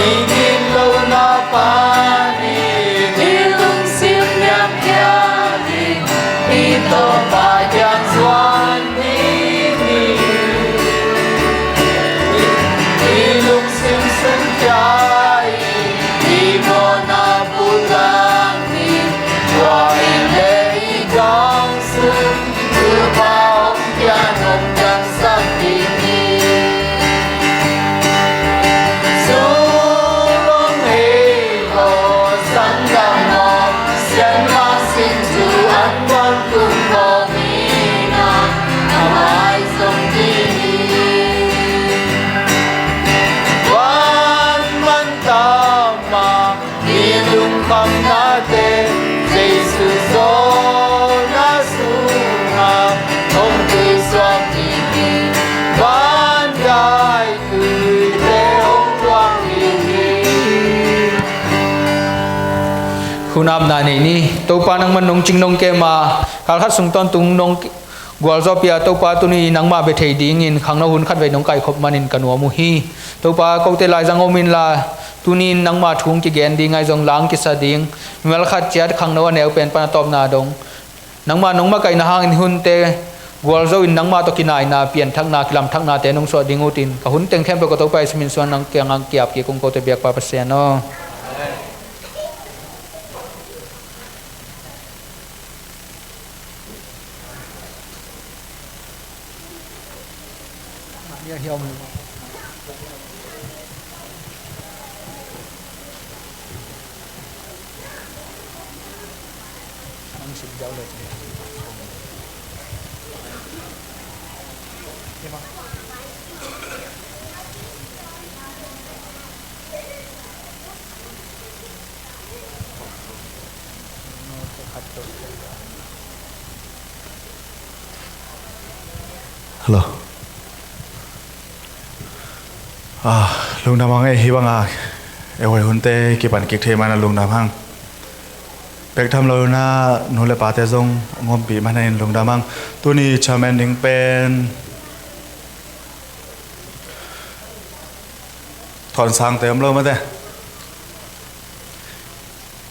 I gitlohna panin i lungsim liamkhia ding, i Topa kiang zuan ding hi. I, i lungsim sungkhia in, i mawhna pulak ding, tua in leh i gam sung Topa hong pian hong piansak ding hi. Sum hong hei maw, sanggam maw, sianmang sin thu an bang tung khawm ding a, a mai zong ding hi. Van man tawh mah i lungkhamnate, Jesu zawhna sungah hong tuisuak ding hi. Van daituite hong luang ding hi. Hun apna nei ni. Topa, nangman nong cing nong kem a, kalkhat sung tawntung nong Gualzawhpih a Topa, tuni nangmah bia thei dingin khangno hun khatvei nong kaikhop manin ka nuam uh hi. Topa, kote laizang om inla, tuni in nangmah thu hong kigen ding ahi zong la hong kisa ding, mimal khat ciat khangno a neu pen pan a tawpna dong nangmah nong makaihna hangin hunte gualzo in nangmah tawh kinaina, pianthakna, kilamthaknate nong suah ding utin, ka hun teng khempeuh ka Topa Jesu min suang nang kiangah kiap kik ung, kote biakpa Pasian aw. Hello. Ah, lungdam hang ei, hih banga ei huai hunte kipan kik thei mana lungdam hang. Bek tham lo na nu le pate zong ngompih mana in lungdam hang. Tuni chairman ding pen Thawnsangte om lo mate.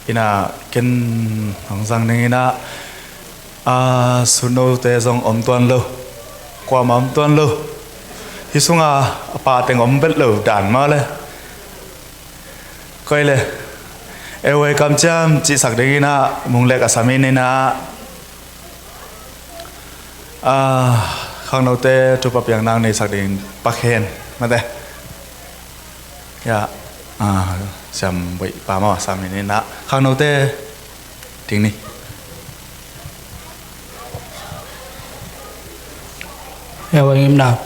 Ina ken hong zang ding ina, a, sunnote zong om tuan lo, kuama om tuan lo. Hi sunga a pa teng om bet lo dan mah le. Koi le, ei huai kamciam cihsak ding ina, mung lek a sam in ina, a, khangnote thupha piak nang neisak ding pakhen mate. Ya, a, siam boih pa maw, siam in ina, khangnote ding ni. Ya, huai ngimna.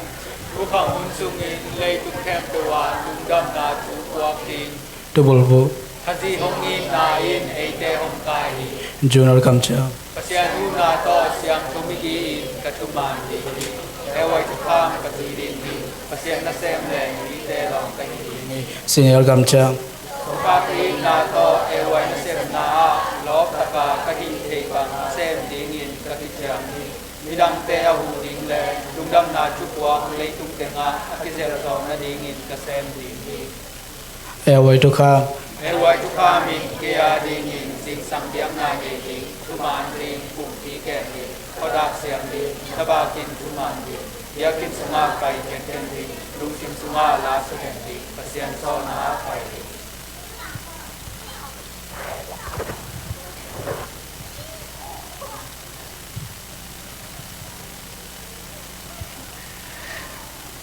Tukhang hun sungin leitung khempeuh ah lungdamna thu puak ding. Tubulbu. Khazih hong itna in eite hong kai hi. Junior kamciam. Pasian huhna tawh siangtho migi in ka thuman ding hi. Ei huai thukham ka zui ding hi. Pasian nasem leng mite lawng ka hi ding hi. Senior kamciam. Topa ka itna tawh ei huai nasepna ah lawp taka ka hih theih bang sem dingin ka kiciam hi. Midangte a huh ding le lungdamna thupuak leitung tengah a kizelh zawh nadingin ka sem ding hi. Ei huai thukham. Ei huai thukham in kei a dingin zingsang biakna ngei ding, thuman ding, kumpi kem ding, khuadak siam ding, na bakin thuman ding, biakinn sungah pai kenken ding, lungsim sungah la sukhen ding, Pasian sawlna ah pai ding.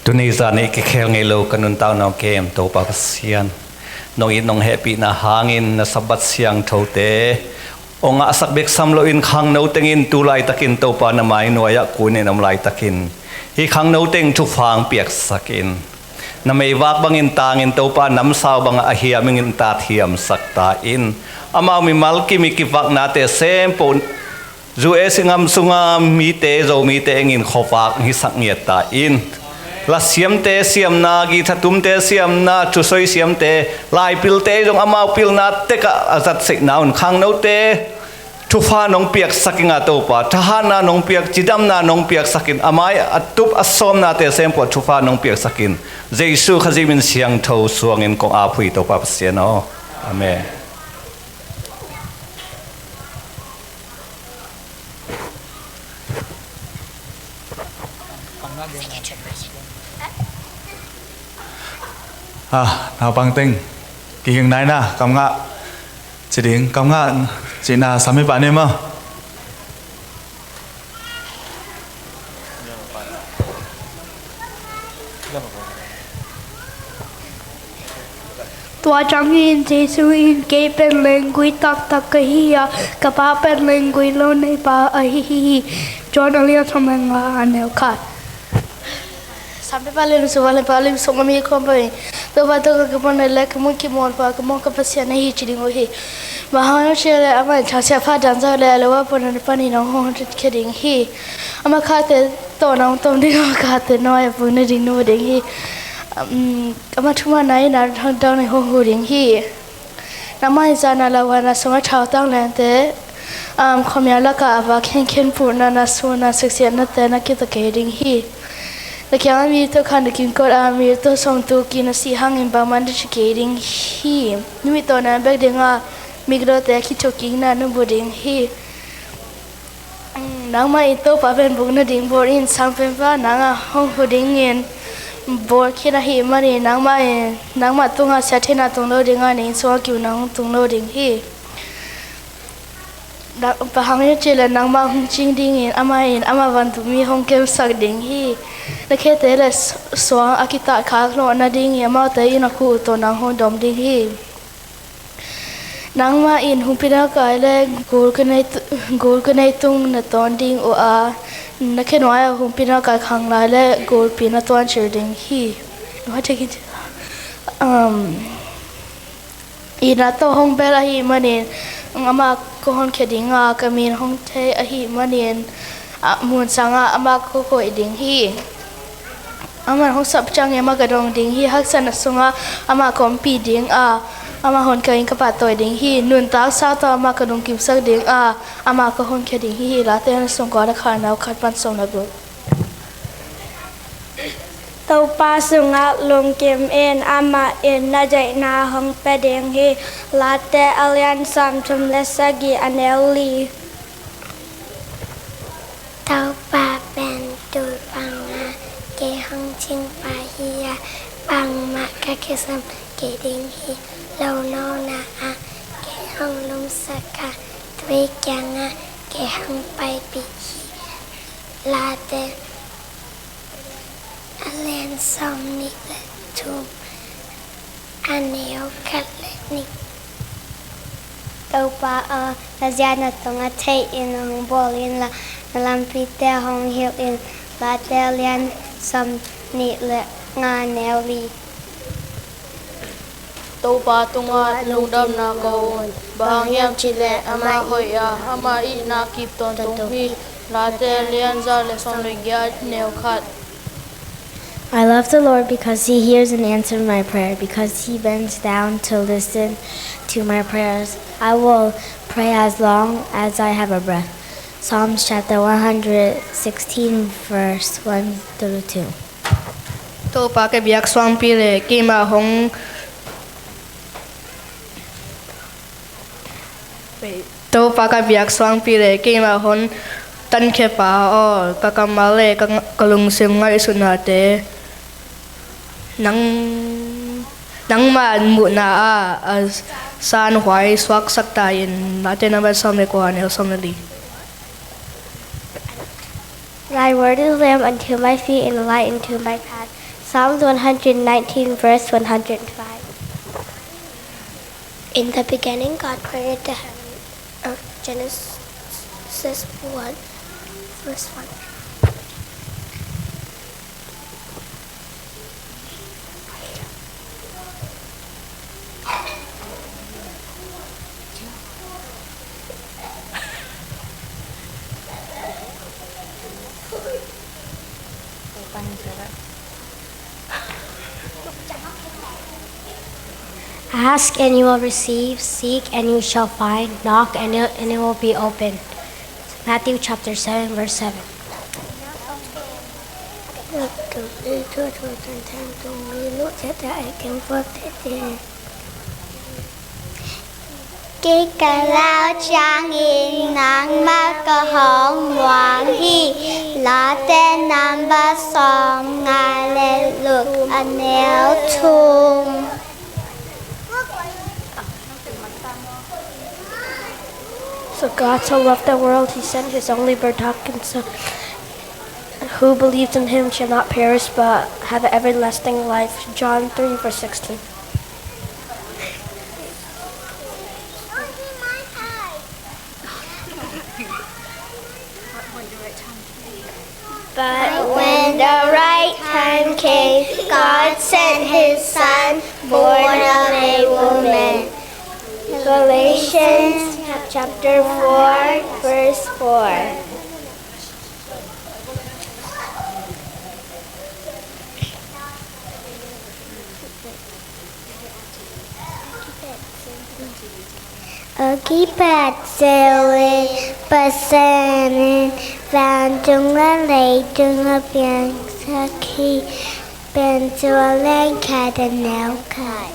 Tuni zan i kikhel ngei lo ka nuntakna hong kem Topa Pasian, nong it nong hehpihna hangin na Sabbath siangthote hong ngahsak bek sam loin khangno tengin tu laitakin Topa na mai nuai-ah kunin om laitakin hih khangno teng thupha hong piaksak in. Na meivak bangin tangin Topa namsau bangah a hiam ingin tat hiamsak ta in. Amau mimal kim i kivaknate sempoh U S A ngam sunga mite, Zomite engin khuavak hisak ngiat ta in. Lasiamte siamna, githatumte siamna, thusoi siamte, laipilte zong amau pilna tekah a zatseihna un khangnote thupha nong piaksak inga Topa, thahatna nong piak, cidamna nong piaksak in, a mai a tup a sawmnate sempoh thupha nong piaksak in. Jesu Khazih min siangtho suangin kong ap uh hi Topa Pasian aw. Amen. Ah, naupang teng kihing naina, kam ngah ci ding, kam ngah cihna samipa ni maw? Tua ciangin Jesu in, "Kei pen lenggui taktak ka hi a, ka Pa pen lenggui lo neipa ahi hi." John a lian sawm le nga, a neu khat. Sampipa lian sawm le nga, a lian sawm le nga mi khuam pai. Topa tawh ka kipan le ka mun kimawl pa, ka mawh ka Pasian ahi ci ding uh hi. Bang hang hiam cih leh amah in thasiah pha dan zah le a lo a pon a panin hong hong khia ding hi. Amah khate tawh na hong tom ding, amah khate nuai-ah pung nading nuam ding hi. Um, amah thumanna in a hong dang in hong hu ding hi. Nangmah in zan a lauhuan a sungah thautang lente Um, khuamial lakah a va khenkhen purna na suna siksiatnate na kituak kei ding hi. Na kiangah mi tul khat na kinkot a mi tul sawmtuk in a sih hangin bangmah na ci kei ding hi. Numei tawh na bek dingah migilote a kithukkikna na mu ding hi. Nangmah in Topa pen buk nading bawl in, sangpenpa nangah hong hu dingin bawl khin ahih manin, nangmah in, nangmah tungah siattheihna tung lo dingah, na inn sungah kiuna hong tung lo ding hi. Bang hang hiam cih leh nangmah hong cing dingin amah in ama vantungmi hong kemsak ding hi. Na khete le suang a kitahkhak hlawh nadingin amaute in a khuh uh tawh nang hong dawm ding hi. Nangmah in humpinelkai le gulkinei tu-, gulkinei tung na tawn ding uh a, na khenuai-ah humpinelkai khang lai le gulpi na tuancil ding hi. Um, itna tawh hong bel ahih manin amah ka honkhia ding a, ka min hong thei ahih manin, a, mun sangah amah ka koih ding hi. Amah hong sap ciangin amah ka dong ding hi. Haksatna sungah amah ka ompih ding a, amah honkhia in ka pahtawi ding hi. Nuntak sang tawh amah ka lungkimsak ding a, amah ka honkhia ding hi. Late na sungkua na kha nau khat pan sawm na guk. Topa sungah lungkim in, amah in na deihna hong pia ding hi. Late a lian sawmthum le sagih a neu li. Topa pen tul banga kei hong cingpa hi a, bangmah ka kisam kei ding hi. Lohnona ah kei hong lumsak a, tui kiangah kei hong paipih hi. Late a lian sawmnih le thum, a neu khat le nih. Topa aw, na ziatna tungah theih in hong bawl inla, na lampite hong hilh in. Late a lian sawmnih le nga, neu li. Topa tungah lungdamna ko un, bang hang hiam cih leh amah hoih a, ama itna kip tawntung hi. Late a lian za le sawm le giat, neu khat. I love the Lord because he hears and answers my prayer, because he bends down to listen to my prayers. I will pray as long as I have a breath. Psalms chapter one hundred sixteen, verse one through two. Topa ka biak suangpi le keimah hong Topa ka biak suangpi le keimah hong tankhia pa aw, ka kammal le ka, ka lungsim ngaihsutnate nang, nangmah muhna ah a sanhuai suaksak ta in. Late number sawm le kua, neu sawm le li. Thy word is a lamp unto my feet and a light unto my path. Psalms one hundred nineteen, verse one hundred five. In the beginning, God created the heaven. Uh, Genesis one, verse one. Ask and you will receive, seek and you shall find, knock and it, and it will be open. Matthew chapter seven, verse seven. Kei ka lau ciangin nangmah ka hong muang hi. Late number sawmnga le guk, a neu thum. For God so loved the world, he sent his only begotten Son. Who believes in him shall not perish but have everlasting life. John three, verse sixteen. But when the right time came, God sent his Son, born of a woman. Galatians chapter four, verse four. Kipat ceuh in Pasian in vantung le leitung a piangsak hi. Pen tua leng khat a neu khat.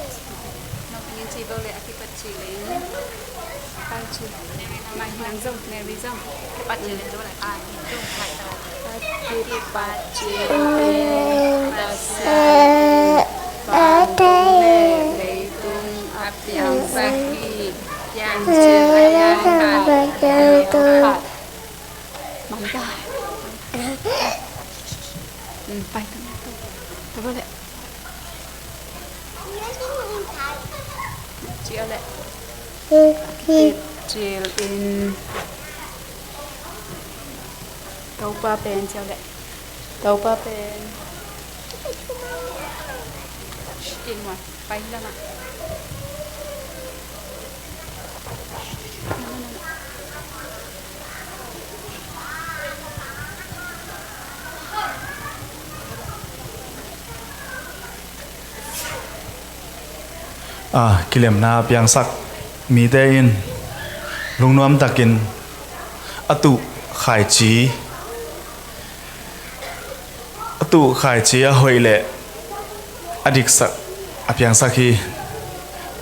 Cil in Topa pen, cil le Topa pen. Pai lamah. A kilemna piangsak mite in lungnuam takin a tuh khaici, a tuh khaici a hoih le a diksak a piangsak hi.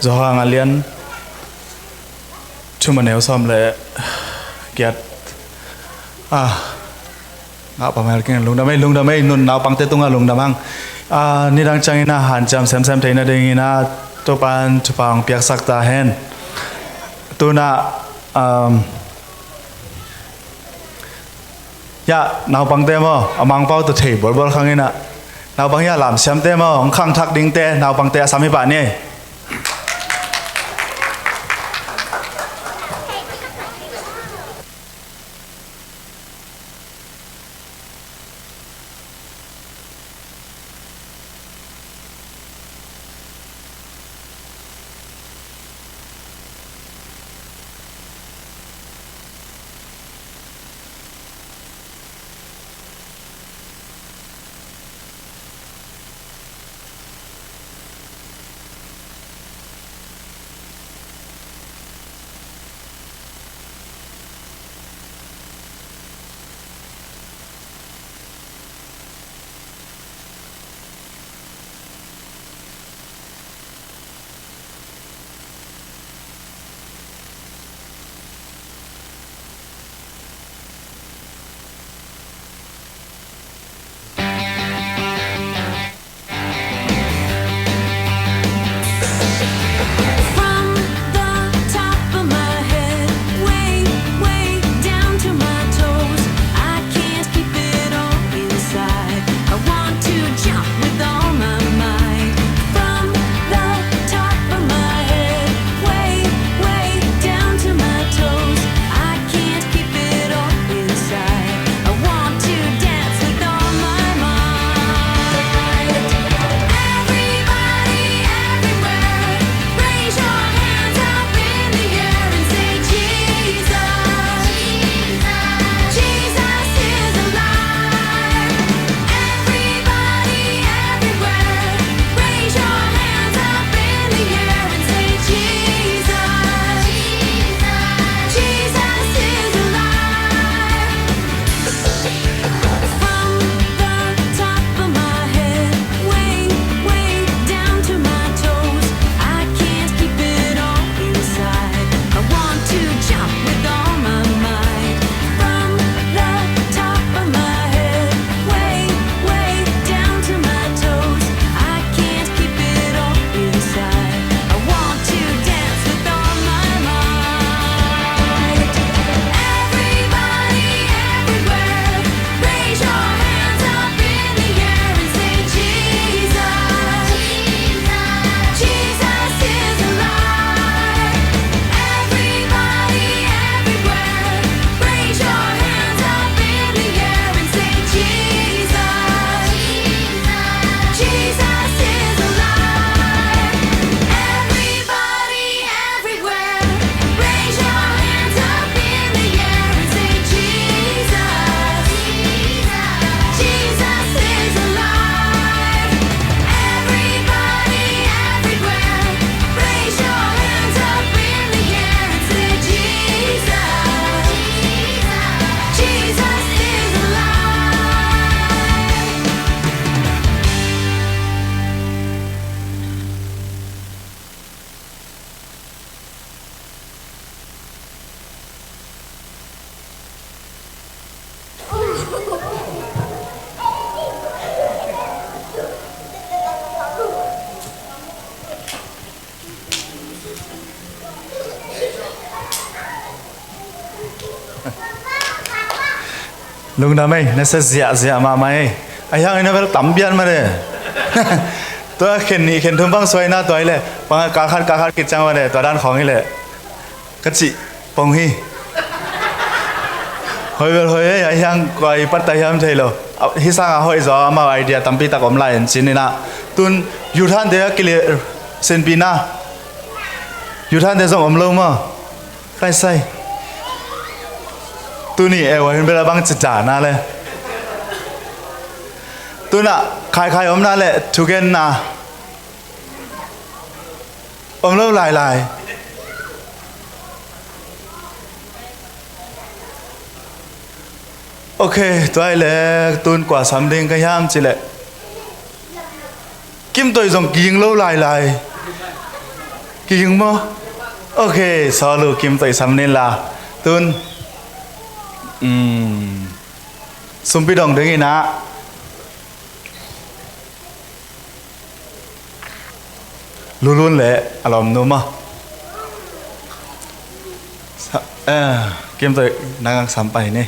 Johan a lian thum a neu sawm le giat. A ngah pamel keng lungdam ei, lungdam ei, nun naupangte tungah lungdam hang. A nidang ciangin a hanciam semsem theihna dingin a Topan thupha hong piaksak ta hen. Tuna um, ya naupangte maw a Mangpau tawh thei bualbual khang in a naupang ya lamsiamte maw hong khangthak dingte naupangte a sam hi pah ni. Lungdam ei, na sia ziahziah mahmah ei. A hiang in a bel tam bian mah de. Tua khen nih khen thum bang suaina tua i leh bang a kal khat kal khat kiciang mah de, tua dan khawng i leh ka cih pong hi. Hoih bel hoih ei, a hiang kua i patta hiam thei lo. Hih sanga hoih zaw amau idea tampi tak om lai en cin inah. Tun youth hante a kile sinpihna. Youth hante zong om lo maw? Kaisai. Tuni e wa hin bela bang cita na le. Tuna khaikhai omna le thugenna om lo lailai. Ok, tua i le tun kua sam ding ka hiam ci le. Kim Toih zong kiging lo lailai. Kiging maw? Ok, sawl uh Kim Toih sam nin la. Tun um, sumpi dong ding inah Lulun le a lawmnu maw? Sa, eh, Kim Toih nang ang sam pai ni.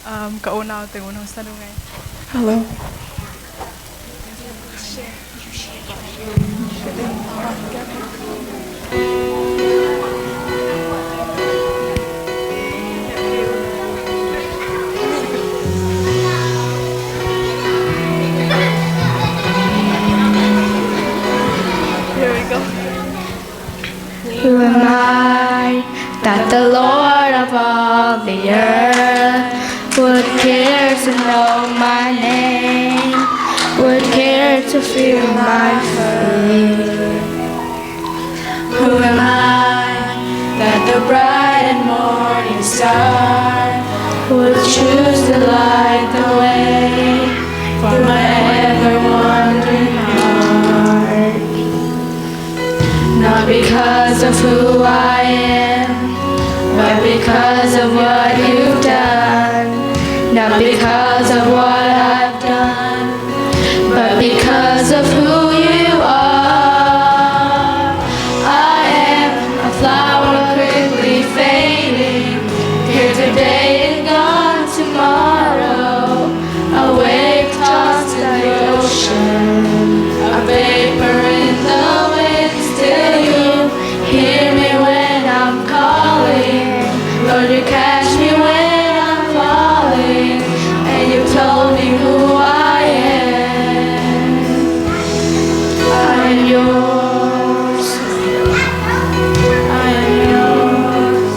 Um, ka unau teng unau sa dungay. Hello. Here we go. Who am I that the Lord of all the earth would care to know my name, would care to feel my hurt? Who am I that the bright and morning star would choose to light the way for my ever wandering heart? Not because of who I am, but because of what you've done. Not because of what I've done, but because of who you are. I am a flower quickly fading, here today and gone tomorrow. A wave tossed in the ocean, a vapor in the wind. Still you hear me when I'm calling. Lord, you catch me when I'm falling, and you told me who I am. I am yours. I am yours.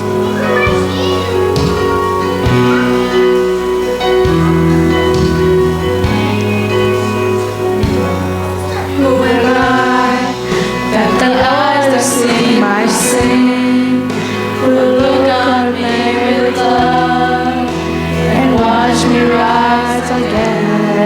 Who am I that the eyes that see my sin will look on me with love and watch me rise again?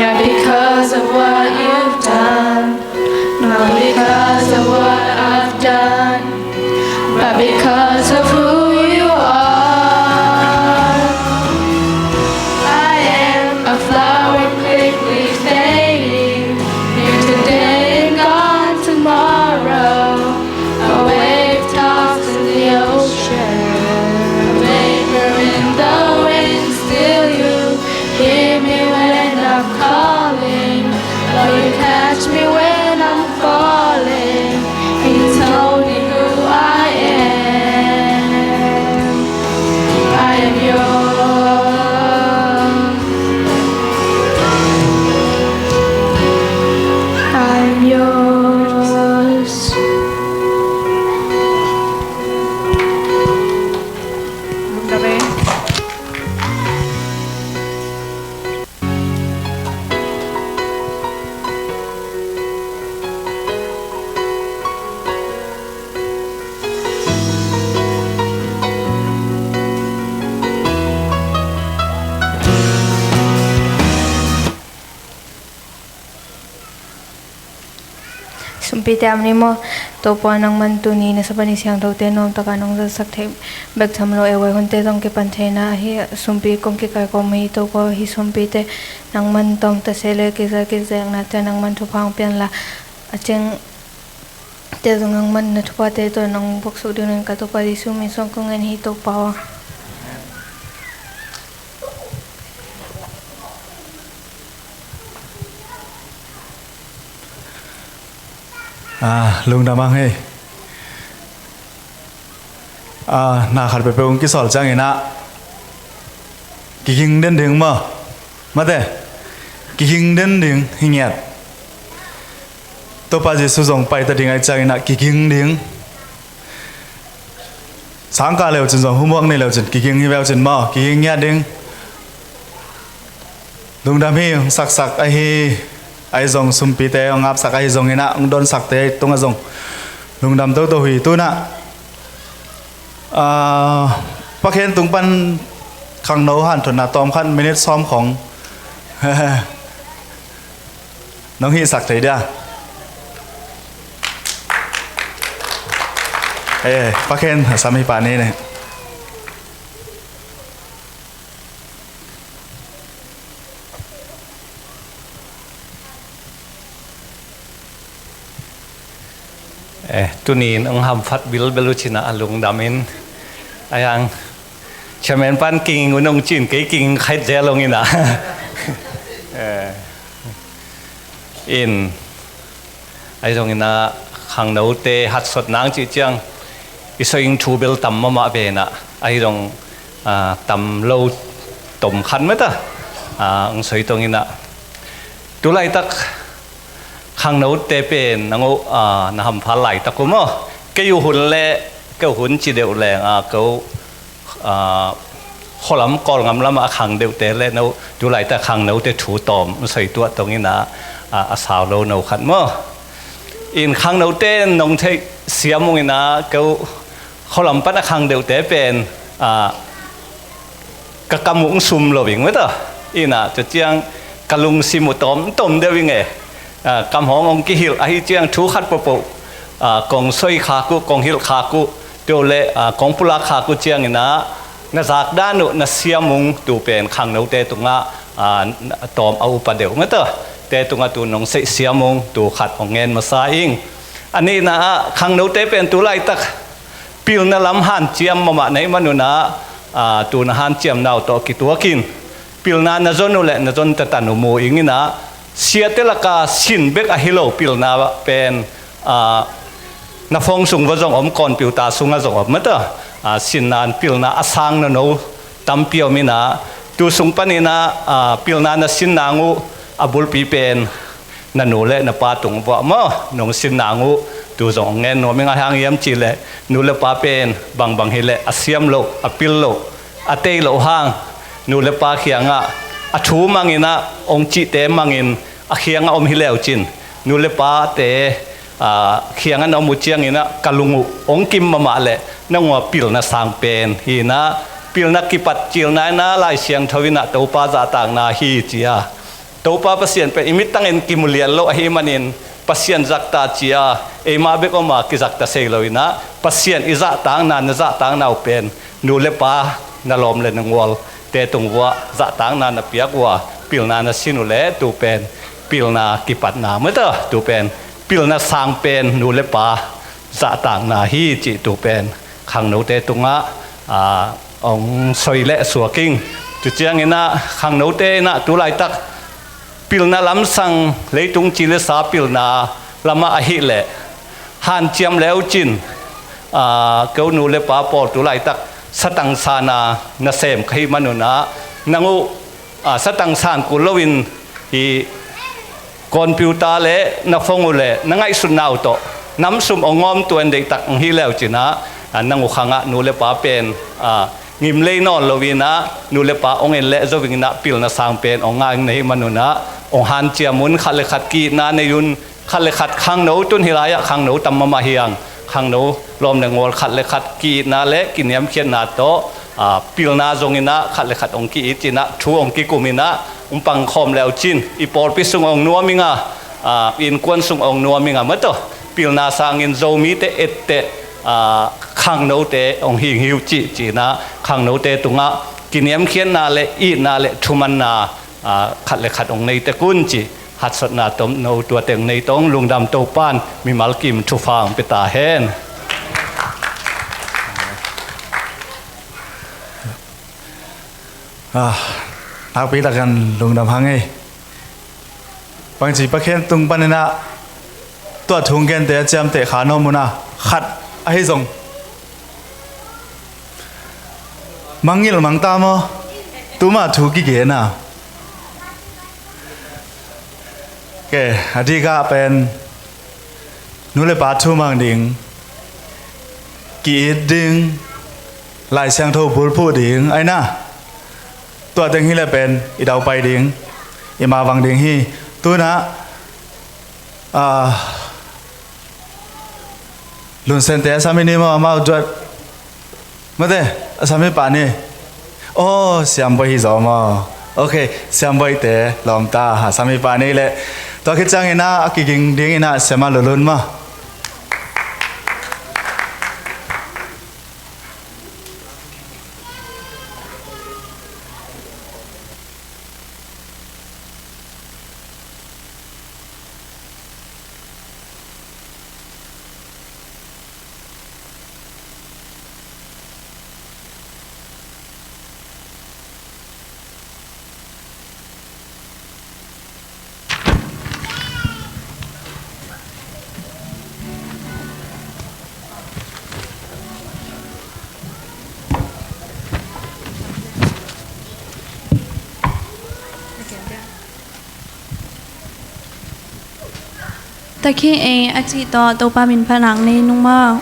Not because of what you've done, not because of what I've done, but because of who you are. I am a flower quickly fading, here today and gone tomorrow. A wave tossed in the ocean, a vapor in the wind. Still you hear me when I'm calling, or you catch me when I'm falling. It's only who I am. I am yours. I am yours. Sumpite a om ni maw? Topa, nangman tuni na Sabbath ni siangthote nuamtaka nong zatsak theih bek tham lo, ei huai hunte zong kipan theihna ahi sumpi kong kikaih kawm hi. Topa, hih sumpite nangman tawm ta seh le, kiza kizeknate nangman thupha hong pia inla, a cingte zong nangman na thuphate tawh nong buaksuk dingin ka Topa Jesu min suang kong ngen hi, Topa aw. Ah, lungdam ang hei. Ah, na khat peuhpeuh hong kisawl ciangin ah kiging den ding maw? Mate, kiging den ding hi ngiat. Topa Jesu zong paita ding ahih ciangin ah kiging ding. Sangkah leucin zong, homework nei leucin kiging hi veucin maw, kiging ngiat ding. Lungdam hi, hong saksak ahi, ahi zong, sumpite hong apsak ahi zongin ah, hong donsakte tungah zong lungdam toto hi. Tu-in ah, ah, Pa Khen tung pan khangno hanthotna tawm khat, minute sawm khong nong hihsak thei dia? Eh, Pa Khen a sam hi pah ni ne. Eh, tuni-in hong hamphat bilbel uh cin ah a lungdam in, a yang chairman pan kiging un hong cin, kei kiging khat zel hong in ah. Eh, in, ahi zongin ah khangnote hatsot nang cih ciang i soi ing thu bel tam mahmah ve in ah, ahi zong, ah, tam lo tom khat mah ta, ah, hong soi tong in ah. Tu laitak khangnote pen nang uh, ah, na hamphat laitak uh maw? Kei uh hun le, kei uh hun ci deuh leng, ah, ko, ah, khualam Kawlgam lamah a khang deuhte le no, tu laitak khangnote thu tawm hong soi tuah tong in ah, ah, a sau lo no khat maw? In khangnote nong theih siam ung in ah, ko khualam pan a khang deuhte pen, ah, ka kam uh hong sum lo ing ve ta. In ah, tua ciang ka lungsim uh tawm, tawm deuh ing e. Ah, kam hong hong kihilh, ahi ciang thu khat pawhpawh, ah, kong soi khak uh, kong hilh khak uh, tua le, ah, kong pulak khak uh ciangin ah, na zak dan uh, na siam ung, tu pen khangnote tungah, ah, tawm a upa deuh mah ta. Te tungah tu nong seih siam ung, tu khat hong ngen masa ing. A nihna ah, khangnote pen tu laitak pilna lam hanciam mahmah na hih man un ah, ah, tu na hanciamna uh tawh kituakin pilna na zon uh leh na zon tatan uh mu ing in ah, siate laka sin bek ahi lo pilna pen, ah, na phone sung va zong om, computer sungah zong om mah ta, ah, sinna in pilna a sang nono tampi om in ah, tu sung panin ah, ah, pilna na sin nang uh a bulpi pen na nu le na pa tung vuah maw, nong sin nang uh, tu zong hong ngen nuam ing. A hang hiam cih leh nu le pa pen bangbang hi leh a siam loh, a pil loh, a tei loh hang, nu le pa kiangah a thu mang in ah, hong cihte mang in a kiangah om hi leu cin, nu le pate, ah, kiangah na om uh ciangin ah ka lung uh hong kim mahmah leh nang ua pilna sang pen hi in ah, pilna kipat cilna in ah Lai Siangtho in ah Topa zahtakna hi ci a, Topa Pasian pen i mittangin kimulian lo ahih manin Pasian zakta ci-a eimah bek om a kizakta sei lo in ah, Pasian i zahtakna, na zahtakna uh pen nu le pa, na lawm le na ngualte tung vuah zahtakna na piak uh a, pilna na sin uh leh tu pen pilna kipatna mata, tu pen pilna sang pen nu le pa zahtakna hi cih tu pen khangnote tungah, aa, hong soi le suak ing. Tu ciangin ah khangnote in ah tu laitak pilna lamsang, leitung ci le sa pilna lamah ahih leh hanciam le uh cin, aa, ko nu le pa pawl tu laitak satang san a nasem ka hih manun ah, nang uh, aa, satang san kul loin hi computer le na phone uh le na ngaihsutna uh tawh namsum hong ngawm tuan deihtak hong hi le uh cin ah, aa, nang uh khangah nu le pa pen, aa, ngim lei nawn loin ah, nu le pa hong en le zo ing in ah, pilna sang pen hong ngah ing na hih manun ah, hong hanciam un, khat le khat ki-itna nei un, khat le khat khangno tun hi lai-ah khangno tam mahmah hi hang, khangno lawm le ngual khat le khat ki-itna le kiniamkhiatna tawh, aa, pilna zong in ah khat le khat hong ki-it cin ah, thu hong kikum in ah, hong pangkhawm le uh cin, i pawlpi sung hong nuam ing a, aa, innkuan sung hong nuam ing a, mataw, pilna sangin Zomite etteh, aa, khangnote hong hing hi uh cih, ci-in ah khangnote tungah kiniamkhiatna le itna le thumanna, aa, khat le khat hong nei tek un cih haksatna tomno tua teng nei tong. Lungdam, Topa'n mimal kim thupha hong pia ta hen. Ah, nakpi takin lungdam hang ei. Bangci Pa Khen tung panin ah tua thu hong gente a ciamteh kha nuam un ah, khat ahi zong mangngilh mang ta maw? Tuma thu kigen a. Ke, a dikah pen nu le pa thumang ding, ki-it ding, Lai Siangtho bulphuh ding, aina. Tua teng hi le pen i daupai ding, i mavang ding hi. Tu-in ah, ah, Lun Sente a sam i ni maw, amau duat. Mate, a sam i pa ni. Aw, Siam Bawi hi zaw maw. Ok, Siam Bawite lawmta, a sam i pa ni leh. Tua khit ciangin ah, a kiging dingin ah, Siama Lulun maw. Takhi ei a cih tawh Topa min phatna nei nung maw.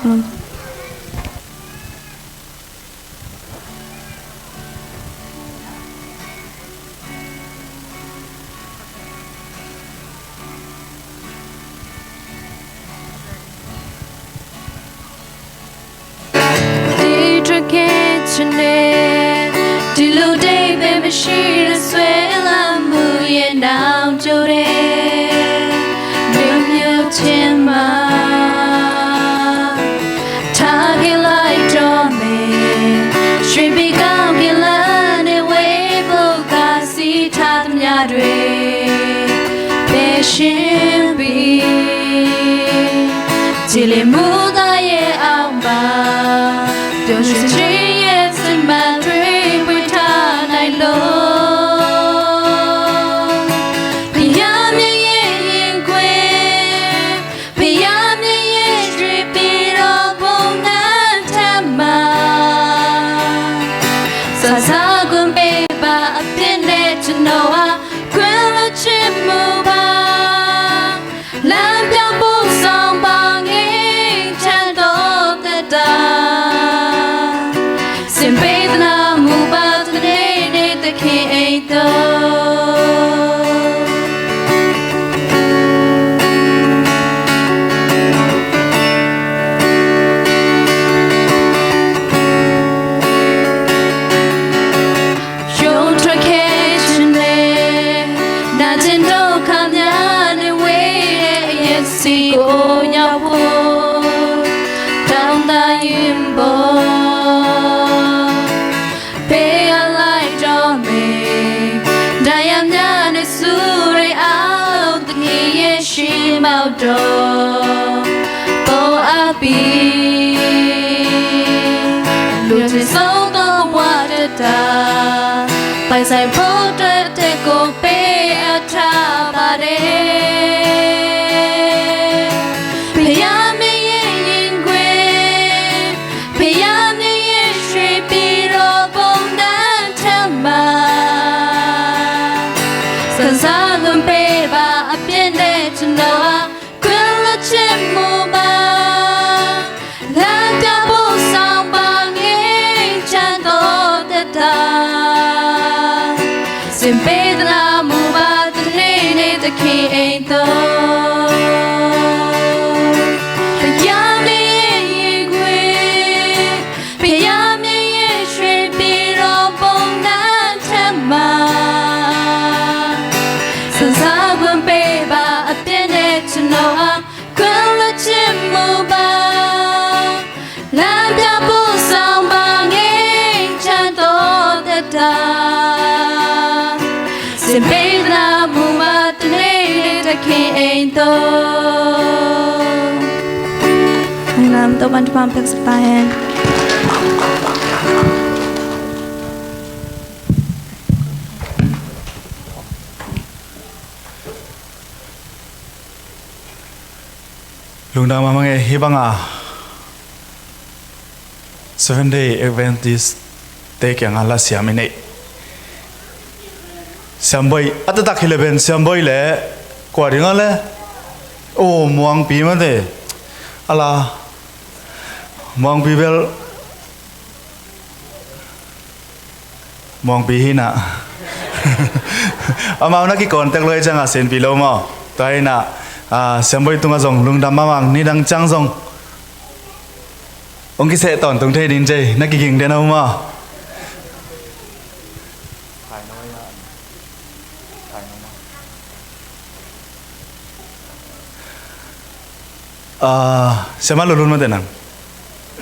မုၢ်တိုင် ကိုယ်အပီး လူ့ထူဆိုးသောဘဝတစ်တာ ပိုင်ဆိုင်ဖို့အတွက် တစ်ကိုပေးအပ်ထားပါတယ်။ ဘုရားမင်းရဲ့ရင်ခွင် ဘုရားမင်းရဲ့ရွှေပြည်တော်ပုံသဏ္ဍာန်ထဲမှာ စွန့်စားခွင့်ပေးပါ အပြစ်နဲ့ကျွန်တော်ဟာ ခွင့်လွှတ်ချင်မှုပါ လမ်းပြဖို့ဆောင်ပါ ငြိမ်းချမ်းသောသက်တာ စင်ပေးသနားမှုပါ တနေ့နေ့သခင်အိမ်သို့ ဘုရားမင်းရဲ့ရင်ခွင် ဘုရားမင်းရဲ့ရွှေပြည်တော်ပုံသဏ္ဍာန်ထဲမှာ စွန့်စားခွင့်ပေးပါ အပြစ်နဲ့ကျွန်တော်ဟာ ခွင့်လွှတ်ချင်မှုပါ လမ်းပြဖို့ဆောင်ပါ ငြိမ်းချမ်းသောသက်တာ စင်ပေးသနားမှုပါ တနေ့နေ့သခင်အိမ်သို့။ Nang lam to ban tupang pek sepahen. Lungdam mahmah ing. Hih banga Seven Day Adventist te kianga la siam i neih siambawi a taktak hi le pen siambawi le kua dinga le, o, Muangpi mate, ala Muangpi bel Muangpi hi na. Amau na ki contact lo hi cianga senpi lo maw? Tua hi na, ah, siambawi tunga zong lungdam mahmah ing. Nidang ciang zong hong kiseh tawntung thei ding ci, na kiging den a um maw? Ah, siamah Lulun mate nang.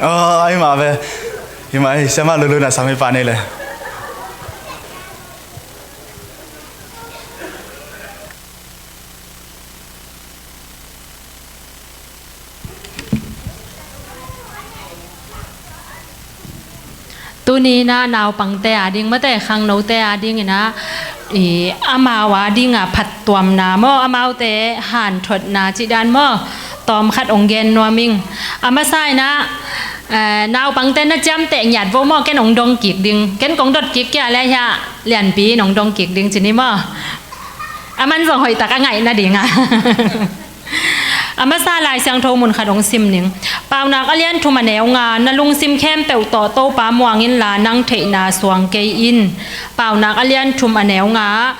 Ah, ai mah ve. Hi mah, ai, siamah Lulun a sami pa nei le. Tuni na naupangte a ding mate, khangnote a dingina, i, amau a dinga phattuamna maw, amaute hanthotna cih dan maw, tawmkhat hong gen nuam ing. A masa ina, eh, naupangte na ciamteh ngiat vo maw, ken hong dong kik ding, ken kong dot kik kia le hia, Lianpi in hong dong kik ding ci ni maw. A man zong hoihtak a ngaih nadinga. A masa Lai Siangtho mun khat hong sim ning. Paunak a lian thum a neu nga, na lungsim khempeuh tawh Topa muang inla nang theihna suang kei in. Paunak a lian thum a neu nga,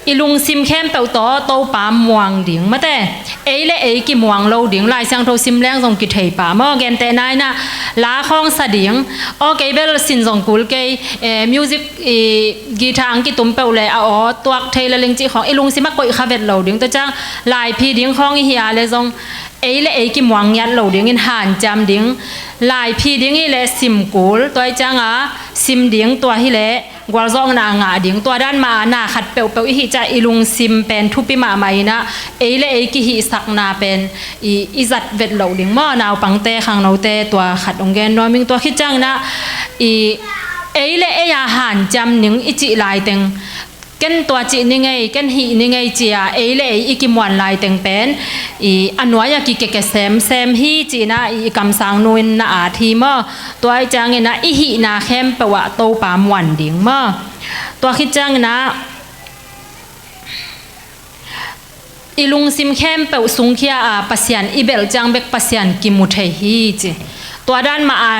i lungsim khempeuh tawh Topa muang ding. Mate, ei le ei kimuang lo ding. Lai Siangtho sim leng zong kithei pah maw. Gentehna ina, la khawng sa ding. Aw kei bel sin zong kul kei, eh, music i guitar ang kitum peuh le a aw tuak thei la ling cih khawng i lungsim a koih kha vet lo ding. Tua ciang laiphi ding khawng i hi a le zong ei le ei kimuang ngiat lo dingin hanciam ding. Laiphi ding hi le sim kul, tua i cianga sim ding, tua hi le gualzawhna ngah ding. Tua dan mah a na khat peuhpeuh i hih ciah i lungsim pen thupi mahmah ina, ei le ei kihihsakna pen i, i zat vet loh ding maw, naupangte, khangnote, tua khat hong gen nuam ing. Tua khit ciangina, i, ei le ei a hanciam ning i cih laiteng, ken tua cih ni ngei, ken hih ni ngei ci-a ei le ei i kimuan laiteng pen, i, a nuai-a kikeke semsem hi cihna, i, i kamsang nu in na at hi maw. Tua i ciangina i hihna khempeuh ah Topa muan ding maw. Tua khit ciangina, i lungsim khempeuh sungkhia a Pasian i belh ciang bek Pasian kimu thei hi ci. Tua dan mah a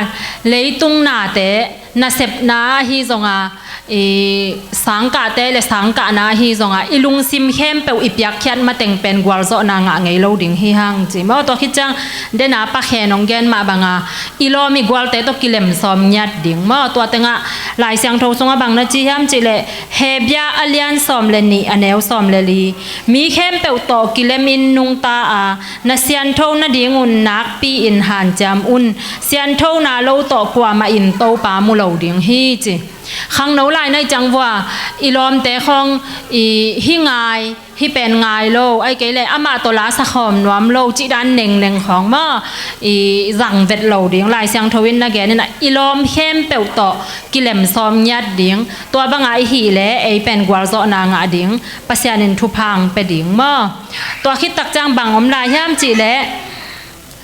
leitung nate, nasepna ahi zonga, i sangkahte le sangkahna ahi zonga, i lungsim khempeuh i piakkhiat mateng pen gualzawhna ngah ngei lo ding hi hang ci maw. Tua khit ciang dena Pa Khen hong gen mah banga, i lawm i gualte tawh kilem sawm ngiat ding maw. Tua tengah Lai Siangtho sungah bang na ci hiam cihleh, Hebru a lian sawm le nih a neu sawm le li, mi khempeuh tawh kilemin nungta a, na siantho nadingun nakpi-in hanciam un. Sianthona lo tawh kuamah in Topa mu lo ding hi ci. Khangno lai na i ciang vua, i lawmte khawng i hi ngai, Hih pen ngai lo, ahih kei leh amah tawh la sakhawm nuam lo cih dan nengneng khawng maw, i zang vet lo ding. Lai Siangtho in na gen in ah i lawm khempeuh tawh kilem sawm ngiat ding. Tua bangah i hih leh ei pen gualzawhna ngah ding, Pasian in thupha hong pia ding maw. Tua khit tak ciang bang om lai hiam cih leh,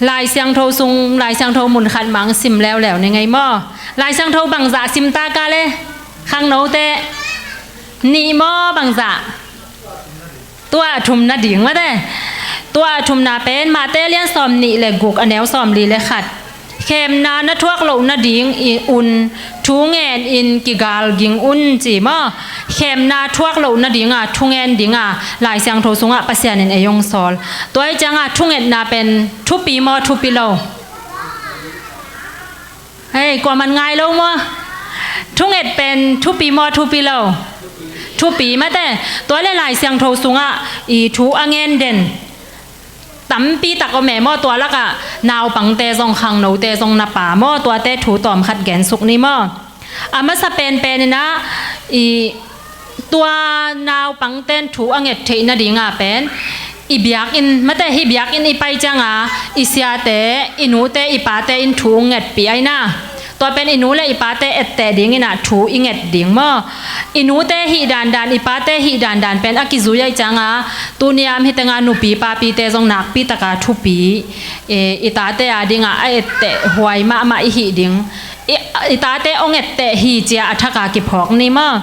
Lai Siangtho sung, Lai Siangtho mun khat mah hong sim leuleu ni ngei maw. Lai Siangtho bangzah sim ta ka le, khangnote, nih maw bangzah? Tua a thumna ding mate. Tua a thumna pen Matthai lian sawm nih le guk, a neu sawm li le khat. Khemna na thuak loh nading i un thu ngen in kigal ging un, ci maw. Khemna thuak loh nading a thu ngen ding a Lai Siangtho sungah Pasian in ei hong sawl. Tua hi ciang a thungetna pen thupi maw, thupi lo? Hei, kuaman ngai lo maw? Thunget pen thupi maw, thupi lo? Thupi mate. Tua le Lai Siangtho sungah i thu a ngen den tampi tak om e maw. Tua lakah naupangte zong, khangnote zong na pha maw, tuate thu tawm khat gen suk ni maw. A masa penpen in ah i tua naupangten thu a nget theih nading a pen i biakinn mate, hih biakinn i pai ciang a i siate, i nute, i pate in thu hong ngetpih ahi na. Tua pen i nu le i pate etteh ding in ah thu i nget ding maw. I nute hih dandan, i pate hih dandan pen a kizui ahi ciang a, tuni a om hi teng a nupi papite zong nakpi tak a thupi, e, i tate a ding a a etteh huai mahmah i hih ding. I, i tate hong etteh hi ci a a thak a kiphawk ni maw.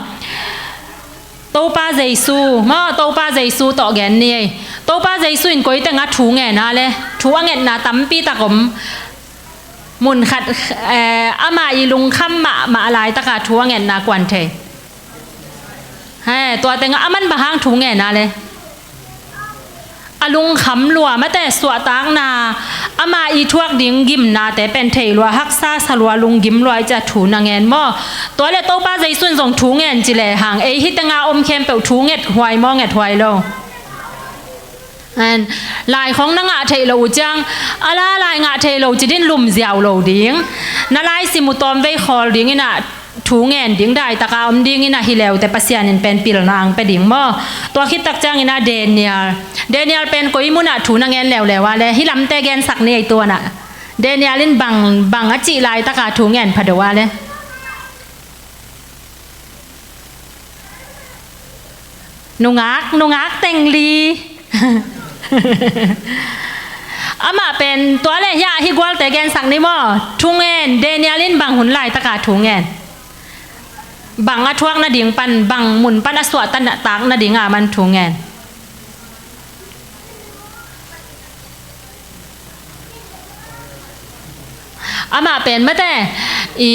Topa Jesu maw, Topa Jesu tawh gen ni ei. Topa Jesu in koi teng a thu ngen a le, thu a ngetna tampi tak om. Mun khat, eh, amah i lungkham mahmah laitak a thu a ngetna kuan thei? He, tua teng a aman bang hang thu ngen a le? A lungkham lua mate, suahtakna, amah i thuak ding gimnate pen thei lua, haksa sa lua, lunggim lua i ci a thu na ngen maw. Tua le Topa Jesu in zong thu ngen ci le hang, ei hi teng a om khempeuh thu nget huai maw, nget huai lo? Lai khawng na ngah theih loh uh ciang, a la lai ngah theih loh ci din lum ziau lo ding. Na lai sim uh tawmvei khawl ding in ah thu ngen ding daitak a om ding in ah hi leute Pasian in pen pilna hong pia ding maw. Tua khit tak ciang in ah Daniel, Daniel pen koi mun ah thu na ngen leuleu a le, hih lamte gensak ni ei tuan ah. Daniel in bang, bang a cih laitak a thu ngen pha do a le? Nungak, nungak teng li. Amah pen tua le hiah hih gualte gensak ni maw. Thu ngen, Daniel in bang hun laitak a thu ngen? Bang a thuak nading pan, bang mun pan a suahtak nading a man thu ngen? Amah pen mate, i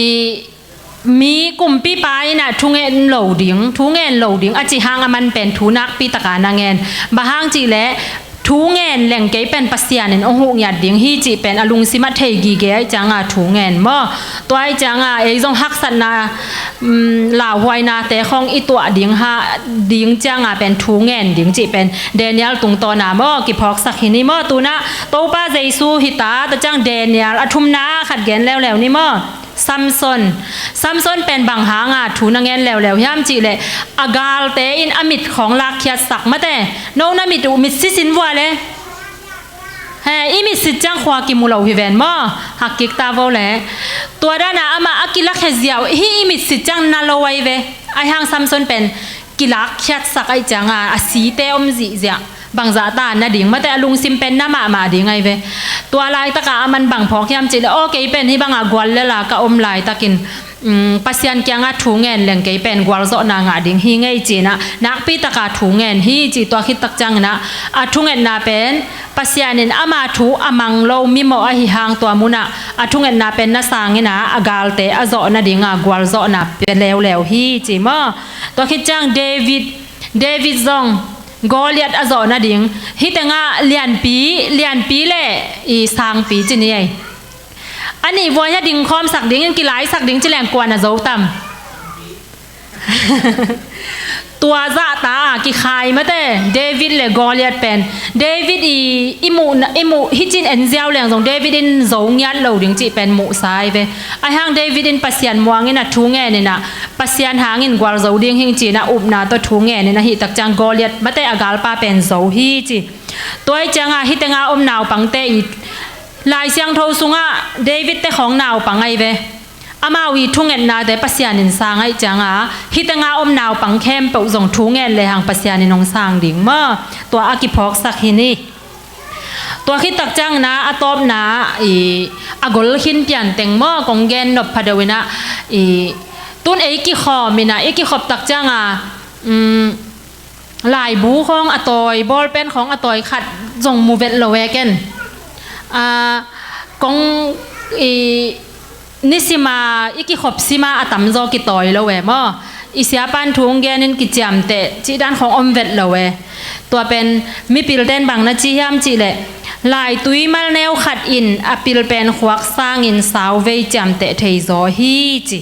mi kumpipa in ah thu ngen lo ding, thu ngen lo ding a cih hang a man pen thu nakpi tak a na ngen. Bang hang cih leh thu ngen leng kei pen Pasian in hong huh ngiat ding hi cih pen a lungsim ah thei gige ahih ciang a thu ngen maw. Tua ahih ciang a ei zong haksatna, um, lauhuainate khawng i tuah ding ha, ding ciang a pen thu ngen ding cih pen Daniel tungtawn a maw kiphawksak hi ni maw. Tu in ah Topa Jesu hi ta, tua ciang Daniel a thumna khat gen leuleu ni maw. Samson. Samson pen bang hang a thu na ngen leuleu hiam cih leh, a galte in a mit khawng lakkhiatsak mate. No na mit uh mit sisin vua le. He, i mit sit ciang khua kimu lo hi ven maw. Hak kik ta vo le. Tua dan a amah a kilakhia ziau uh hi, i mit sit ciang na lo ahi ve. Ahih hang Samson pen kilakkhiatsak ahih ciang a, a site om zihziah. Bangzah ta nading mate, a lungsim pen na mahmah ding ahi ve. Tua laitak a aman bang phawk hiam cih leh, aw kei pen hih bang a gual lel a ka om laitakin, um, Pasian kiang a thu ngen leng kei pen gualzawhna ngah ding hi ngei ci in ah, nakpi tak a thu ngen hi ci. Tua khit tak ciang in ah a thungetna pen Pasian in ama thu a mang lo mimawh ahih hang tua mun ah a thungetna pen na sang in ah a galte a zawh nading a gualzawhna pia leuleu hi ci maw. Tua khit ciang David, David zong Goliath a zawh nading, hih teng ah lianpi, lianpi le i sangpi ci ni ei. A nih vua hiah dingkhawmsak ding in kilaisak ding ci leng kua'n a zo tam? tua zahta a kikhai mate, David le Goliath pen, David i, i muhna, i muh, hih cin en ziau leng zong David in zo ngiat lo ding cih pen muhsa hi ve. Ahi hang David in Pasian muang in a thu ngen in a, Pasian hangin gualzo ding hing ci-in a upna tawh thu ngen in a, hih tak ciang Goliath mate a galpa pen zo hi ci. Tua hi cianga hih tenga om naupangte i Lai Siangtho sungah David te khawng naupang ahi ve. Amau i thungetnate Pasian in sang ahih cianga, hih tenga om naupang khempeuh zong thu ngen lehang Pasian in hong sang ding maw? Tua a kiphawksak hi ni. Tua khit tak ciangin a tawpna i a gol khin pian teng maw, kong gen nop pha deuh in a, i tun ei kikhawm in a, i kikhop tak cianga, um, laibu khawng a tawi, bawlpen khawng a tawi khat zong mu vet lo e ken. A, kong i nisima i kikhop sima a tamzaw kitawi lo e maw? I siapan thu hong genin kiciamteh cih dan khawng om vet lo e. Tua pen mipilten bang na ci hiam cihleh, laitui malneu khat in a pilpen khuak sangin sauvei ciamteh thei zaw hi ci.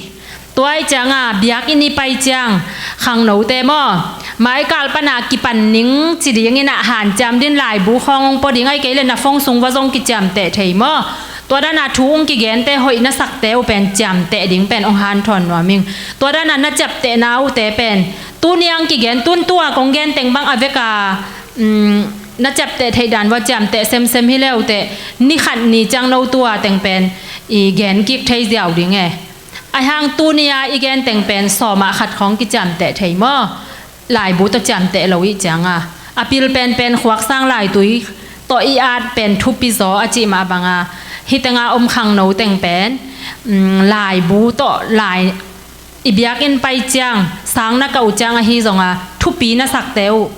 Tua ahih cianga biakinn i pai ciang khangnote maw, maikal pana kipan ning ci dingin a hanciam din laibu khawng hong pua ding, ahih kei leh na phone sung va zong kiciamteh thei maw? Tua dana thu hong kigente hoih na sakte uh pen ciamteh ding pen hong hanthawn nuam ing. Tua dana na ciaptehna uhte pen tuni hong kigen, tun tua kong gen teng bang a veka, um, na ciapteh theih dan vua ciamteh semsem hi le uh teh, ni khat ni ciang no tua teng pen i gen kik thei ziau ding e. Ahi hang tuni-a i gen teng pen sawmah khat khawng kiciamteh thei maw? Laibu tawh ciamteh lo ih cianga, a pil penpen khuaksang laitui tawh i at pen thupi zaw a cih mah banga, hih tenga om khangno teng pen, um, laibu tawh lai, i biakinn pai ciang sang na kah uh ciang ahi zonga thupi na sakte uh,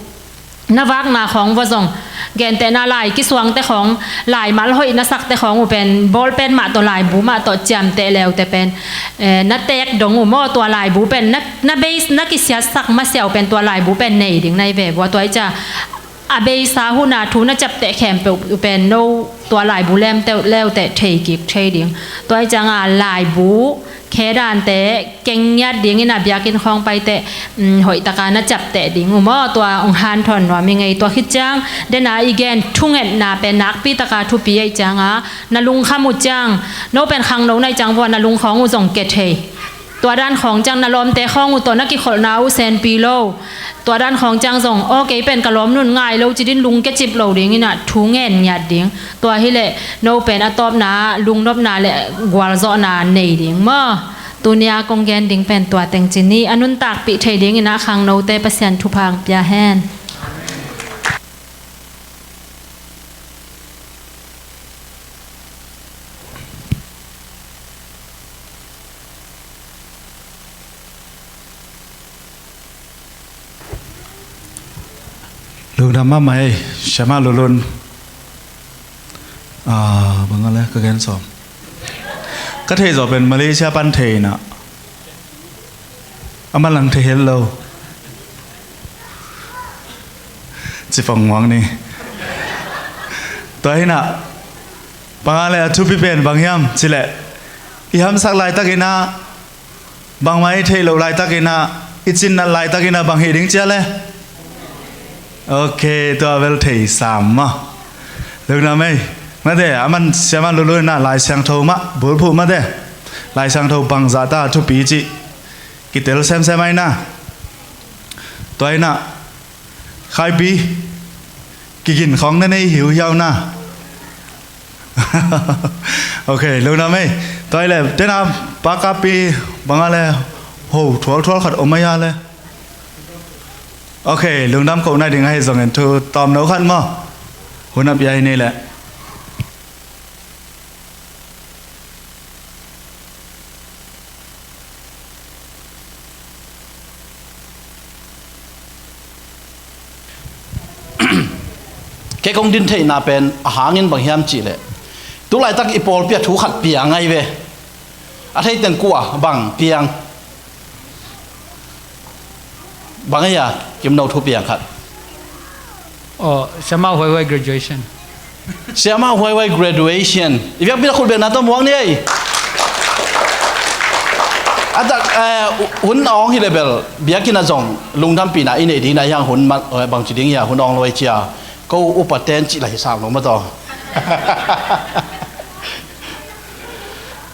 na vakna khawng vua zong, gentehna lai kisuangte khawng, laimal hoih na sakte khawng uh pen bawlpen mah tawh laibu mah tawh ciamteh leute pen, eh, na teek dong uh maw, tua laibu pen na, na base, na kisiatsak masiah uh pen tua laibu pen nei ding na hi ve vua. Tua hi cia a beisa huna thu na ciapteh khempeuh uh pen no tua laibu lemteuh leute thei kik thei ding. Tua hi cianga laibu khedante keng ngiat dingin a biakinn khawng paite, um, hoihtaka na ciapteh ding uh maw, tua hong hanthawn nuam i ngei. Tua khit ciang dena i gen thungetna pen nakpitaka thupi ahi cianga, na lungkham uh ciang, no pen khangno na hi ciang vua na lungkhawng uh zong ke thei. Tua dan khawng ciang na lawmte khawng uh tawh na kikholhna uh senpi lo. Tua dan khawng ciang zong, aw, kei pen ka lawmnun ngai lo ci din lungke cip lo dingin a thu ngen ngiat ding. Tua hileh no pen a tawpna lungnopna le gualzawhna nei ding maw? Tunia kong gen ding pen tua teng ci ni. A nuntakpih thei dingin a khangnote Pasian thupha hong pia hen. Lungdam mahmah ei, Siamah Lulun. Ah, bang a le ka gen sawm. Ka thei zawh pen Malaysia pan thei na. A man lang thei hel lo. Ci pong muang ni. Tua hi na. Bang a le a thupi pen bang hiam cileh, i hamsak laitakin a, bangmah i theih loh laitakin a, i cinnat laitakin a bang hih ding cia le? Ok, tua bel thei sam maw? Lungdam ei. Mate, a man Siamah Lulun a Lai Siangtho mah bulphuh mate. Lai Siangtho bangzahta thupi cih kitel semsem ahi na. Tua hi na. Khaipi, kigin khawng na nei hi uh hiau na. Ok, lungdam ei. Tua hi le, tena pakappi bang a le, ho thualthual khat om ahi a le. Ok, lungdam koh nai ding ahi zongin thu tawmno khat maw? Hun a pia hi ni le. Kei kong din theihna pen a hangin bang hiam cihleh, tu laitak i pawlpi a thu khat piang ahi ve. A thei teng kua bang piang? Bang ahi a, Kimno thu piang khat. Oh, Siamah Huaihuai graduation. Siamah Huaihuai graduation. I biakpi na khut bekna tawh muang ni ei. A tak, eh, hun a awng hi le bel, biakinn ah zong lungdampihna i neih ding na hiang hun man, eh, bangci ding hia, hun awng lo ei cia, ko upa ten cih la hi sam lo ma taw.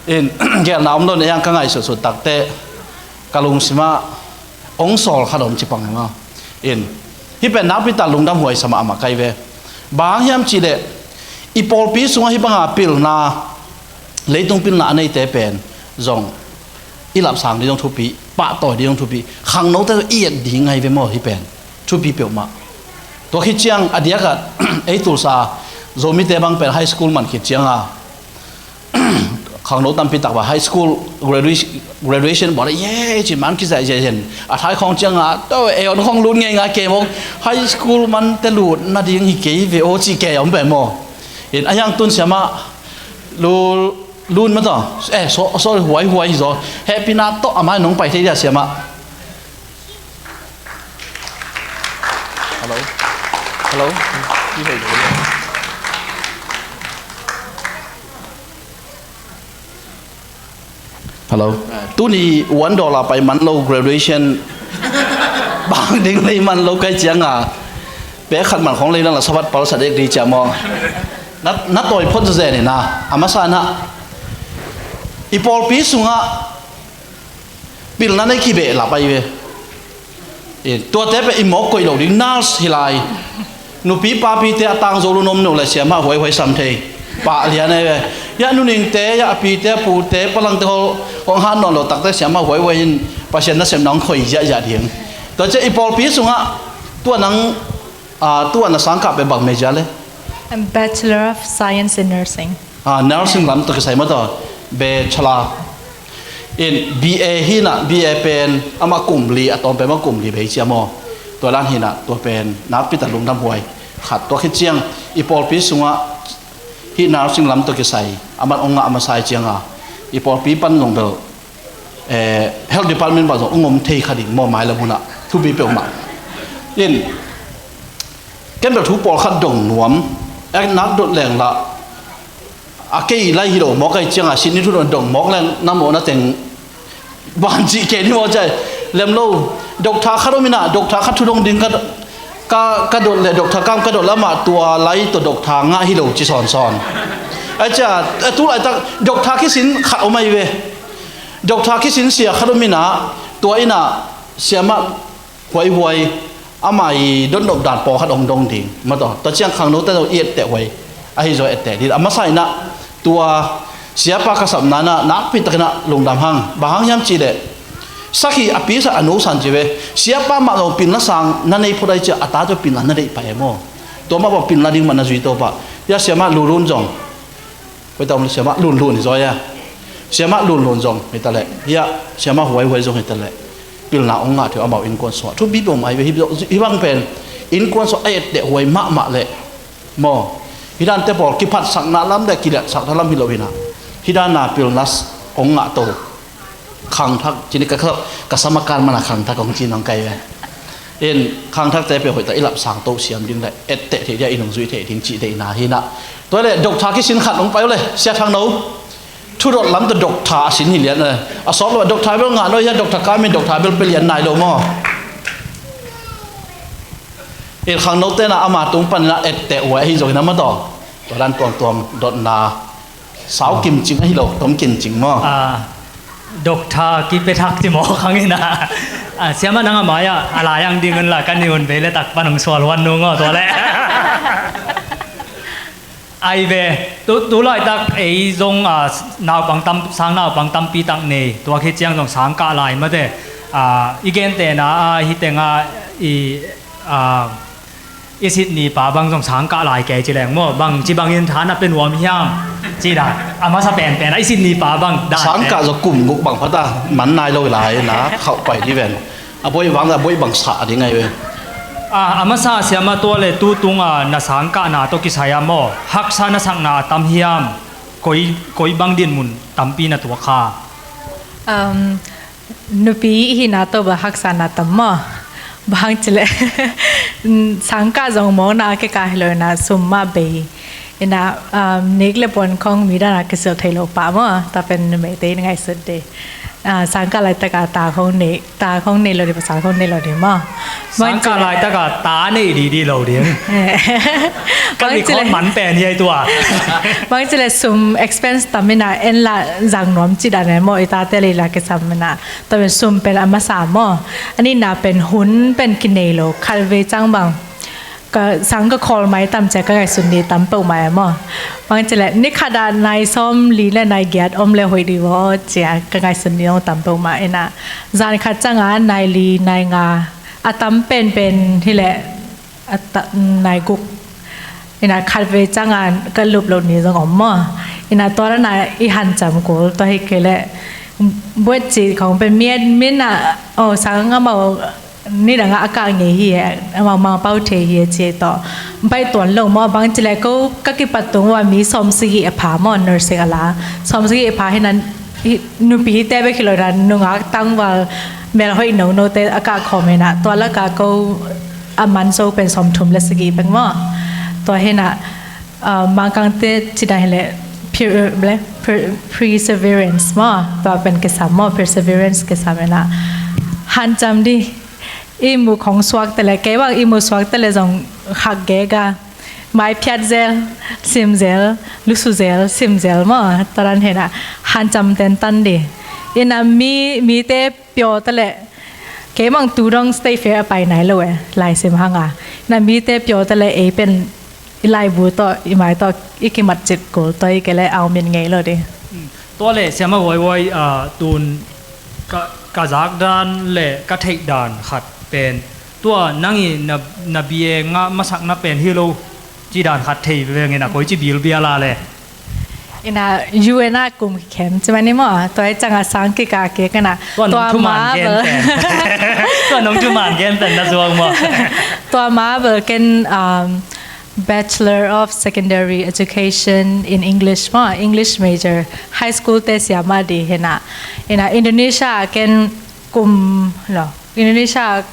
In, gelna om lo na hiang ka ngaihsutsut takte, ka lungsim ah ong sawl khat om ci pang ma. In, hih pen nakpi tak lungdam huai sa mahmah kai ve. Bang hang hiam cih leh, i pawlpi sungah hih banga pilna, leitung pilna a neite pen zong i lapsang ding zong thupi, pahtawi ding zong thupi, khangnote zong i et ding ngai ve maw, hih pen thupi peuhmah. Tua khit ciang a diakah ei Tulsa Zomite bang pen high school man khit cianga, khangno tampi tak bang high school graduation, graduation bawl a ye cin man kizaih ziahziah in a thai khawng cianga, to ei on khawng lut ngeingai kei mawk, high school mante lut nading hi kei ve aw cih kei a om pen maw. In a hiang tun siamah lu Lun ma taw. Eh, so, sorry, huai, huai hi zaw. Hehpihna tawh a mai nong pai thei dia siamah. Hello. Hello. Hello. Tuni one dollar pai man lo graduation. Bang ding lei man lo kai cianga. Pe khat man khong lei lang la sabat pal sa dek di cia maw. Na, na tawi phot zen ina. A masa na. I pawlpi sungah pilna nei kibeh la pai ve. Eh, tuate pe i mawk koih lo ding nurse hi lai. Nupi papite a tang zo lu nom no le siamah huaihuai sam thei. Pah lian ai ve. Ya nuningte, ya a pite, a pute, palangte hol hong han nawn lo takte siamah huaihuai in Pasian nasem nang khoi ziahziah ding. Tua cia i pawlpi sungah tua nang, ah, tua na sangkah pe bang major le? I'm Bachelor of Science in Nursing. Ah, nursing lam tawh kisai maw tawh, bachelor. In B A hi na, B A pen amah kum li, a tawm pen amah kum li bei cia maw. Tua lan hi na, tua pen nakpi tak lungdam huai. Khat tua khit ciang, i pawlpi sungah hih nursing lam tawh kisai, amah ong ngah a masa i cianga, i pawlpi pan zong bel, eh, health department pan zong ong om thei kha ding maw, mailam hunah, thupi peuhmah. In, ken bel thu pawlkhat dong nuam, ek nak dot leng lah, a kei lai hi lo mawk ai cianga sin ni thu dong mawk leng na mawh na teng ban cih kei ni mawh cai lem lo. Doctor khat om ina, doctor khat thu dong ding ka, ka, ka dot le, doctor kam ka dot le amah tua lai tawh doctor ngah hi lo ci sawnsawn. Ai cia, eh, tu laitak doctor kisin khat om ai ve. Doctor kisin sia khat om ina, tua ina siamah huaihuai, amah i dotnop dan pawlkhat hong dong ding. Maw taw, tua ciang khangnote zong i etteh huai. Ahi zaw etteh ding. A masa inah tua siapa ka sapna inah nakpi takinah lungdam hang. Bang hang hiam cihleh, sakhi a pisak a nusan ci ve. Siapa mah zong pilna sang na nei phot ai ciah a ta zong pilna na deih pah e maw. Tua mah bang pilna ding mah na zui to pah. Hia siamah Lulun zong. Koi ta om le siamah Lunlun hi zaw ia. Siamah Lunlun zong hi ta leh, hia siamah Huaihuai zong hi ta leh, pilna ong ngah thei uh amau innkuan sungah. Thupi peuhmah hi ve, hi bang pen innkuan sungah a etteh huai mahmah leh maw. Hi dante pawl kiphatsakna lam le kiliatsakna lam hi lo hinah. Hi dana pilna ong ngah to. Khangthak, cini ka, ka, ka samakan mana khangthak kong ci nong kai ve. In khangthakte pe hoih ta i lapsang to siam ding le etteh theih dia i nung zui theih ding cih deihna hinah. Tua le doctor kisin khat nong pai uh le, Sia Thang No. Thudot lam tawh doctor a sin hi lian le. A sawt lo doctor bel ngah no hia, doctor kamin doctor bel pe lian nai lo maw. In khangnote na ama tung panina etteh huai ahi zongin a ma taw. Tua dan tuamtuam dotna. Sau kimcing ahi lo, tom kimcing maw? Ah, doctor kipe thak ti maw khang ina. Ah, siamah nang a mai-ah a lai ang ding un la, kan ni un bei le tak pan hong sual huan nung aw tua le. Ai ve, tu, tu laitak ei zong, ah, naupang tam, sang naupang tampi tak nei, tua khit ciang zong sang kah lai mate. Ah, i gentehna, ah, hi tengah i, ah, i Sydney pa bang zong sang kah lai kei ci leng maw, bang ci bangin tha na pe nuam hiam? Ci dan a masa penpen a i Sydney pa bang dan sang kah zong kum guk bang phata man nai lo lai na khauh pai di ven. A boi vang a boi bang sa ding ngai ve. A, a masa siamah tua le tu tunga na sang kahna tawh kisai a maw, haksa na sakna a tam hiam? Koi, koi bang dinmun tampi na tuak kha? Um, Nupi i hihna tawh bang haksana tam maw? Bang cileh sangkah zong mawkna a kika hi lo ina sum mah bei ina, um, nik le puan khong mi dana kisil thei lo pah maw? Tua pen numeite in ngaihsut dih. Ah, sangkah laitak a ta khong nei, ta khong nei lo ding, pasal khong nei lo ding maw. Sangkah laitak a ta nei didi lo ding. Ka record man pen hi ai tua. Bang ci le sum expense tam in a en la zang nuam ci dan e maw, i tate lei la kisam in a. Tua pen sum pen a masa maw. A nihna pen hun pen kinei lo, khat vei ciang bang ka sang ka khawl mai tam cia ka ngaihsun ni tam peuhmah e maw. Bang ci le ni khat ah nai sawm li le nai giat om le hoih ding maw cia ka ngaihsun ni om tam peuhmah in a. Zan khat ciang a nai li nai nga a tam penpen hi le a ta-, nai guk in a khat vei ciang a ka lup loh ni zong om maw. In a tua dan a i hanciam kul tua hi kei le buat ci khong pen miat min a, oh, sang amau nidang a a kah ngei hi e, amau Mangpau thei hi e ci tawh baih tuan lo maw. Bang ci le ko ka kipat tung ua mi sawm sagih a pha maw, nursing a la sawm sagih a pha hi na, nupi hi te bek hi lo na, nungak tangval mel hoih nono te a kah khawm hi na, tua lak a ko a man zo pen sawm thum le sagih bek maw. Tua hi na, ah, Mangkang te ci dan hi le per-, le per-, perseverance maw, tua pen kisam maw, perseverance kisam hi na. Hanciam di, i muk hong suak te le, kei bang i muk suak te le zong hak gega, mai phiat zel, sim zel, lusu zel, sim zel maw, tua dan hi na, hanciam tentan di. In a mi, mi te pio te le, kei mang tu dong state fair a pai nai lo e, lai sim hang a. Na mi te pio te le ei pen i laibu tawh, i mai tawh, i kimat cit kul tawh, i kei le au min ngei lo di. Tua le, Siama Huai Huai, ah, tun ka, ka zak dan le ka theih dan khat pen. Tua nang i na, na B A ngah masakna pen hi lo, ci dan khat thei veng in a koi ci bilbial a le. In a U N a kum kikhem ci mah ni maw, tua hi ciang a sang kikah kik in a. Tua nong thuman gen pen. Tua nong thuman gen pen na zuang maw. Tua ma bel ken, um, Bachelor of Secondary Education in English maw, English major, high school te siama di hi na. In a Indonesia ken kum lo, Indonesia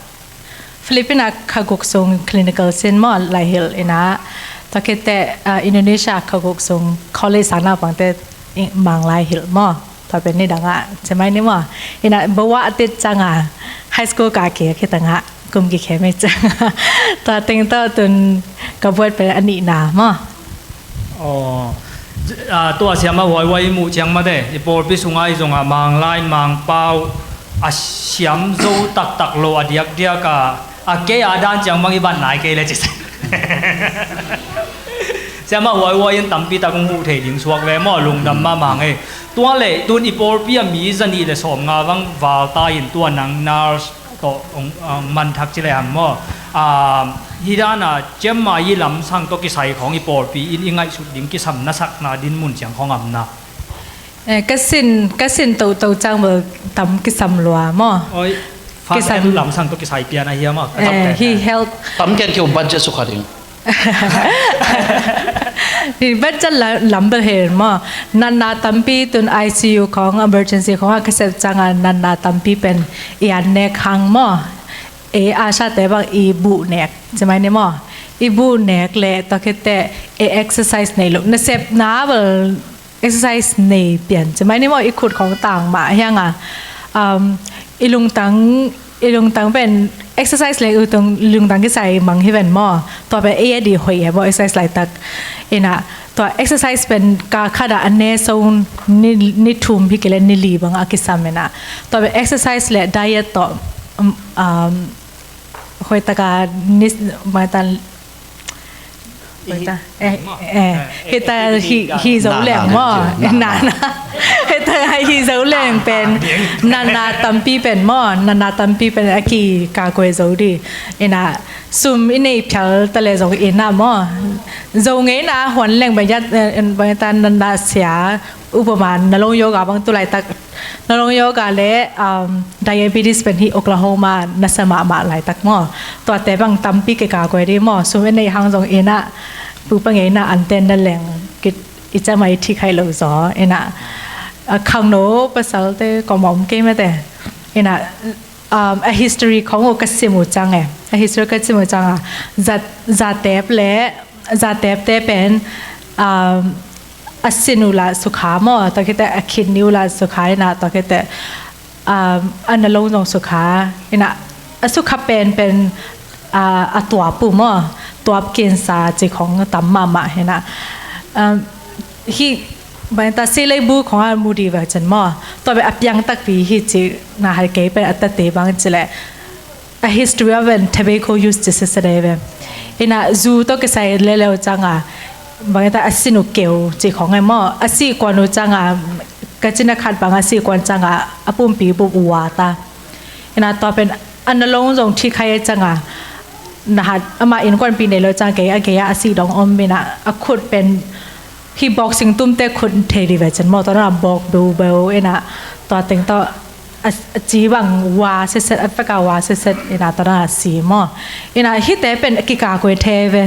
Philippines a kha guk sung clinical sin maw lai hilh in a, tua khit teh, ah, Indonesia kha guk sung college sang naupangte mang lai hilh maw. Tua pen nidang a ci mai ni maw. In a bawa a tit ciang a high school kah kik khit tang a kum kikhem hi ciang a tua teng tawh tun ka buat pen a nihna maw. Aw, ah, tua Siama Huai Huai i muh ciang mate, i pawlpi sungah i zongah Manglai Mangpau a siam zo taktak lo a diakdiak a, a kei a dan ciang bang i bat nai kei le ci. Siama Huai Huai in tampi tak hong huh thei ding suak ve maw, lungdam mahmah ngei. Tua le tun i pawlpi a mi zanih le sawmnga bang valta in tua nang nurse tawh hong, ah, man thak ci le hang maw. Ah, hi dan a ciamma i lamsang tawh kisai khawng i pawlpi in i ngaihsut ding kisam na sakna dinmun ciang khawng am na. Eh, ka sin, ka sin toto ciang bel tam kisam lua maw. Oi, first kisam. Em lamsang tawh kisai pian a hiam a, ka tam eh, pen hi help. Tam ken kiu budget sukha ding. Hi budget la-, lam bel he maw. Natna tampi tun I C U khawng, emergency khawng a ka sep ciang a natna tampi pen i an nek hang maw. E, a sate bang i buh nek ci mai ni maw. I buh nek le tua khit teh e exercise nei lo. Na sepna bel exercise nei pian ci mai ni maw, i khut khawng tang mah hiang a. Um, i lungtang, i lungtang pen exercise le i tung, lungtang kisai mang hi ven maw. Tua pen ei a di hoih e maw exercise laitak. In a, tua exercise pen ka khat a a ne so ni, ni thum hi kei le ni li bang a kisam in a. Tua pen exercise le diet tawh, um, um, hoih taka ni, mai tan, hoih ta, eh, eh, hita hi, hi zo leng maw, na, na. Hita hi zo leng pen, natna tampi pen maw, natna tampi pen a kikakoi zo di. In a sum i nei phial ta le zong in a maw. Zo ngei na huan leng bang yat, eh, bang yat natna sia, upama, nalong yoga bang tu laitak, nalong yoga le, um, diabetes pen hi Oklahoma na sa mahmah laitak maw. Tuate bang tampi kikakoi di maw. Sum i nei hang zong in a, pu pa ngei na anten na leng kit i ca mai thi khai lo zaw. In a, a khangno pasalte kawm a om kei mate. In a, um, a history khawng uh ka sim uh ciang e. A history ka sim uh ciang a, Za-, Zatep le, Zatep te pen, um, a sin uh la sukha maw, tua khit teh a kidney uh la sukha in a, tua khit teh um, a na lo zong sukha. Ina a sukha pen pen, uh, a tuap uh maw, tuap kinsa ci khong tam mahmah hina. Um, hi bangta si lei bu khong a mu di va cen maw. Tua be a piang takpi hi ci na hai kei pen a tate bang ci le. A history of an tobacco use ci sese dei ve. Ina zu to kisai leleu canga bangta a sinu keu ci khong e maw. A si kuan u canga ka cina khat bang a si kuan canga a pumpi bup uata. Ina tua pen a na long zong thi khai canga na hat ama in kuan pi nei lo canga kei a kei a si dong om mina a khut pen hi boxing tumte khut thei di ve cen maw. Tua na bawk beu beu ina tua teng tawh a, a ci bang wa seset a peka wa seset ina tua na si maw. Ina hite pen kika kue thei ve.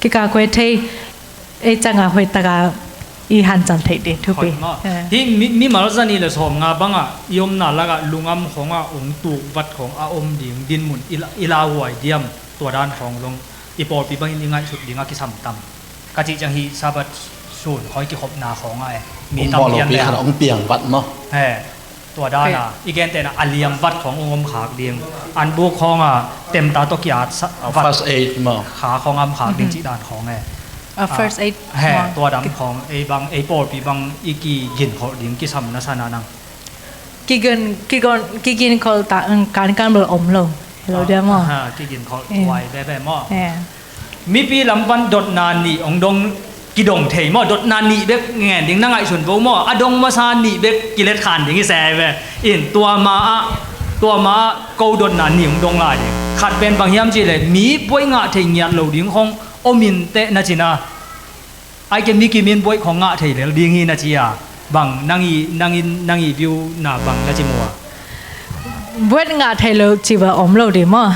Kika kue thei ei canga hoitaka i hancam thei di thupi. Hoih maw. Eh. Hi mi, mi malzani le sawm nga banga i omna laka lungam khonga ung tuk vat khong a om ding dinmun i la, i lauhuai diam tua dan khong zong i pawlpi bangin i ngaihsut dinga kisam tam. Ka cih ciang hi Sabbath sun khoi kikhopna khawng ah e. Mi tam pian le hong piang vat maw? He. Tua dana i gentehna a liam vat khawng ung om khak ding. An buk khawng a temta tawh kiat first aid maw? Kha khawng am khak ding cih dan khawng e. A first aid he maw? Tua dam khawng ei bang ei pawlpi bang i kigin kholh ding kisam na sana nang. Kigen, kigon, kigin khol ta, kan kan bel om lo. Hello dia maw? Aha, kigin khol wai bebe maw? Mipi lam pan dotna nih ong dong kidong thei maw? Dotna nih bek ngen ding na ngaihsun bo maw? A dong masa nih bek kilet khan ding i se ve. In tua ma ah, tua ma ah ko dotna nih ong dong lai ding. Khat pen bang hiam cih le mi buai ngah thei ngiat lo ding khong om in teh na cina. Ai ke mi kimin buaih khong ngah thei lel ding hi na ci a bang nang i, nang in, nang i view na bang na ci mua. Buaih ngah thei lo ci ba om lo di maw?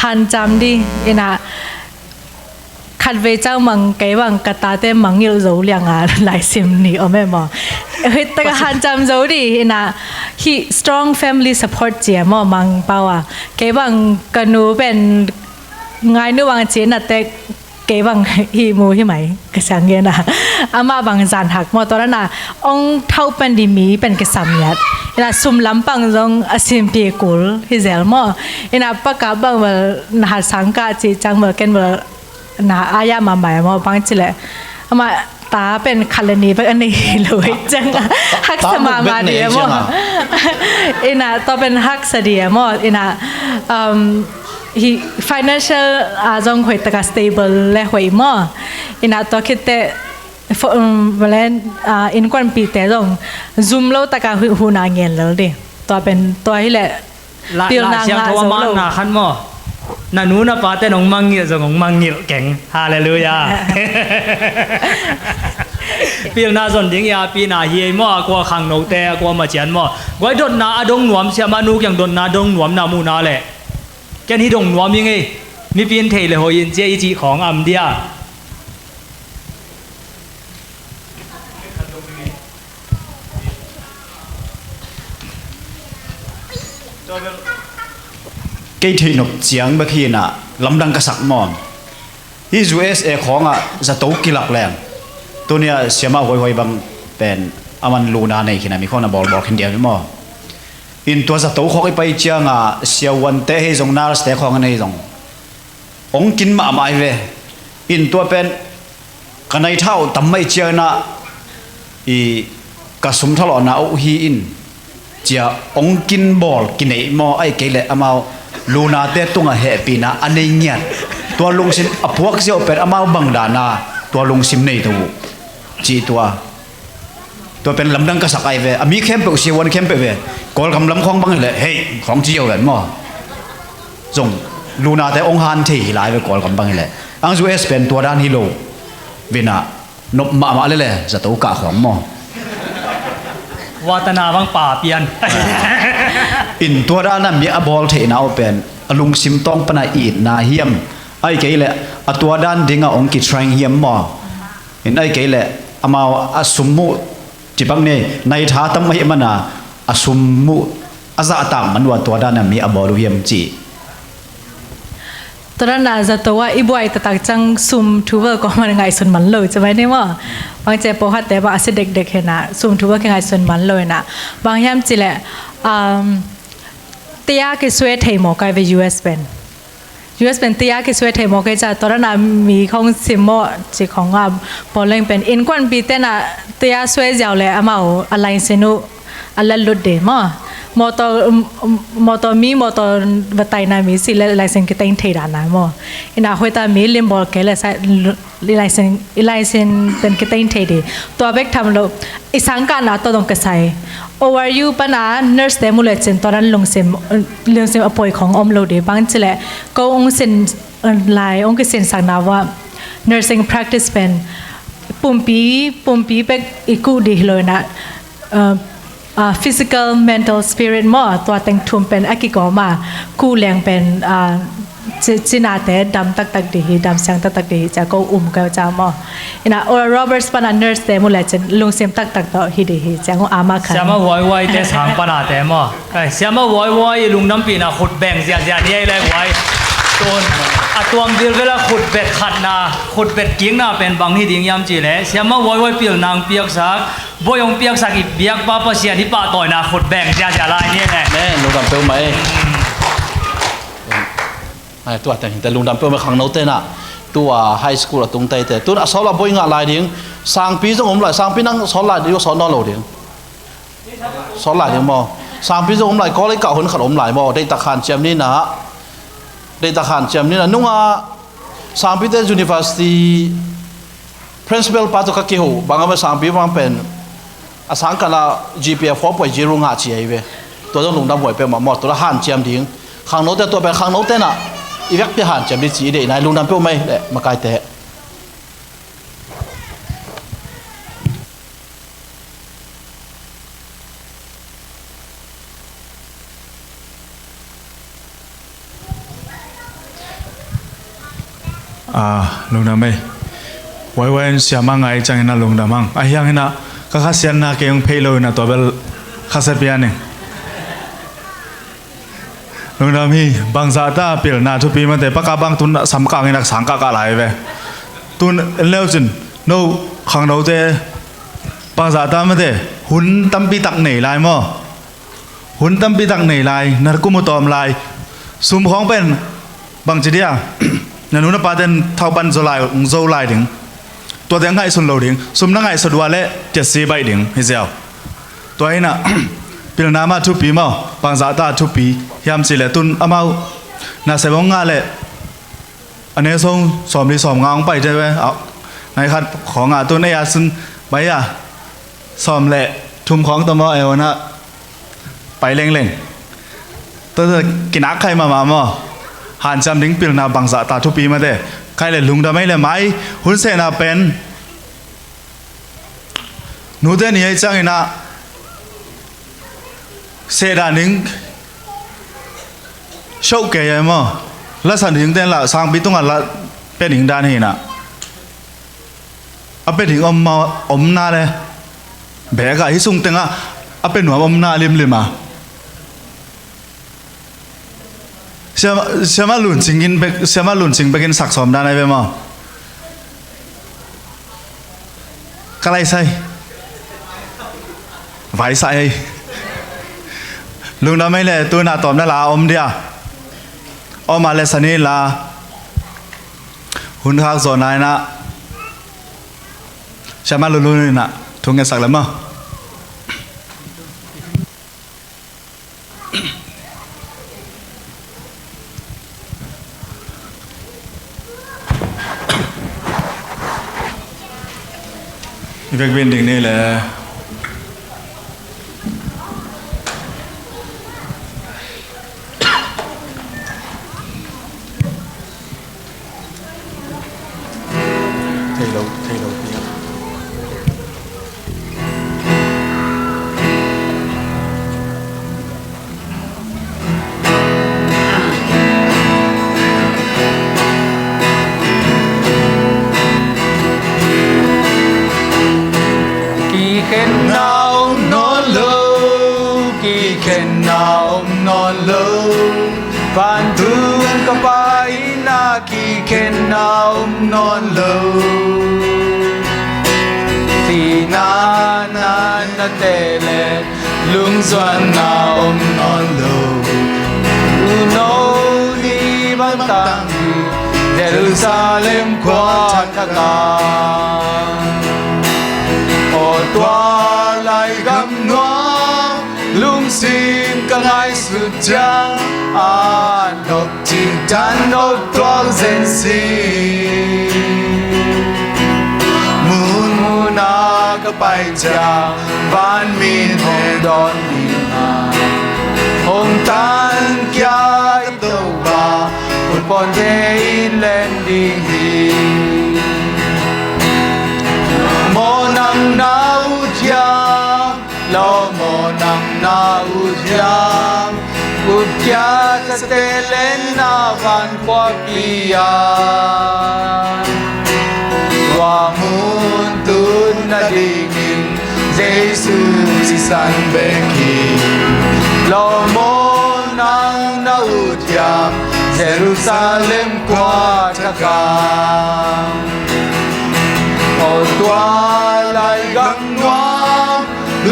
Hancam di ina khat vei cau mang kei bang ka tate mangngilh zo liang a lai sim ni om e maw? Hit taka hancam zo di ina hi strong family support ci a maw mang pau a kei bang ka nu pen ngai nu bang ci na tek kei bang hi mu hi mai ka siang ngen a. Amah bang zan hak maw tua na ong thau pen di mi pen ka sam ngiat. Ina sum lam pang zong a simpi kul hi zel maw. Ina paka bang bel na hat sang ka ci cang bel ken bel na aya ma mai maw bang ci le. Amah ta pen khat le ni bek a nei lo hi cang a. Haksa mahmah di maw. Ina tua pen haksa di maw. Ina um, hi financial a zong hoih taka stable le hoih maw. Ina tua khitte innkuanpihte zong zum lo taka huna ngen lel di. Tua pen tua hi le pilna ngah zo lo. Na nu na pate nong mangngilh zong nong mangngilh keng. Halleluiah. Pilna zon ding i api na hi ei maw a kua khangnote a kua macian maw. Guai dotna a dong nuam siamah nu kiang dotna a dong nuam na muhna leh. Ken hi dong nuam hi ngei. Mipi in thei le hoih in cia i cih khawng am dia. Kei theihnop ciang bek hi inah lamdang ka sak maw? Hi U S A khawngah zato kilak leng tunia siamah huaihuai bang pen a man luna nei khin a mi khawng na bawlbawl khin diam hi maw? In tua zato khawng i pai cianga siavuante hei zong nurse te khawng an hei zong ong kin mahmah hi ve. In tua pen ka nai thau tam mai cianah i ka sum thalawhna uh hi in cia ong kin bawl kineih maw ai kei leh amau lunate tungah hehpihna a nei ngiat tua lungsim a puak ziau pen amau bangdana tua lungsim nei to uh cih tua. Tua pen lamdang ka sak ai ve a mi khempeuh siavuan khempeuh ve Kawlgam lam khawng bang hileh hei khawng ci yo ven maw? Zong lunate ong han thei hi lai ve Kawlgam bang hileh ang U S pen tua dan hi lo vinah nop mahmah lele zato kah khawng maw? Watana bang pa pian. In tua dana mi a bawl theihna uh pen a lungsim tawng pana i itna hiam ai kei leh a tua dan dinga ong kithrang hiam maw? In ai kei leh amau a sum muh cipak nei nai tha tam ahi mana a sum muh a zahtak manua tua dana mi a bawl uh hiam ci. Tua dan a zato ah i buai taktak ciang sum thu bel kawman ngaihsun man lo ci mai ni maw. Bang ci a pawlkhatte bang a si dekdek hi na, sum thu bel kingaihsun man lo hi na. Bang hiam cih leh, um, tia kisue thei mawk ai ve U S pen. U S pen tia kisue thei mawk ai ca, tua dan a mi khong sim maw ci khong a, pawleng pen innkuanpihte na tia sue ziau leh amau a license uh a latlut ding maw. Motor, um, um, motor mi, motor va taina mi cih leh license kiteng thei dan a maw. Hi na, hoihtak mi limbawl kei leh sa, lu-, i license, i license pen kiteng thei ding. Tua bek tham lo, i sangkahna tawh dong kisai. O R U pan a nurse te mu lecin tua dan lungsim, lungsim a poi khong om lo ding. Bang ci leh ko hong sin lai, hong kisinsakna uah nursing practice pen pumpi, pumpi bek i kuh ding hi lo hi na, uh, uh, physical, mental, spirit maw, tua teng thum pen a kikawm a, kuh leng pen, uh, ci-, cinate dam taktak ding hi, dam siang taktak ding hi, ci a ko um kei uh ca maw. Hi na, Oral Roberts pan a nurse te mu lecin lungsim taktak tawh hi ding hi, ci a ngong ama khan. Siama Huai Huai te sang pan a te maw. Ai, Siama Huai Huai i lungdampihna khut beng ziahziah ni ei leh Huai. Tun, a tuam vilvel a khut bet khatna, khut bet kikna pen bang hi ding hiam cih leh, Siama Huai Huai pilna hong piaksak, bawi hong piaksak i biakpa Pasian i pahtawina khut beng ziahziah lai ni ei leh. Amen. Lungdam peuhmah ei. Ai, tua teng hi te lungdam peuhmah khangnote na. Tua high school a tung teite. Tun a sawt a bawi ngah lai ding. Sangpi zong om lai, sangpi nang sawt lai ding, sawt nawn lo ding. Sawt lai ding maw? Sangpi zong om lai, college kah hun khat om lai maw? Deihtak hanciam ni na. Deihtak hanciam ni na. Nunga sangpite university principal pa tawh ka kiho, bang a ma sangpi bang pen a sangkahna G P A four point zero ngah ci ahi ve. Tua zong lungdam huai peuhmah maw? Tua hanciam ding. Khangnote tua pen khangnote na. I vekpi hanciam ding ci i deih nai, lungdam peuhmah ei leh makaite. Ah, lungdam ei. Huai huai in siama ngai ciangin a lungdam hang. Ahi hangin a ka khasiatna kei hong phei lo in a tua bel khasia pian ing. Lungdam hi, bangzahta pilna thupi mate, paka bang tun samkang in a sangkah kah lai ve. Tun en leucin, no khangnote bangzahta mate, hun tampi tak nei lai maw? Hun tampi tak nei lai, na kum uh tawm lai. Sum khawng pen bangci dia, na nu na paten thau pan zo lai, zo lai ding. Tuate ngaihsun lo ding. Sum na ngaihsut uh a leh kiasi baih ding hi ziau. Tua hi na, pilna mah thupi maw, bangzahta thupi hiam cih leh tun amau na se bawng ngah leh a ne song sawmli sawmnga hong pai te ve. Nai khat khawng a tun ei a sun bai a sawm leh thum khawng tawh maw, ei a pai lengleng. Tua kinak khai mahmah maw. Hanciam ding pilna bangzahta thupi mate. Khai leh lungdam ei leh mai hun sehna pen nute ni ei ciangin a sehdan ding show kei ei maw? Lasan ding ten la sangpi tungah la pia ding dan hi na. A pia ding om maw, om na le. Bek a hi sung tengah a pia nuam om na limlim a. Siama, siama luncing in bek, siama luncing bekin sak sawm dan ai ve maw? Ka lai sai. Vai sai ei. Lungdam ei le tuna tawmna la om dia. Om a le sani la. Hun khak zawh naina. Siama lulun ina. Thu ngetsak le maw? I vek binding ni le. Thei lo, thei lo piak. Kikhenna om nawn lo, kikhenna om nawn lo. Vantung ka Pa inn ah na om nawn lo. Thihna na na teh leh lungzuanna om nawn lo. Tuuno ni bang tang hi Jerusalem khua thak ah. Aw tua lai gam nuam lungsim ka ngaihsut ciang a nop cih dan nop tuak zen si. Mun mun a ka pai ciang van min hong dawn ding a, hong tankhia ka Topa, hun pawnte in len ding hi. Maw nang na ut hiam? Lawm aw nang na ut hiam? Ut kia ka telen na van khuapi a. Tua mun tun nadingin Jesu sisan bek hi. Lawm aw nang na ut hiam? Jerusalem khua thak ah. Aw tua lai gam nuam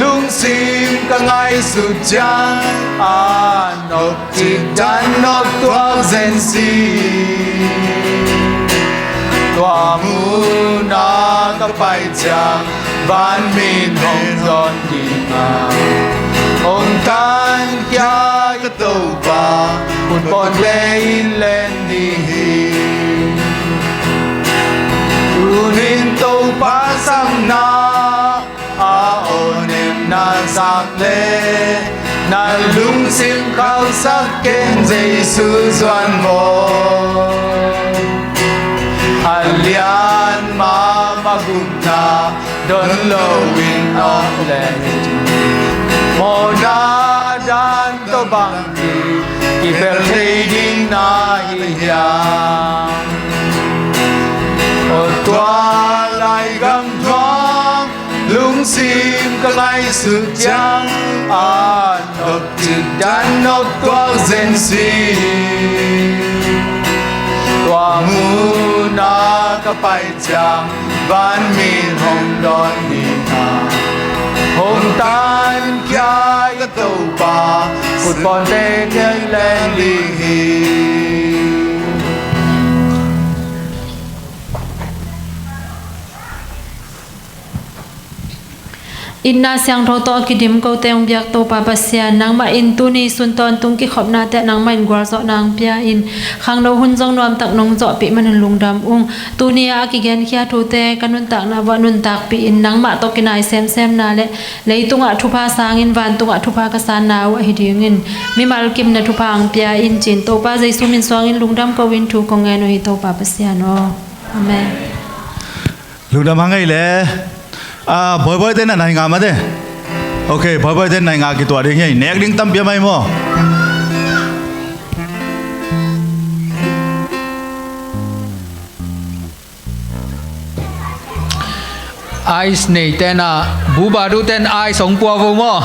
lungsim ka ngaihsut ciang a nop cih dan nop tuak zen si. Tua mun a ka pai ciang van min hong dawn ding a, hong tankhia ka Topa, hun pawnte in len ding hi. Tunin Topa sapna a aw nem na zak le na lungsim khauhsak ken Jesu zuan maw. A lian mahmah gupna don loin awk le mawhna a dan tawh bang kibel thei ding na hi hiam? Aw tua lai gam nuam lungsim ka ngaihsut ciang a nop cih dan nop tuak zen si. Tua mun a ka pai ciang van min hong dawn ding a, hong tankhia ka Topa, hun pawnte in len ding hi. Itna siangtho tawh a kidim kote hong biak Topa Pasian, nangmah in tuni sun tawntung kikhopnate ah nangmah in gualzawhna hong pia in, khangno hun zong nuamtak nong zawhpih manun lungdam ung. Tuni a a kigenkhia thute ka nuntakna uah nuntakpih in, nangmah tawh kinai semsemna le leitungah thupha sangin vantungah thupha ka sanna uh ahi dingin mimal kimna thupha hong pia in, ci-in Topa Jesu min suangin lungdam ko-in thu kong ngen uh hi, Topa Pasian aw. Amen. Lungdam hang ei le. Ah, bawibawi te na nai nga mate. Ok, bawibawi te nai nga kituah ding hi. Nek ding tampi a mai maw? Ice nei tena, buba du ten ice hong pua vo maw?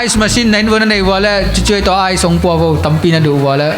Ice machine na inn vo na nei vua le, cucuai tawh ice hong pua vo, tampi na duh vua le.